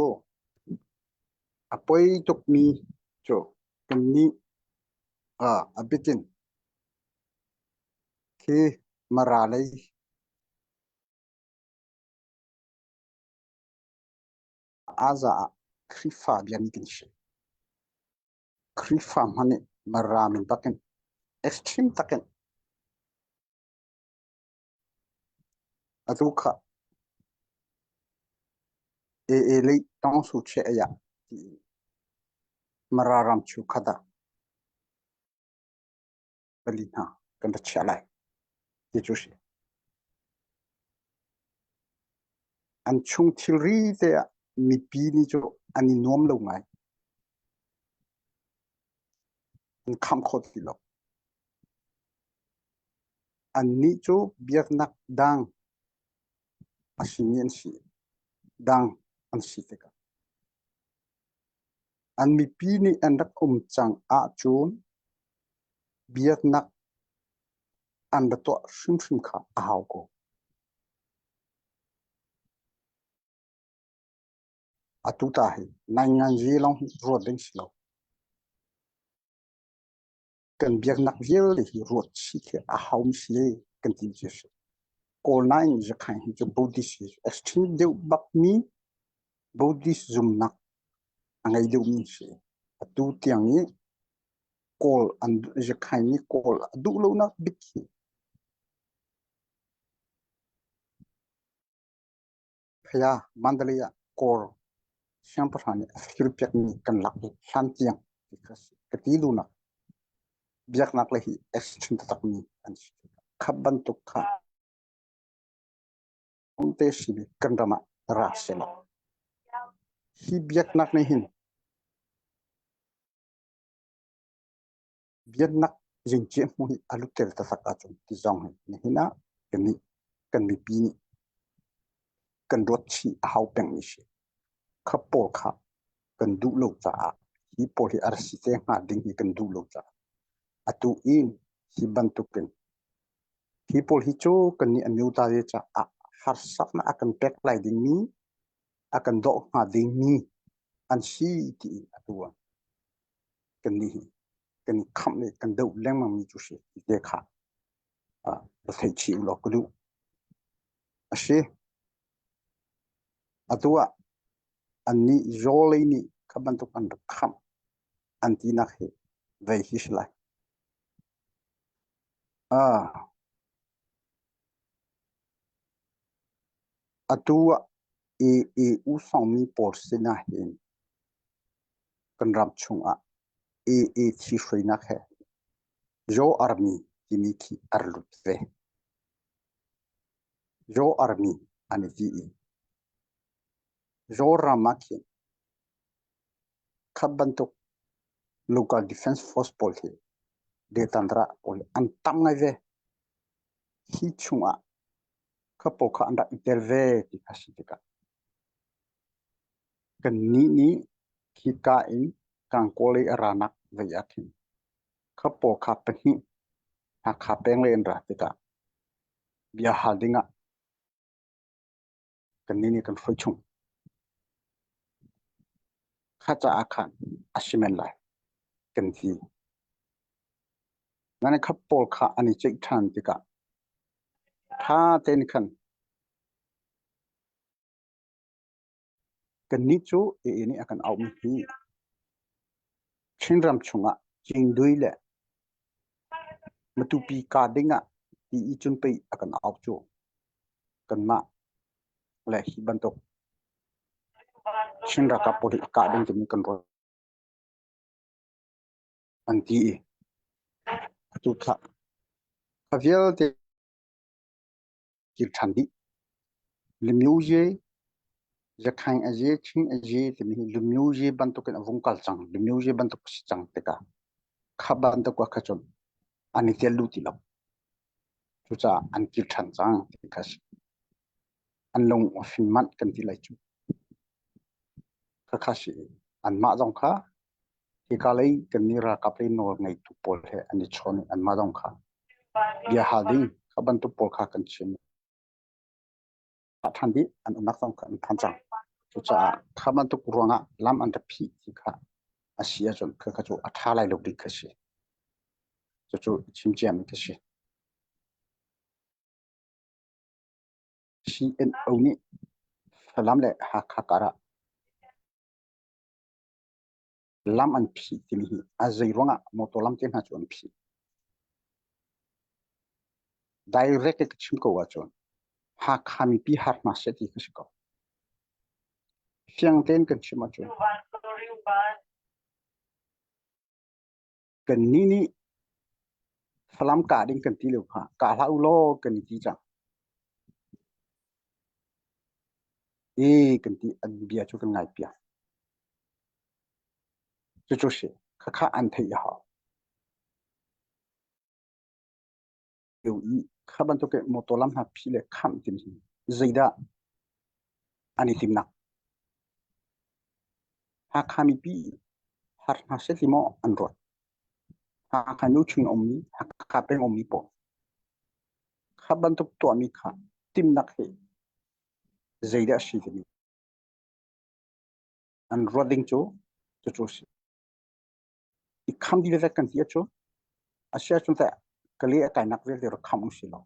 a poi tuk mi cu kan nih ah a bikin Khi Mara lei Aza ah Khrihfa biami kan si. Khrihfa hmanh nih Mara min bakin extreme takin atu kha AA lei tawngsu che aya ti Mara ram chu khata pali hna kan ra chiah lai ti cu si. An chung thilri te ah mipi nih cu an i nuam lo ngai. An khamh kho ti lo. Annih cu biaknak dang a simi an si. Dang an si tikah. An mipi nih an rak um cang ahcun biaknak an ra tuah hrimhrim kha a hau ko. Atu ta hi nainganzi lawng hi ruat ding si lo. Kan biaknak vialte hi ruat chih khi a hau mi si kan ti cu si. Kawl nain Rakhine hi cu Buddhist hi extreme deuh bak mi Buddhist zumnak a ngei deuh mi si. Atu tiang i Kawl an Rakhine nih Kawl a duh lonak bik hi Phaya Mandalay ah Kawl siangpahrang nih a firpiakmi kan lak i hlan tiang ti kha si. Ka ti duhnak biaknak le hi extreme taktakmi an si. Kha bantuk kha te si kan ram ah ra selaw. Hi biaknak nih hin biaknak zingcia hmu hi a lutter taktak ahcun ti zong hi nihin ah kan nih kan mipi nih kan ruat chih a hau pengmi si. Kha pawl kha kan duh lo caah hi pawl hi a ra si te hnga ding hi kan duh lo caah atu in hi bantukin hi pawl hi cu kan nih an ta ve caah harsatnak a kan pek lai dingmi a kan dawh hnga dingmi an si tiin atu ah kan nih hi kan i khamh le kan doh lengmang mi cu si ti te kha ah va thei chih u law ka duh. A si. Atu ah annih Jolly nih kha bantuk an rak khamh an tinak hi vei hi si lai. Ah. Atu ah AA usangmi pawl sinah hin kan ram chungah AA thihruainak he Zaw Army timi khi a ra lut ve. Zaw Army an i ti i Zaw ram ah khin khat bantuk local defense force pawl hi detanra pawl hi an tam ngai ve. Hi chungah kha pawl kha an rak i tel ve ti kha si tikah kannih nih khika in. Kangkaw lei a ranak vei ah khin kha paw kha pahnih Hakha peng lei an ra tikah bia hal dingah kannih nih kan hruai chung. Kha caah khan a si men lai kan ti. Nan kha pawl kha an i ceih ṭhan tikah ṭha tein khan Kannih cu AA nih a kan auhmi hi Chinram chungah Cingdui le Matupi kaa dingah ti i cun pei a kan auh cu. Kanmah le hi bantuk Chin ralkap pawl hi a kah ding timi kan ruat an ti i atu thlah kha vialte kir ṭhan dih. Limyuye, Zakhaing a ye, Chin a ye timi hi Limyuye bantukin a vung kal cang. Limyuye bantuk a si cang tikah kha bantuk ah kha cun an i tel duh ti lo. Cucaah an kir ṭhan cang ti kha a si. An lung a fim manh kan ti lai cu. Khakha si. Anmah zong kha hika lei kan nih ralkap lei nawl ngeitu pawl he an i chawn i anmah zong kha bia hal ding kha bantuk pawl kha kan chim. Ṭhan dih an umnak zong kha an phan cang. Cucaah kha bantuk ruangah lam an rak phih ti kha a si ahcun khakha cu a ṭha lai lo ding kha si. Cucu chim ciami ka si. CNO nih Falam le Hakha karah lam an phih timi hi a zei ruangah motor lam te hna cu an phih. Direct ka chim ko ahcun Hakha mipi har hna seh ti ka si ko. Fiang tein kan chim ahcun Kannih nih Falam kah ding kan ti lio kha kah hlah u law kan i ti cang. E kan ti an bia cu kan ngai piak. Cucu si khakha an theih a hau. I kha bantuk motor lam hna phi le khamh timi hi zeidah an i timnak? Hakha mipi har hna seh ti maw an ruat? Hakha nu chung ummi, Hakha peng ummi pawl. Kha bantuk tuahmi kha timnak hi zeidah a si timi an ruat ding cu cucu a si. I kham dih vek kan ti ahcun a si ahcun teh kale a kainak vialte rak kham u si law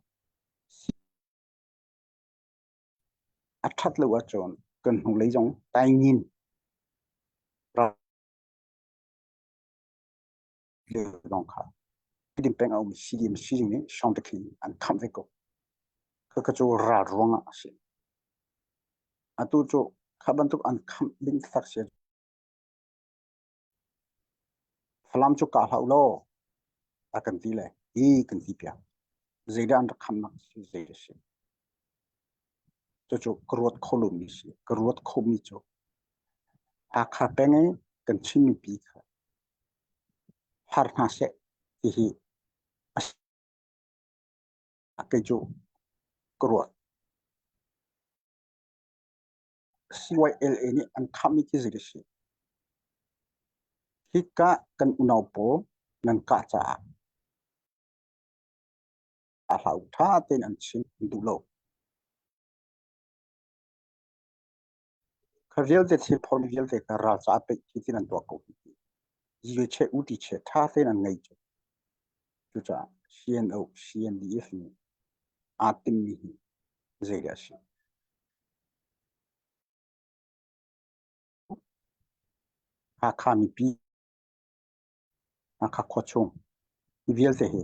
a ṭhat lo ahcun kan hnulei zong taingin zong kha din peng a um CDM sizing nih Shangtekhi an khamh ve ko. Khakha cu ral ruangah a si. Atu cu kha bantuk an khamh ding tak si. Falam cu kah hlah u law a kan ti le hi kan ti piak. Zeidah an rak khamnak si zei a si. Cucu ka ruat kho lomi si. Ka ruat khomi cu Hakha peng i kan Chin mipi kha har hna seh ti hi a kei cu ka ruat. CYLA nih an khammi khi zei a si? Hika kan unau pawl nan kah caah a hlau ṭha tein an chim an duh lo. Kha vialte thil phormi vialte kha ral caah pei hi tin an tuah ko hi ti. Zile cheh uti cheh ṭha tein an ngei cu. Cucaah CNO, CNDF nih aa timmi hi zeidah a si? Hakha mipi, Hakha khuachung hi vialte hi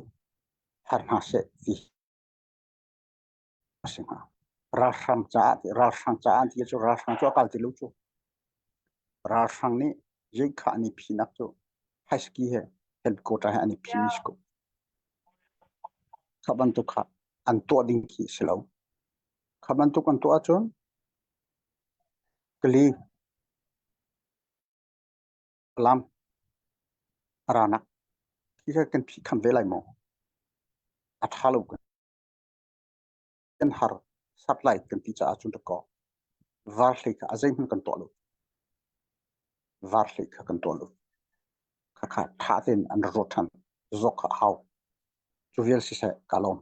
har hna seh ti a si hnga. Ralhrang caah ti ralhrang caah ti cu ralhrang cu a kal ti lo cu. Ralhrang nih zeikha an i phinak cu high he headquarter he an i phimi si ko. Kha bantuk kha an tuah ding khi si lo. Kha bantuk an tuah ahcun kali lam ranak khi kha kan phih kham ve lai maw? A ṭha lo kan har supply kan ti caah cun dakaw var hlei kha a zeihmanh kan tuah lo. Var hlei kha kan tuah lo. Khakha ṭha tein an rak ruat ṭhan. Zawk kha a hau. Cu vial siseh ka lawm.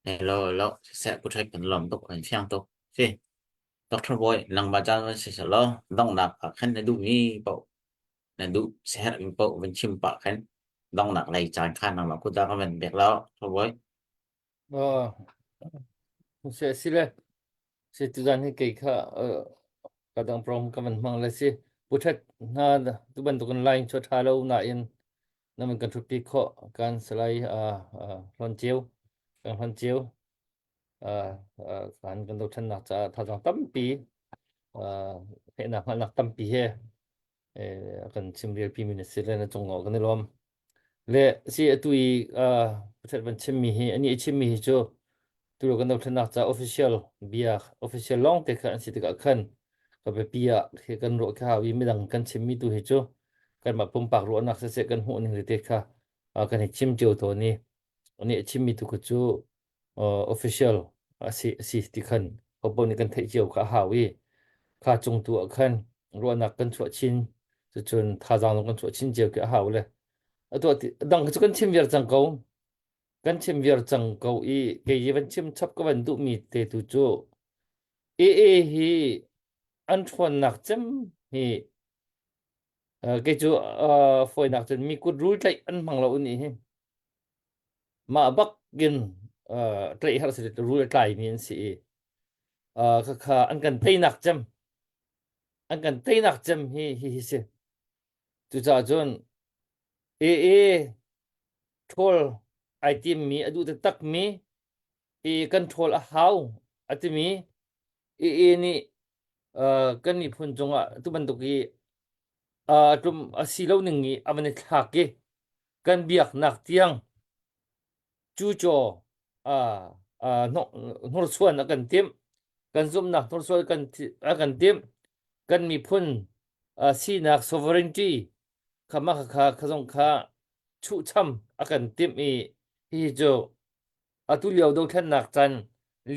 Hello, hello. Siseh pu ṭhai kan lawm tuk kan fiang tuk. Si. Dr. Boy, nangmah caan van si selaw donghnak ah khan na duhmi paoh na duh siaherhmi paoh van chim pah khan donghnak lei caan kha nangmah kut ah ka van pek lo. Dr. Boy. Oh, si si le si tuzan hi kei kha ka dang prom ka van hmang le si puthat hna tu bantukin line chu tha lo nain na man kan thutpi khawh kan salai hlon ceu kan hlon ceu kan kan dothlennak caah thazaang tampi theihnak hngalhnak tampi he kan chimrelpi mi na si le na cung kan i lawm. Le si atu i Pathian van chimmi hi ani a chimmi hi cu tu kan dothlennak ca official bia official lawng te kha an si tikah khan ka biapi ah khi kan ruah khi hau i midang kan chimmi tu hi cu kanmah pumpak ruahnak siseh kan hmuh ning tete kha kan i chim cio tawn i ani a chimmi tu kha cu official a si a si ti khan hopo nih kan theih cio kha a hau i kha cung tu ah khan ruahnak kan chuah chin cucun thazaang zong kan chuah chin cio khi a hau le atu dang cu kan chim viar cang ko kan chim viar cang ko i kei hi van chim chap ka van duhmi te tu cu AA hi an ṭhawnnak cem hi kei cu fawinak cun mi kut rul tlaih an hmang lo nih hi Mah bak in tlaih har si rul a tlaimi an si i khakha an kan teinak cem an kan teinak cem hi hi hi si. Cucaah cun AA ṭhawl ai timmi a duh taktakmi i kan ṭhawl a hau a timi AA nih kan miphun cungah tu bantuk i tlum a si lo ning i a van i thlak i kan biaknak tiang cucaw hnursuan a kan timh kan zumhnak hnursuan kan a kan timh kan miphun sinak sovereignty kha mah kha kha zong kha chuhcham a kan timh i hihi cu atu lio dothlennak caan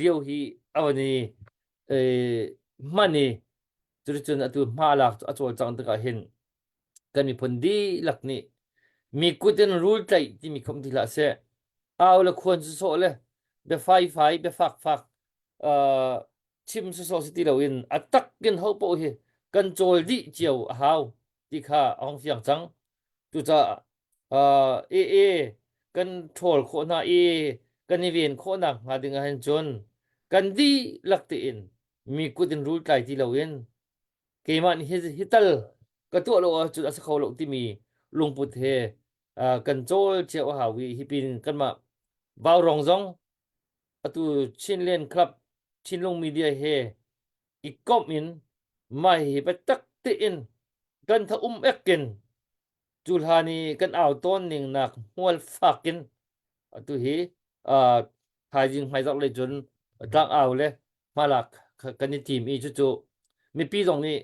lio hi a van i hman i cuticun atu hma lak a cawlcangh tikah hin kan miphun dihlak nih mi kut in rul tlaih timi khom ti hlah seh au le khuan sawsawh le biafai fai biafak fak uh, chim sawsawh si ti loin a tak in ho paoh hi kan cawl dih cio a hau ti kha a hong fiang cang cucaah uh, e e kan ṭhawl khawh hna i kan i ven khawhnak hnga ding ah hin cun kan dihlak tein mi kut in rul tlai ti loin keimah nih hi, hi tal ka tuah lo ahcun a si kho lo timi lungput he uh, kan cawl cio a hau i hi pin kanmah Vaurong zong atu Chinland Club Chinlung Media he i komh in mah hi biatak tein kan tha um ekin cu hlan i kan au tawn ning nak hmual fak in atu hi uh, thaizing hmaizarh lei cun tlang au le hmalak kan i tim i cucu mipi zong nih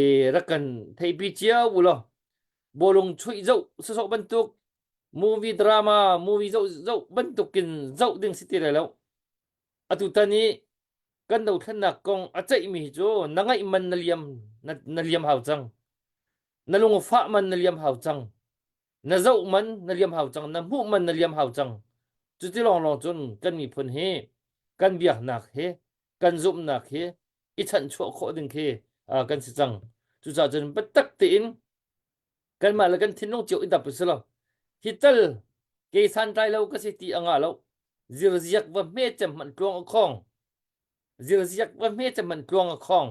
i rak kan theipi cio u law bawlung chuih zoh sasawh bantuk movie drama movie zoh zoh bantukin zoh ding si ti lai lo atu tan i kan dothlennak kong a ceihmi hi cu na ngaih man na liam na, na liam hau cang na lungfah man na liam hau cang na zoh man na liam hau cang na hmuh man na liam hau cang cuti lawnglawng cun kan miphun hi kan biaknak hi kan zumhnak hi i chanhchuah khawh ding khi uh, kan si cang cucaah cun biatak tein kanmah le kan thinlung cio i dap si lo hi tal ke santlai lo ka si ti a ngah lo zirziak va hme cem hmanh tluang a khong zirziak va hme cem hmanh tluang a khong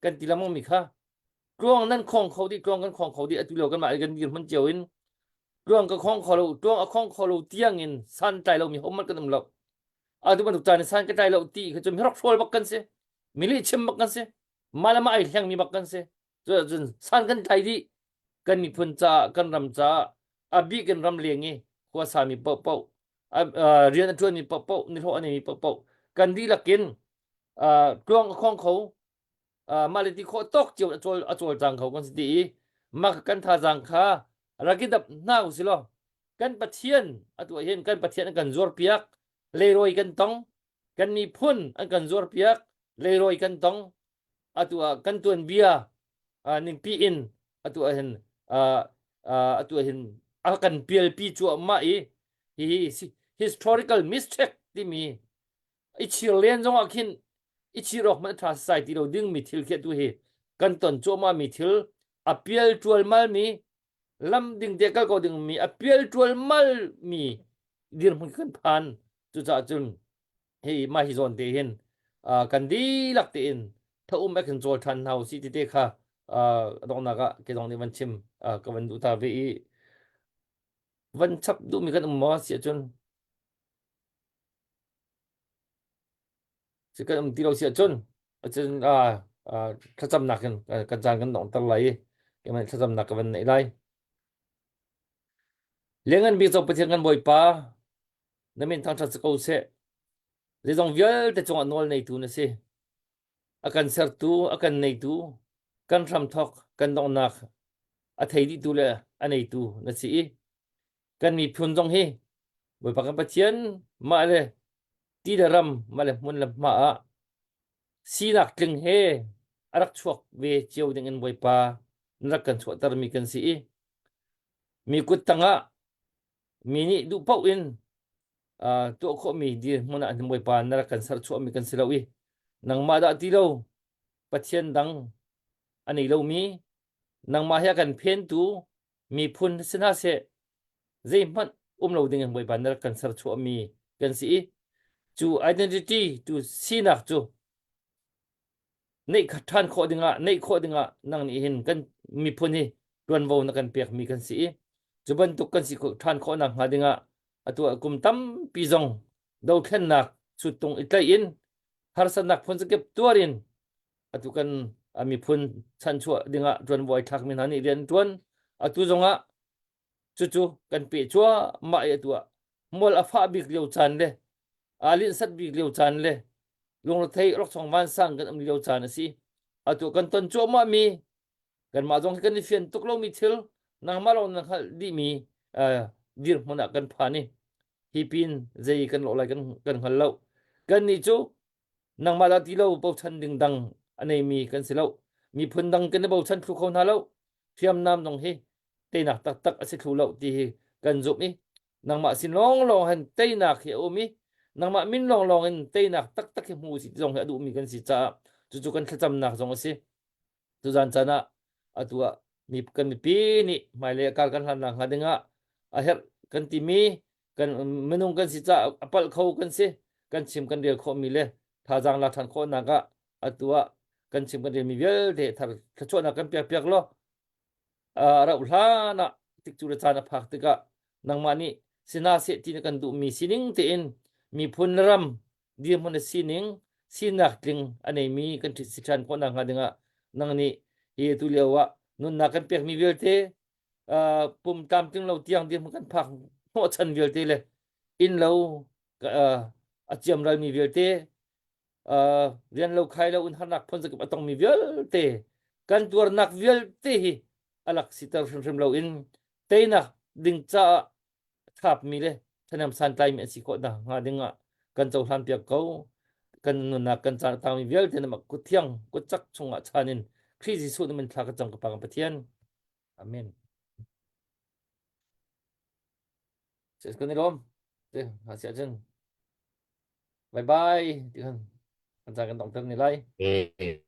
kan ti lamong mi kha tluang nan khong kho dih tluang kan khong kho dih atu lio kanmah kan dirhmun cio in tluang ka khong kho lo tluang a khong kho lo tiang in santlai lo mi hohmanh kan um lo atu bantuk caan san ka tlai lo ti kha cu mi hrawl bak kan si mi lih chim bak kan si mah le mah ai hleng mi bak kan si cun san kan tlai dih kan miphun caah kan ram caah a bik in ram leng i khuasa mi paohpaoh rian a ṭuan mi paohpaoh nihlawh a nei mi paohpaoh kan dihlak in tluang a khong kho mah le ti khawh tawk cio a cawl a cawlcang kho kan si ti i mah kan thazaang kha rak i dap hna usih law kan Pathian atu ah hin kan Pathian an kan zuarpiak leirawi kan tong kan miphun an kan zuarpiak leirawi kan tong atu ah kan tuanbia ningpi in. Atu ah hin uh, uh, atu ah hin a kan pialpi cuahmah i hihi historical mistake timi i chir len zong ah khin i chir awk hmanh tha sai ti lo ding mi thil khi tu hi kan ton cuahmah mi thil a pial ṭualmal mi lam ding te kal ko ding mi a pial ṭualmal mi dirhmun kan phan. Cucaah cun hi mah hi zawn te hin kan dihlak tein tha um ek in cawl ṭhan hna usih ti te kha donghnak ah ke zong nih van chim ka van duh ta ve i van chap duhmi kan um maw si ahcun si kan um ti lo si ahcun acun thlacamnak in kan caan kan donghter lai i keimah thlacamnak ka van neih lai. Lianngan bik cang Pathian kan Bawipa, na min thangṭhat si ko seh. Zeizong vialte cungah nawl neitu na si. A kan sertu, a kan neitu, kan hramthawk, kan donghnak a thei dihtu le a neitu na si i kan miphun zong hi Bawipa kan Pathian mah le ti le ram mah le hmun le hma ah sinak tling he a rak chuak ve cio ding in Bawipa na rak kan chuahtermi kan si i mi kut tangah mi nih duh paoh in uh, tuah khawhmi dirhmun ah Bawipa na rak kan serchuahmi kan si lo i nangmah dah ti lo Pathian dang a nei lomi nangmah he a kan phentu miphun si hna seh zeihmanh um lo ding in Bawipa na rak kan serchuahmi kan si i cu identity tu sinak cu neih ṭhan khawh dingah neih khawh dingah nang nih hin kan miphun hi ṭuanvo na kan pekmi kan si i cu bantuk kan si ṭhan khawh nak hnga dingah atu ah kum tampi zong dothlennak suttung i tlaih in harsatnak phun zakip tuar in atu kan miphun chanchuah dingah ṭuanvo ai thlakmi hna nih rian ṭuan atu zongah cucu kan peh cuahmah i atu ah mual a fah bik lio caan le aa linhsat bik lio caan le lungrethei roksong vansang kan um lio caan a si. Atu kan ton cuahmah mi kanmah zong hi kan i fian tuk lomi thil nangmah lawng na hngalh dihmi uh, dirhmun ah kan phan i hi pin zei kan lawh lai kan kan hngal lo. Kan nih cu nangmah dah ti lo bochan ding dang a neimi kan si lo. Miphun dang kan i bochan thlu kho hna lo. Hriamnam zong hi teinak taktak a si thlu lo ti hi kan zumh i nangmah sin lawnglawng han teinak hi a um i nangmah min lawnglawng in teinak taktak hi hmu si zong hi a duhmi kan si caah cucu kan thlacamnak zong a si. Tuzan caan ah atu ah mi kan mipi nih hmailei a kar kan hlannak hnga dingah a herh kan timi kan minung kan si caah a palh kho kan si kan chim kan rel khawhmi le thazaang lak ṭhan khawhnak ah atu ah kan chim kan relmi vialte thar thluachuahnak kan pek piak law a rauh hlan ah tikcu le caan a phak tikah nangmah nih sina seh ti na kan duhmi sining tein miphun le ram dirhmun le sining sinak tling a neimi kan ṭhit si ṭhan khawh nakhnga dingah nang nih hi tu lio ah nunnak kan pekmi vialte pum tlamtling lo tiang dirhmun kan phak hnawhchan vialte le inn lo a ciam ralmi vialte rian lo khai lo in harnak phun zakip a tongmi vialte kan tuarnak vialte hi a lak siter hrimhrim lo in teinak ding caah thapmi le thahnem santlaimi an si khawh hnga ding ah kan cohlan piak ko. Kan nunnak kan caan tangmi vialte na kut thiang kut cak chungah chan in Khrih Jesuh na min thla ka cam ka pa kan Pathian. Amen. Kan i lawm. Te ha sia cun. Bye bye. Ti kan kan caan kan dongter ni lai. Eh.